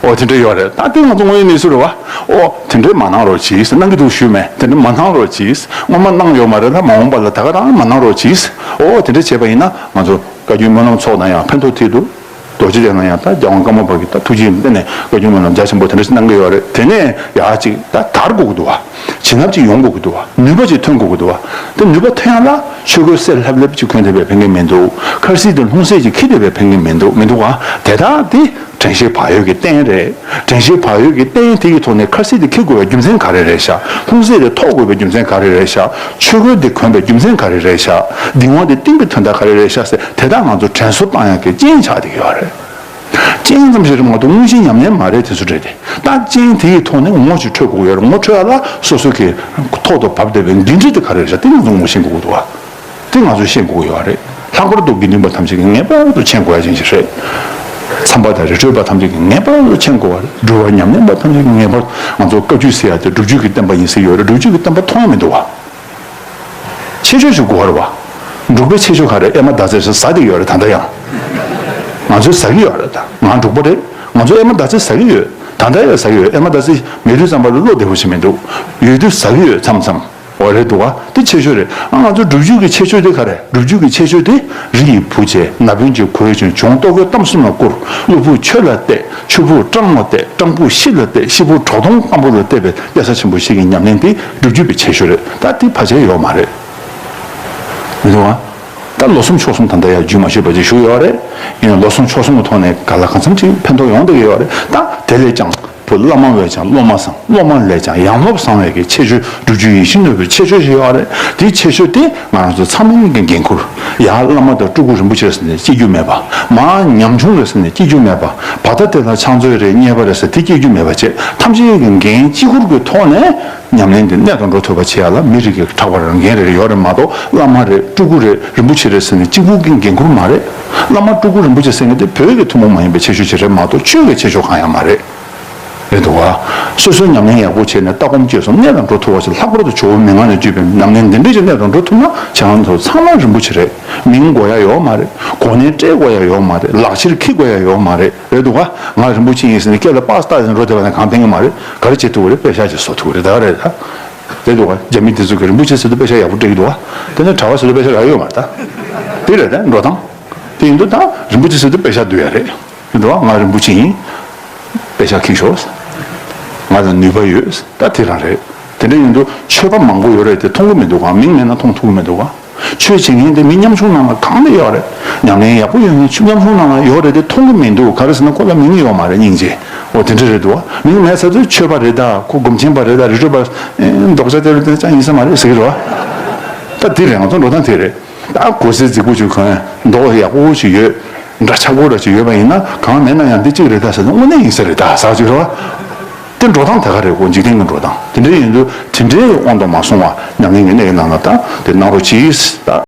ཨོ་དེ་འདྲ་ཡོད་རེད། ད་དེ་ང་ཚོ་དངོས་ཡོད་གནས་ཚུལ་རེད་བ། ཨོ་དེ་འདྲས་མ་གནང་རོགས་གྱིས། གནང་གི་འདུག་ཞུས་མེད། དེ་འདྲས་མ་གནང་རོགས་གྱིས། སྔོན་མ་གནང་ཡོད་མ་རེད་ལ་མ་འོངས་པ་ལ་ད་ག་རང་མ་གནང་རོགས་གྱིས། ཨོ་དེ་འདྲས་བྱས་པ་ཡིན་ན་ང་ཚོ་བཀའ་བརྒྱུད་སྨོན་ལམ་ཚོགས་ན་ཡང་ཕན་ཐོགས་ཐིག་འདུག། རྡོ་རྗེ་གདན་ན་ཡང་ད་རྒྱལ་དབང་ཀརྨ་པ་གི་ད་ཐུགས་རྗེ་བརྟེན་ནས་བཀའ་བརྒྱུད་སྨོན་ལམ་རྒྱ་ཆེན་པོ་དེ་འདྲ་ཞིག་གནང་གི་ཡོད་རེད། དེ་ནས་ཡག་ཅིག་ད་དར་དགོས་ཀྱི་འདུག་བ། བྱིན་རླབས་ཅིག་ཡོང་དགོས་ཀྱི་འདུག་བ། ནུས་པ་ཅིག་ཐོན་དགོས་ཀྱི་འདུག་བ། དེ་ནུས་པ་ཐོན་ཡ་ལ་ཆོས་གོས་གསེར་ལྷབ་ལྷབ་ཅིག་གོན་བསྡད་པས་ཕན་གྱི་མི་འདུག། འཁར་གསིལ་དང་ལྷུང་བཟེད་ཅིག་འཁྱེར་བསྡད་པས་ཕན་གྱི་མི་འདུག། མི་འདུག་བ། དེ་དག་དེ་ དྲན་ཤེས་བག་ཡོད་ཀྱི་རྟེན་རེད། དྲན་ཤེས་བག་ཡོད་ཀྱི་རྟེན་དེ་ཡི་ཐོག་ནས་ཁ་ཟས་དེ་འཁྱེར་དགོས་པའི་རྒྱུ་མཚན་ག་རེ་རེད་ཤག་ལྷུང་བཟེད་དེ་ཐོགས་དགོས་པའི་རྒྱུ་མཚན་ག་རེ་རེད་ཤག་ཆོས་གོས་དེ་གོན་པའི་རྒྱུ་མཚན་ག་རེ་རེད་ཤག་གདིང་བ་དེ་བཏིང་པའི་དོན་དག་ག་རེ་རེད་ཤག་ཟེར་དེ་དག་ང་ཚོ་དྲན་གསོ་བཏང་ཡག་གི་རྐྱེན་ཆགས་བསྡད་ཀྱི་ཡོད་རེད། རྐྱེན་ཙམ་ཞིག་རེད་མ་གཏོགས་དངོས་གཞི་ཉམས་ལེན་མ་རེད། དེ་ཚོ་རེད་དེ། ད་རྐྱེན་དེ་ཡི་ཐོག་ནས་ངོ་ཞིག་འཕྲོད་དགོས་ཀྱི་ཡོད་རེད། ངོ་འཕྲོད་ཡ་ལ་སོ་སོ་གི་ཐོག་ཏུ་བབས་བསྡད་པའི་འདི་འདྲ་དེ་ག་རེ་རེད་ཤག་དེ་ང་ཚོ་ངོ་ཤེས་དགོས་ཀྱི་འདུག་བ། དེ་ང་ཚོས་ཤེས་དགོས་ཀྱི་ཡོད་རེད། ལྷག་པར་དུ་དགེ་འདུན་པ་ཐམས་ཅད་ཀྱིས་ངེས་པར་དུ་མཁྱེན་དགོས་ཡ་ཅན་ཞིག་རེད། མཚམས་པ་དང་རི་ཁྲོད་པ་ཐམས་ཅད་ཀྱིས་ངེས་པར་དུ་མཁྱེན་དགོས་པ་རེད། སྒྲུབ་པ་ཉམས་ལེན་པ་ཐམས་ཅད་ཀྱིས་ངེས་པར། ང་ཚོ་བཀའ་བརྒྱུད་ཟེར་ཡ་དེ་སྒྲུབ་བརྒྱུད་ཀྱི་བསྟན་པ་ཡིན་ཟེར་ཡོད་རེད། སྒྲུབ་བརྒྱུད་ཀྱི་བསྟན་པ་མཐོང་ཡ་མི་འདུག་བ། ཆེ་ཤོས་ཤིག་དགོས་པ་རེད་བ། འབྲུག་པའི་ཆེ་ཤོས་ག་རེ། ཨེ་མ་ཟླ་ཚེས་ཟེར་ཟ་བསྡད་ཡོད་རེད། ད་ལྟ་ཡང་ང་ཚོས་ཟ་གི་ཡོད་རེད། ད་ང་འབྲུག་པ་རེད། ང་ཚོས་ཨེ་མ་ཟླ་ཚེས་ཟ་གི་ཡོད། ད་ལྟ་ཡང་ཟ་གི་ཡོད། ཨེ་མ་ཟླ་ཚེས་མེད་དུས་ཙམ་པ་ལ་བློ་བདེ་པོ་ཞིག་མི་འདུག་ཡོད་དུས་ཟ་གི་ཡོད། མཚམས་མཚམས། འོ་རེད་འདུག་བ། དེ་ཆེ་ཤོས་རེད། ཨ་ང་ཚོ་སྒྲུབ་བརྒྱུད་ཀྱི་ཆེ་ཤོས་དེ་ག་རེ། སྒྲུབ་བརྒྱུད་ཀྱི་ཆེ་ཤོས་དེ་རི་ཡི་བུ་བྱས། ན་བུན་གྱིས་གོས་གྱོན། བྱུང་ལྟོ་གོས་གཏམ་གསུམ་ལ་བསྐུར། བློ་ཕུགས་ཆོས་ལ་གཏད། ཆོས་ཕུགས་སྤྲང་མོ་གཏད། སྤྲང་ཕུགས་ཤི་ལ་གཏད། ཤི་ཕུགས་གྲོག་མཐོང་སྐམ་པོ་ལ་གཏད་པའི་གཏད་ས་ཆེན་པོ་ཞིག་གི་ཉམས་ལེན་དེ་སྒྲུབ་བརྒྱུད་པའི་ཆེ་ཤོས་རེད། ད་དེ་ཕལ་ཆེར་ཡོད་མ་རེད། མི་འདུག་བ། ད་ལོ་གསུམ་ཕྱོགས་གསུམ་ད་ལྟ་ཡང་རྒྱུན་མ་ཆད་པ་ཅིག་བཞུགས་ཡོད་རེད། ཡིན་ནའང་ལོ་གསུམ་ཕྱོགས་གསུམ་གྱི་ཐོག་ནས་ག་ལ་གང་འཚམ་ཅིག་ཕན་ཐོགས་ཡོང་བསྡད་ཀྱི་ཡོད་རེད། ད་དེ་ལས་ཀྱང་བུ་བླ་མ་བས་ཀྱང་སློབ་མ་བཟང་། སློབ་མ་ལས་ཀྱང་ཡང་སློབ་བཟང་བའི་གི་ཁྱད་ཆོས། སྒྲུབ་བརྒྱུད་ཡིད་བཞིན་ནོར་བུའི་ཁྱད་ཆོས་ཤིག་ཡོད་རེད། དེའི་ཁྱད་ཆོས་དེ་ང་རང་ཚོ་ཚང་མ་གི་འགན་ཁུར། ཡར་བླ་མ་དང་སྤྲུལ་སྐུ་རིན་པོ་ཆེ་ཟེར་ནས་སྐྱེ་རྒྱུ་མེད་པ། མར་ཉམ་ཆུང་རེད་ཟེར་ནས་སྐྱེ་རྒྱུ་མེད་པ། བར་ཐག་དེ་དང་ཕྱག་མཛོད་རེད། གཉེར་པ་རེད་ཟེར་དེ་སྐྱེ་རྒྱུ་མེད་པ་བྱས། ཐམས་ཅད་ཀྱི་འགན་གཅིག་གྱུར་གྱི་ཐོག་ནས་ཉམས་ལེན་དེ་གནད་དུ་འགྲོ་ཐུབ་པ་བྱེད་ཡ་ལ་མི་རིགས་ཀྱི་གྲགས་པ་རང་འགན་རེ་རེ་ཡོད་རེད་མ་གཏོགས། བླ་མ་རེད། སྤྲུལ་སྐུ་རེད། རིན་པོ་ཆེ་རེད་ཟེར་ནས་གཅིག་པུ་གི་འགན་ཁུར་མ་རེད། བླ་མ་སྤྲུལ་སྐུ་རིན་པོ་ཆེ་ཟེར་མཁན་དེ་བོད་ཀྱི་ཐུན་མོང་མ་ཡིན་པའི་ཁྱད་ཆོས་ཅིག་རེད་མ་གཏོགས་ཆོས་ཀྱི་ཁྱད་ཆོས་གང་ཡང་མ་རེད། རེད་འདུག་བ། སོ་སོའི་ཉམས་ལེན་ཡག་པོ་བྱས་ནས་ལྟ་སྒོམ་སྤྱོད་གསུམ་གནད་དུ་འགྲོ་ཐུབ་པ་ཞིག་ལྷག་པར་དུ་ཇོ་བོ་མི་མངའ་ནས་བརྒྱུད་པའི་ཉམས་ལེན་འདི་འདྲ་ཞིག་གནད་དུ་འགྲོ་ཐུབ་ན་ཁྱེད་རང་ཚོ་ཚང་མ་རིན་པོ་ཆེ་རེད། མིང་དགོས་ཡ་ཡོད་མ་རེད། གོ་གནས་སྤྲད་དགོས་ཡ་ཡོད་མ་རེད། ལག་ཁྱེར་འཁྱེར་དགོས་ཡ་ཡོད་མ་རེད། རེད་འདུག་བ། ང་རིན་པོ་ཆེ་ཡིན་ཟེར་ནས་སྐེ་ལ་པགས་བཏགས་ཟིན་འགྲོ་བསྡད་པ་ན་གང་ཕན་གི་མ་རེད། ག་རེ་བྱེད་ཐུབ་ཀྱི་རེད། པེ་ཤག་ཅིག་བཟོ་ཐུབ་ཀྱི་རེད། ད་རེད་ད། རེད་འདུག་བ། རྒྱ་མི་དེ་ཚོ་གི་རིན་པོ་ཆེ་ཟེར་དུས་པེ་ཤག་ཡག་པོ་སྤྲད་ཀྱི་འདུག་བ། དེ་ནས་གྲྭ་པ་ཟེར་དུས་པེ་ཤག་རག་ཡོད་མ་རེད་ད། དེ་རེད་ད་འགྲོ་སྟངས། དེ་ཡིན་དུས་ད་རིན་པོ་ཆེ་ཟེར་དུས་པེ་ཤག་བསྡུ་ཡ་རེད། རེད་འདུག་བ། ང་རིན་པོ་ཆེ་ཡིན། པེ་ཤག་འཁྱེར་ཤོག་ང་ལ་ནུས་པ་ཡོད། ད་དེ་རང་རེད། དེ་འདྲ་ཡིན་དུས་ཆོས་པ་མང་པོ་ཡོད་རེད་དེ་མཐོང་གི་མི་འདུག་ག་མིང་མེད་ན་མཐོང་ཐུབ་ཀྱི་མི་འདུག་ག་ཆོས་བྱེད་མཁན་དེ་མི་ཉམ་ཆུང་ནང་ལ་གང་དུ་ཡོད་རེད། ཉམས་ལེན་ཡག་པོ་ཡོད་མཁན་ཉམ་ཆུང་ནང་ལ་ཡོད་རེད་དེ་མཐོང་གི་མི་འདུག་ག་རེ་ཟེར་ན་ཁོ་ལ་མིང་ཡོད་མ་རེད། སྙིང་རྗེ། འོ་དེ་འདྲ་རེད་འདུག་བ། མིང་མེད་ཚར་དུས་ཆོས་པ་རེད་ད། ཁོ་སྒོམ་ཆེན་པ་རེད་ད། རི་ཁྲོད་པ། ཨེ། རྡོག་རྩ་དེ་རུ་དེ་ཅང་ཡིན་ས་མ་རེད་ཟེར་གི་རེད་བ། ད་དེ་རེད། ང་ཚོ་འགྲོ་སྟངས་དེ་རེད། ད་གོས་གཟན་རྫིག་པོ་ཅིག་གོན། མདོག་ཡག་པོ་ཞིག་ཡོད། འདྲ་ཆགས་པོ་འདྲ་ཅིག་ཡོད་པ་ཡིན་ན་གང་མེད་ན་ཡང་འདི་གཅིག་རེད་ད་ཟེར་ན་དངོས་གནས་ཡིན་ས་རེད་ད་ཟེར་གི་རེད་བ། དེ་འགྲོ་སྟངས་དེ་ག་རེད་གོ་འཇིག་རྟེན་གྱི་འགྲོ་སྟངས། དེ་འདྲ་ཡིན་དུས་དེ་འདྲའི་དབང་དུ་མ་སོང་བ་ཉམས་ལེན་གྱི་གནས་ཀྱི་ནང་ལ་ད་དེ་གནང་རོགས་གྱིས་ད་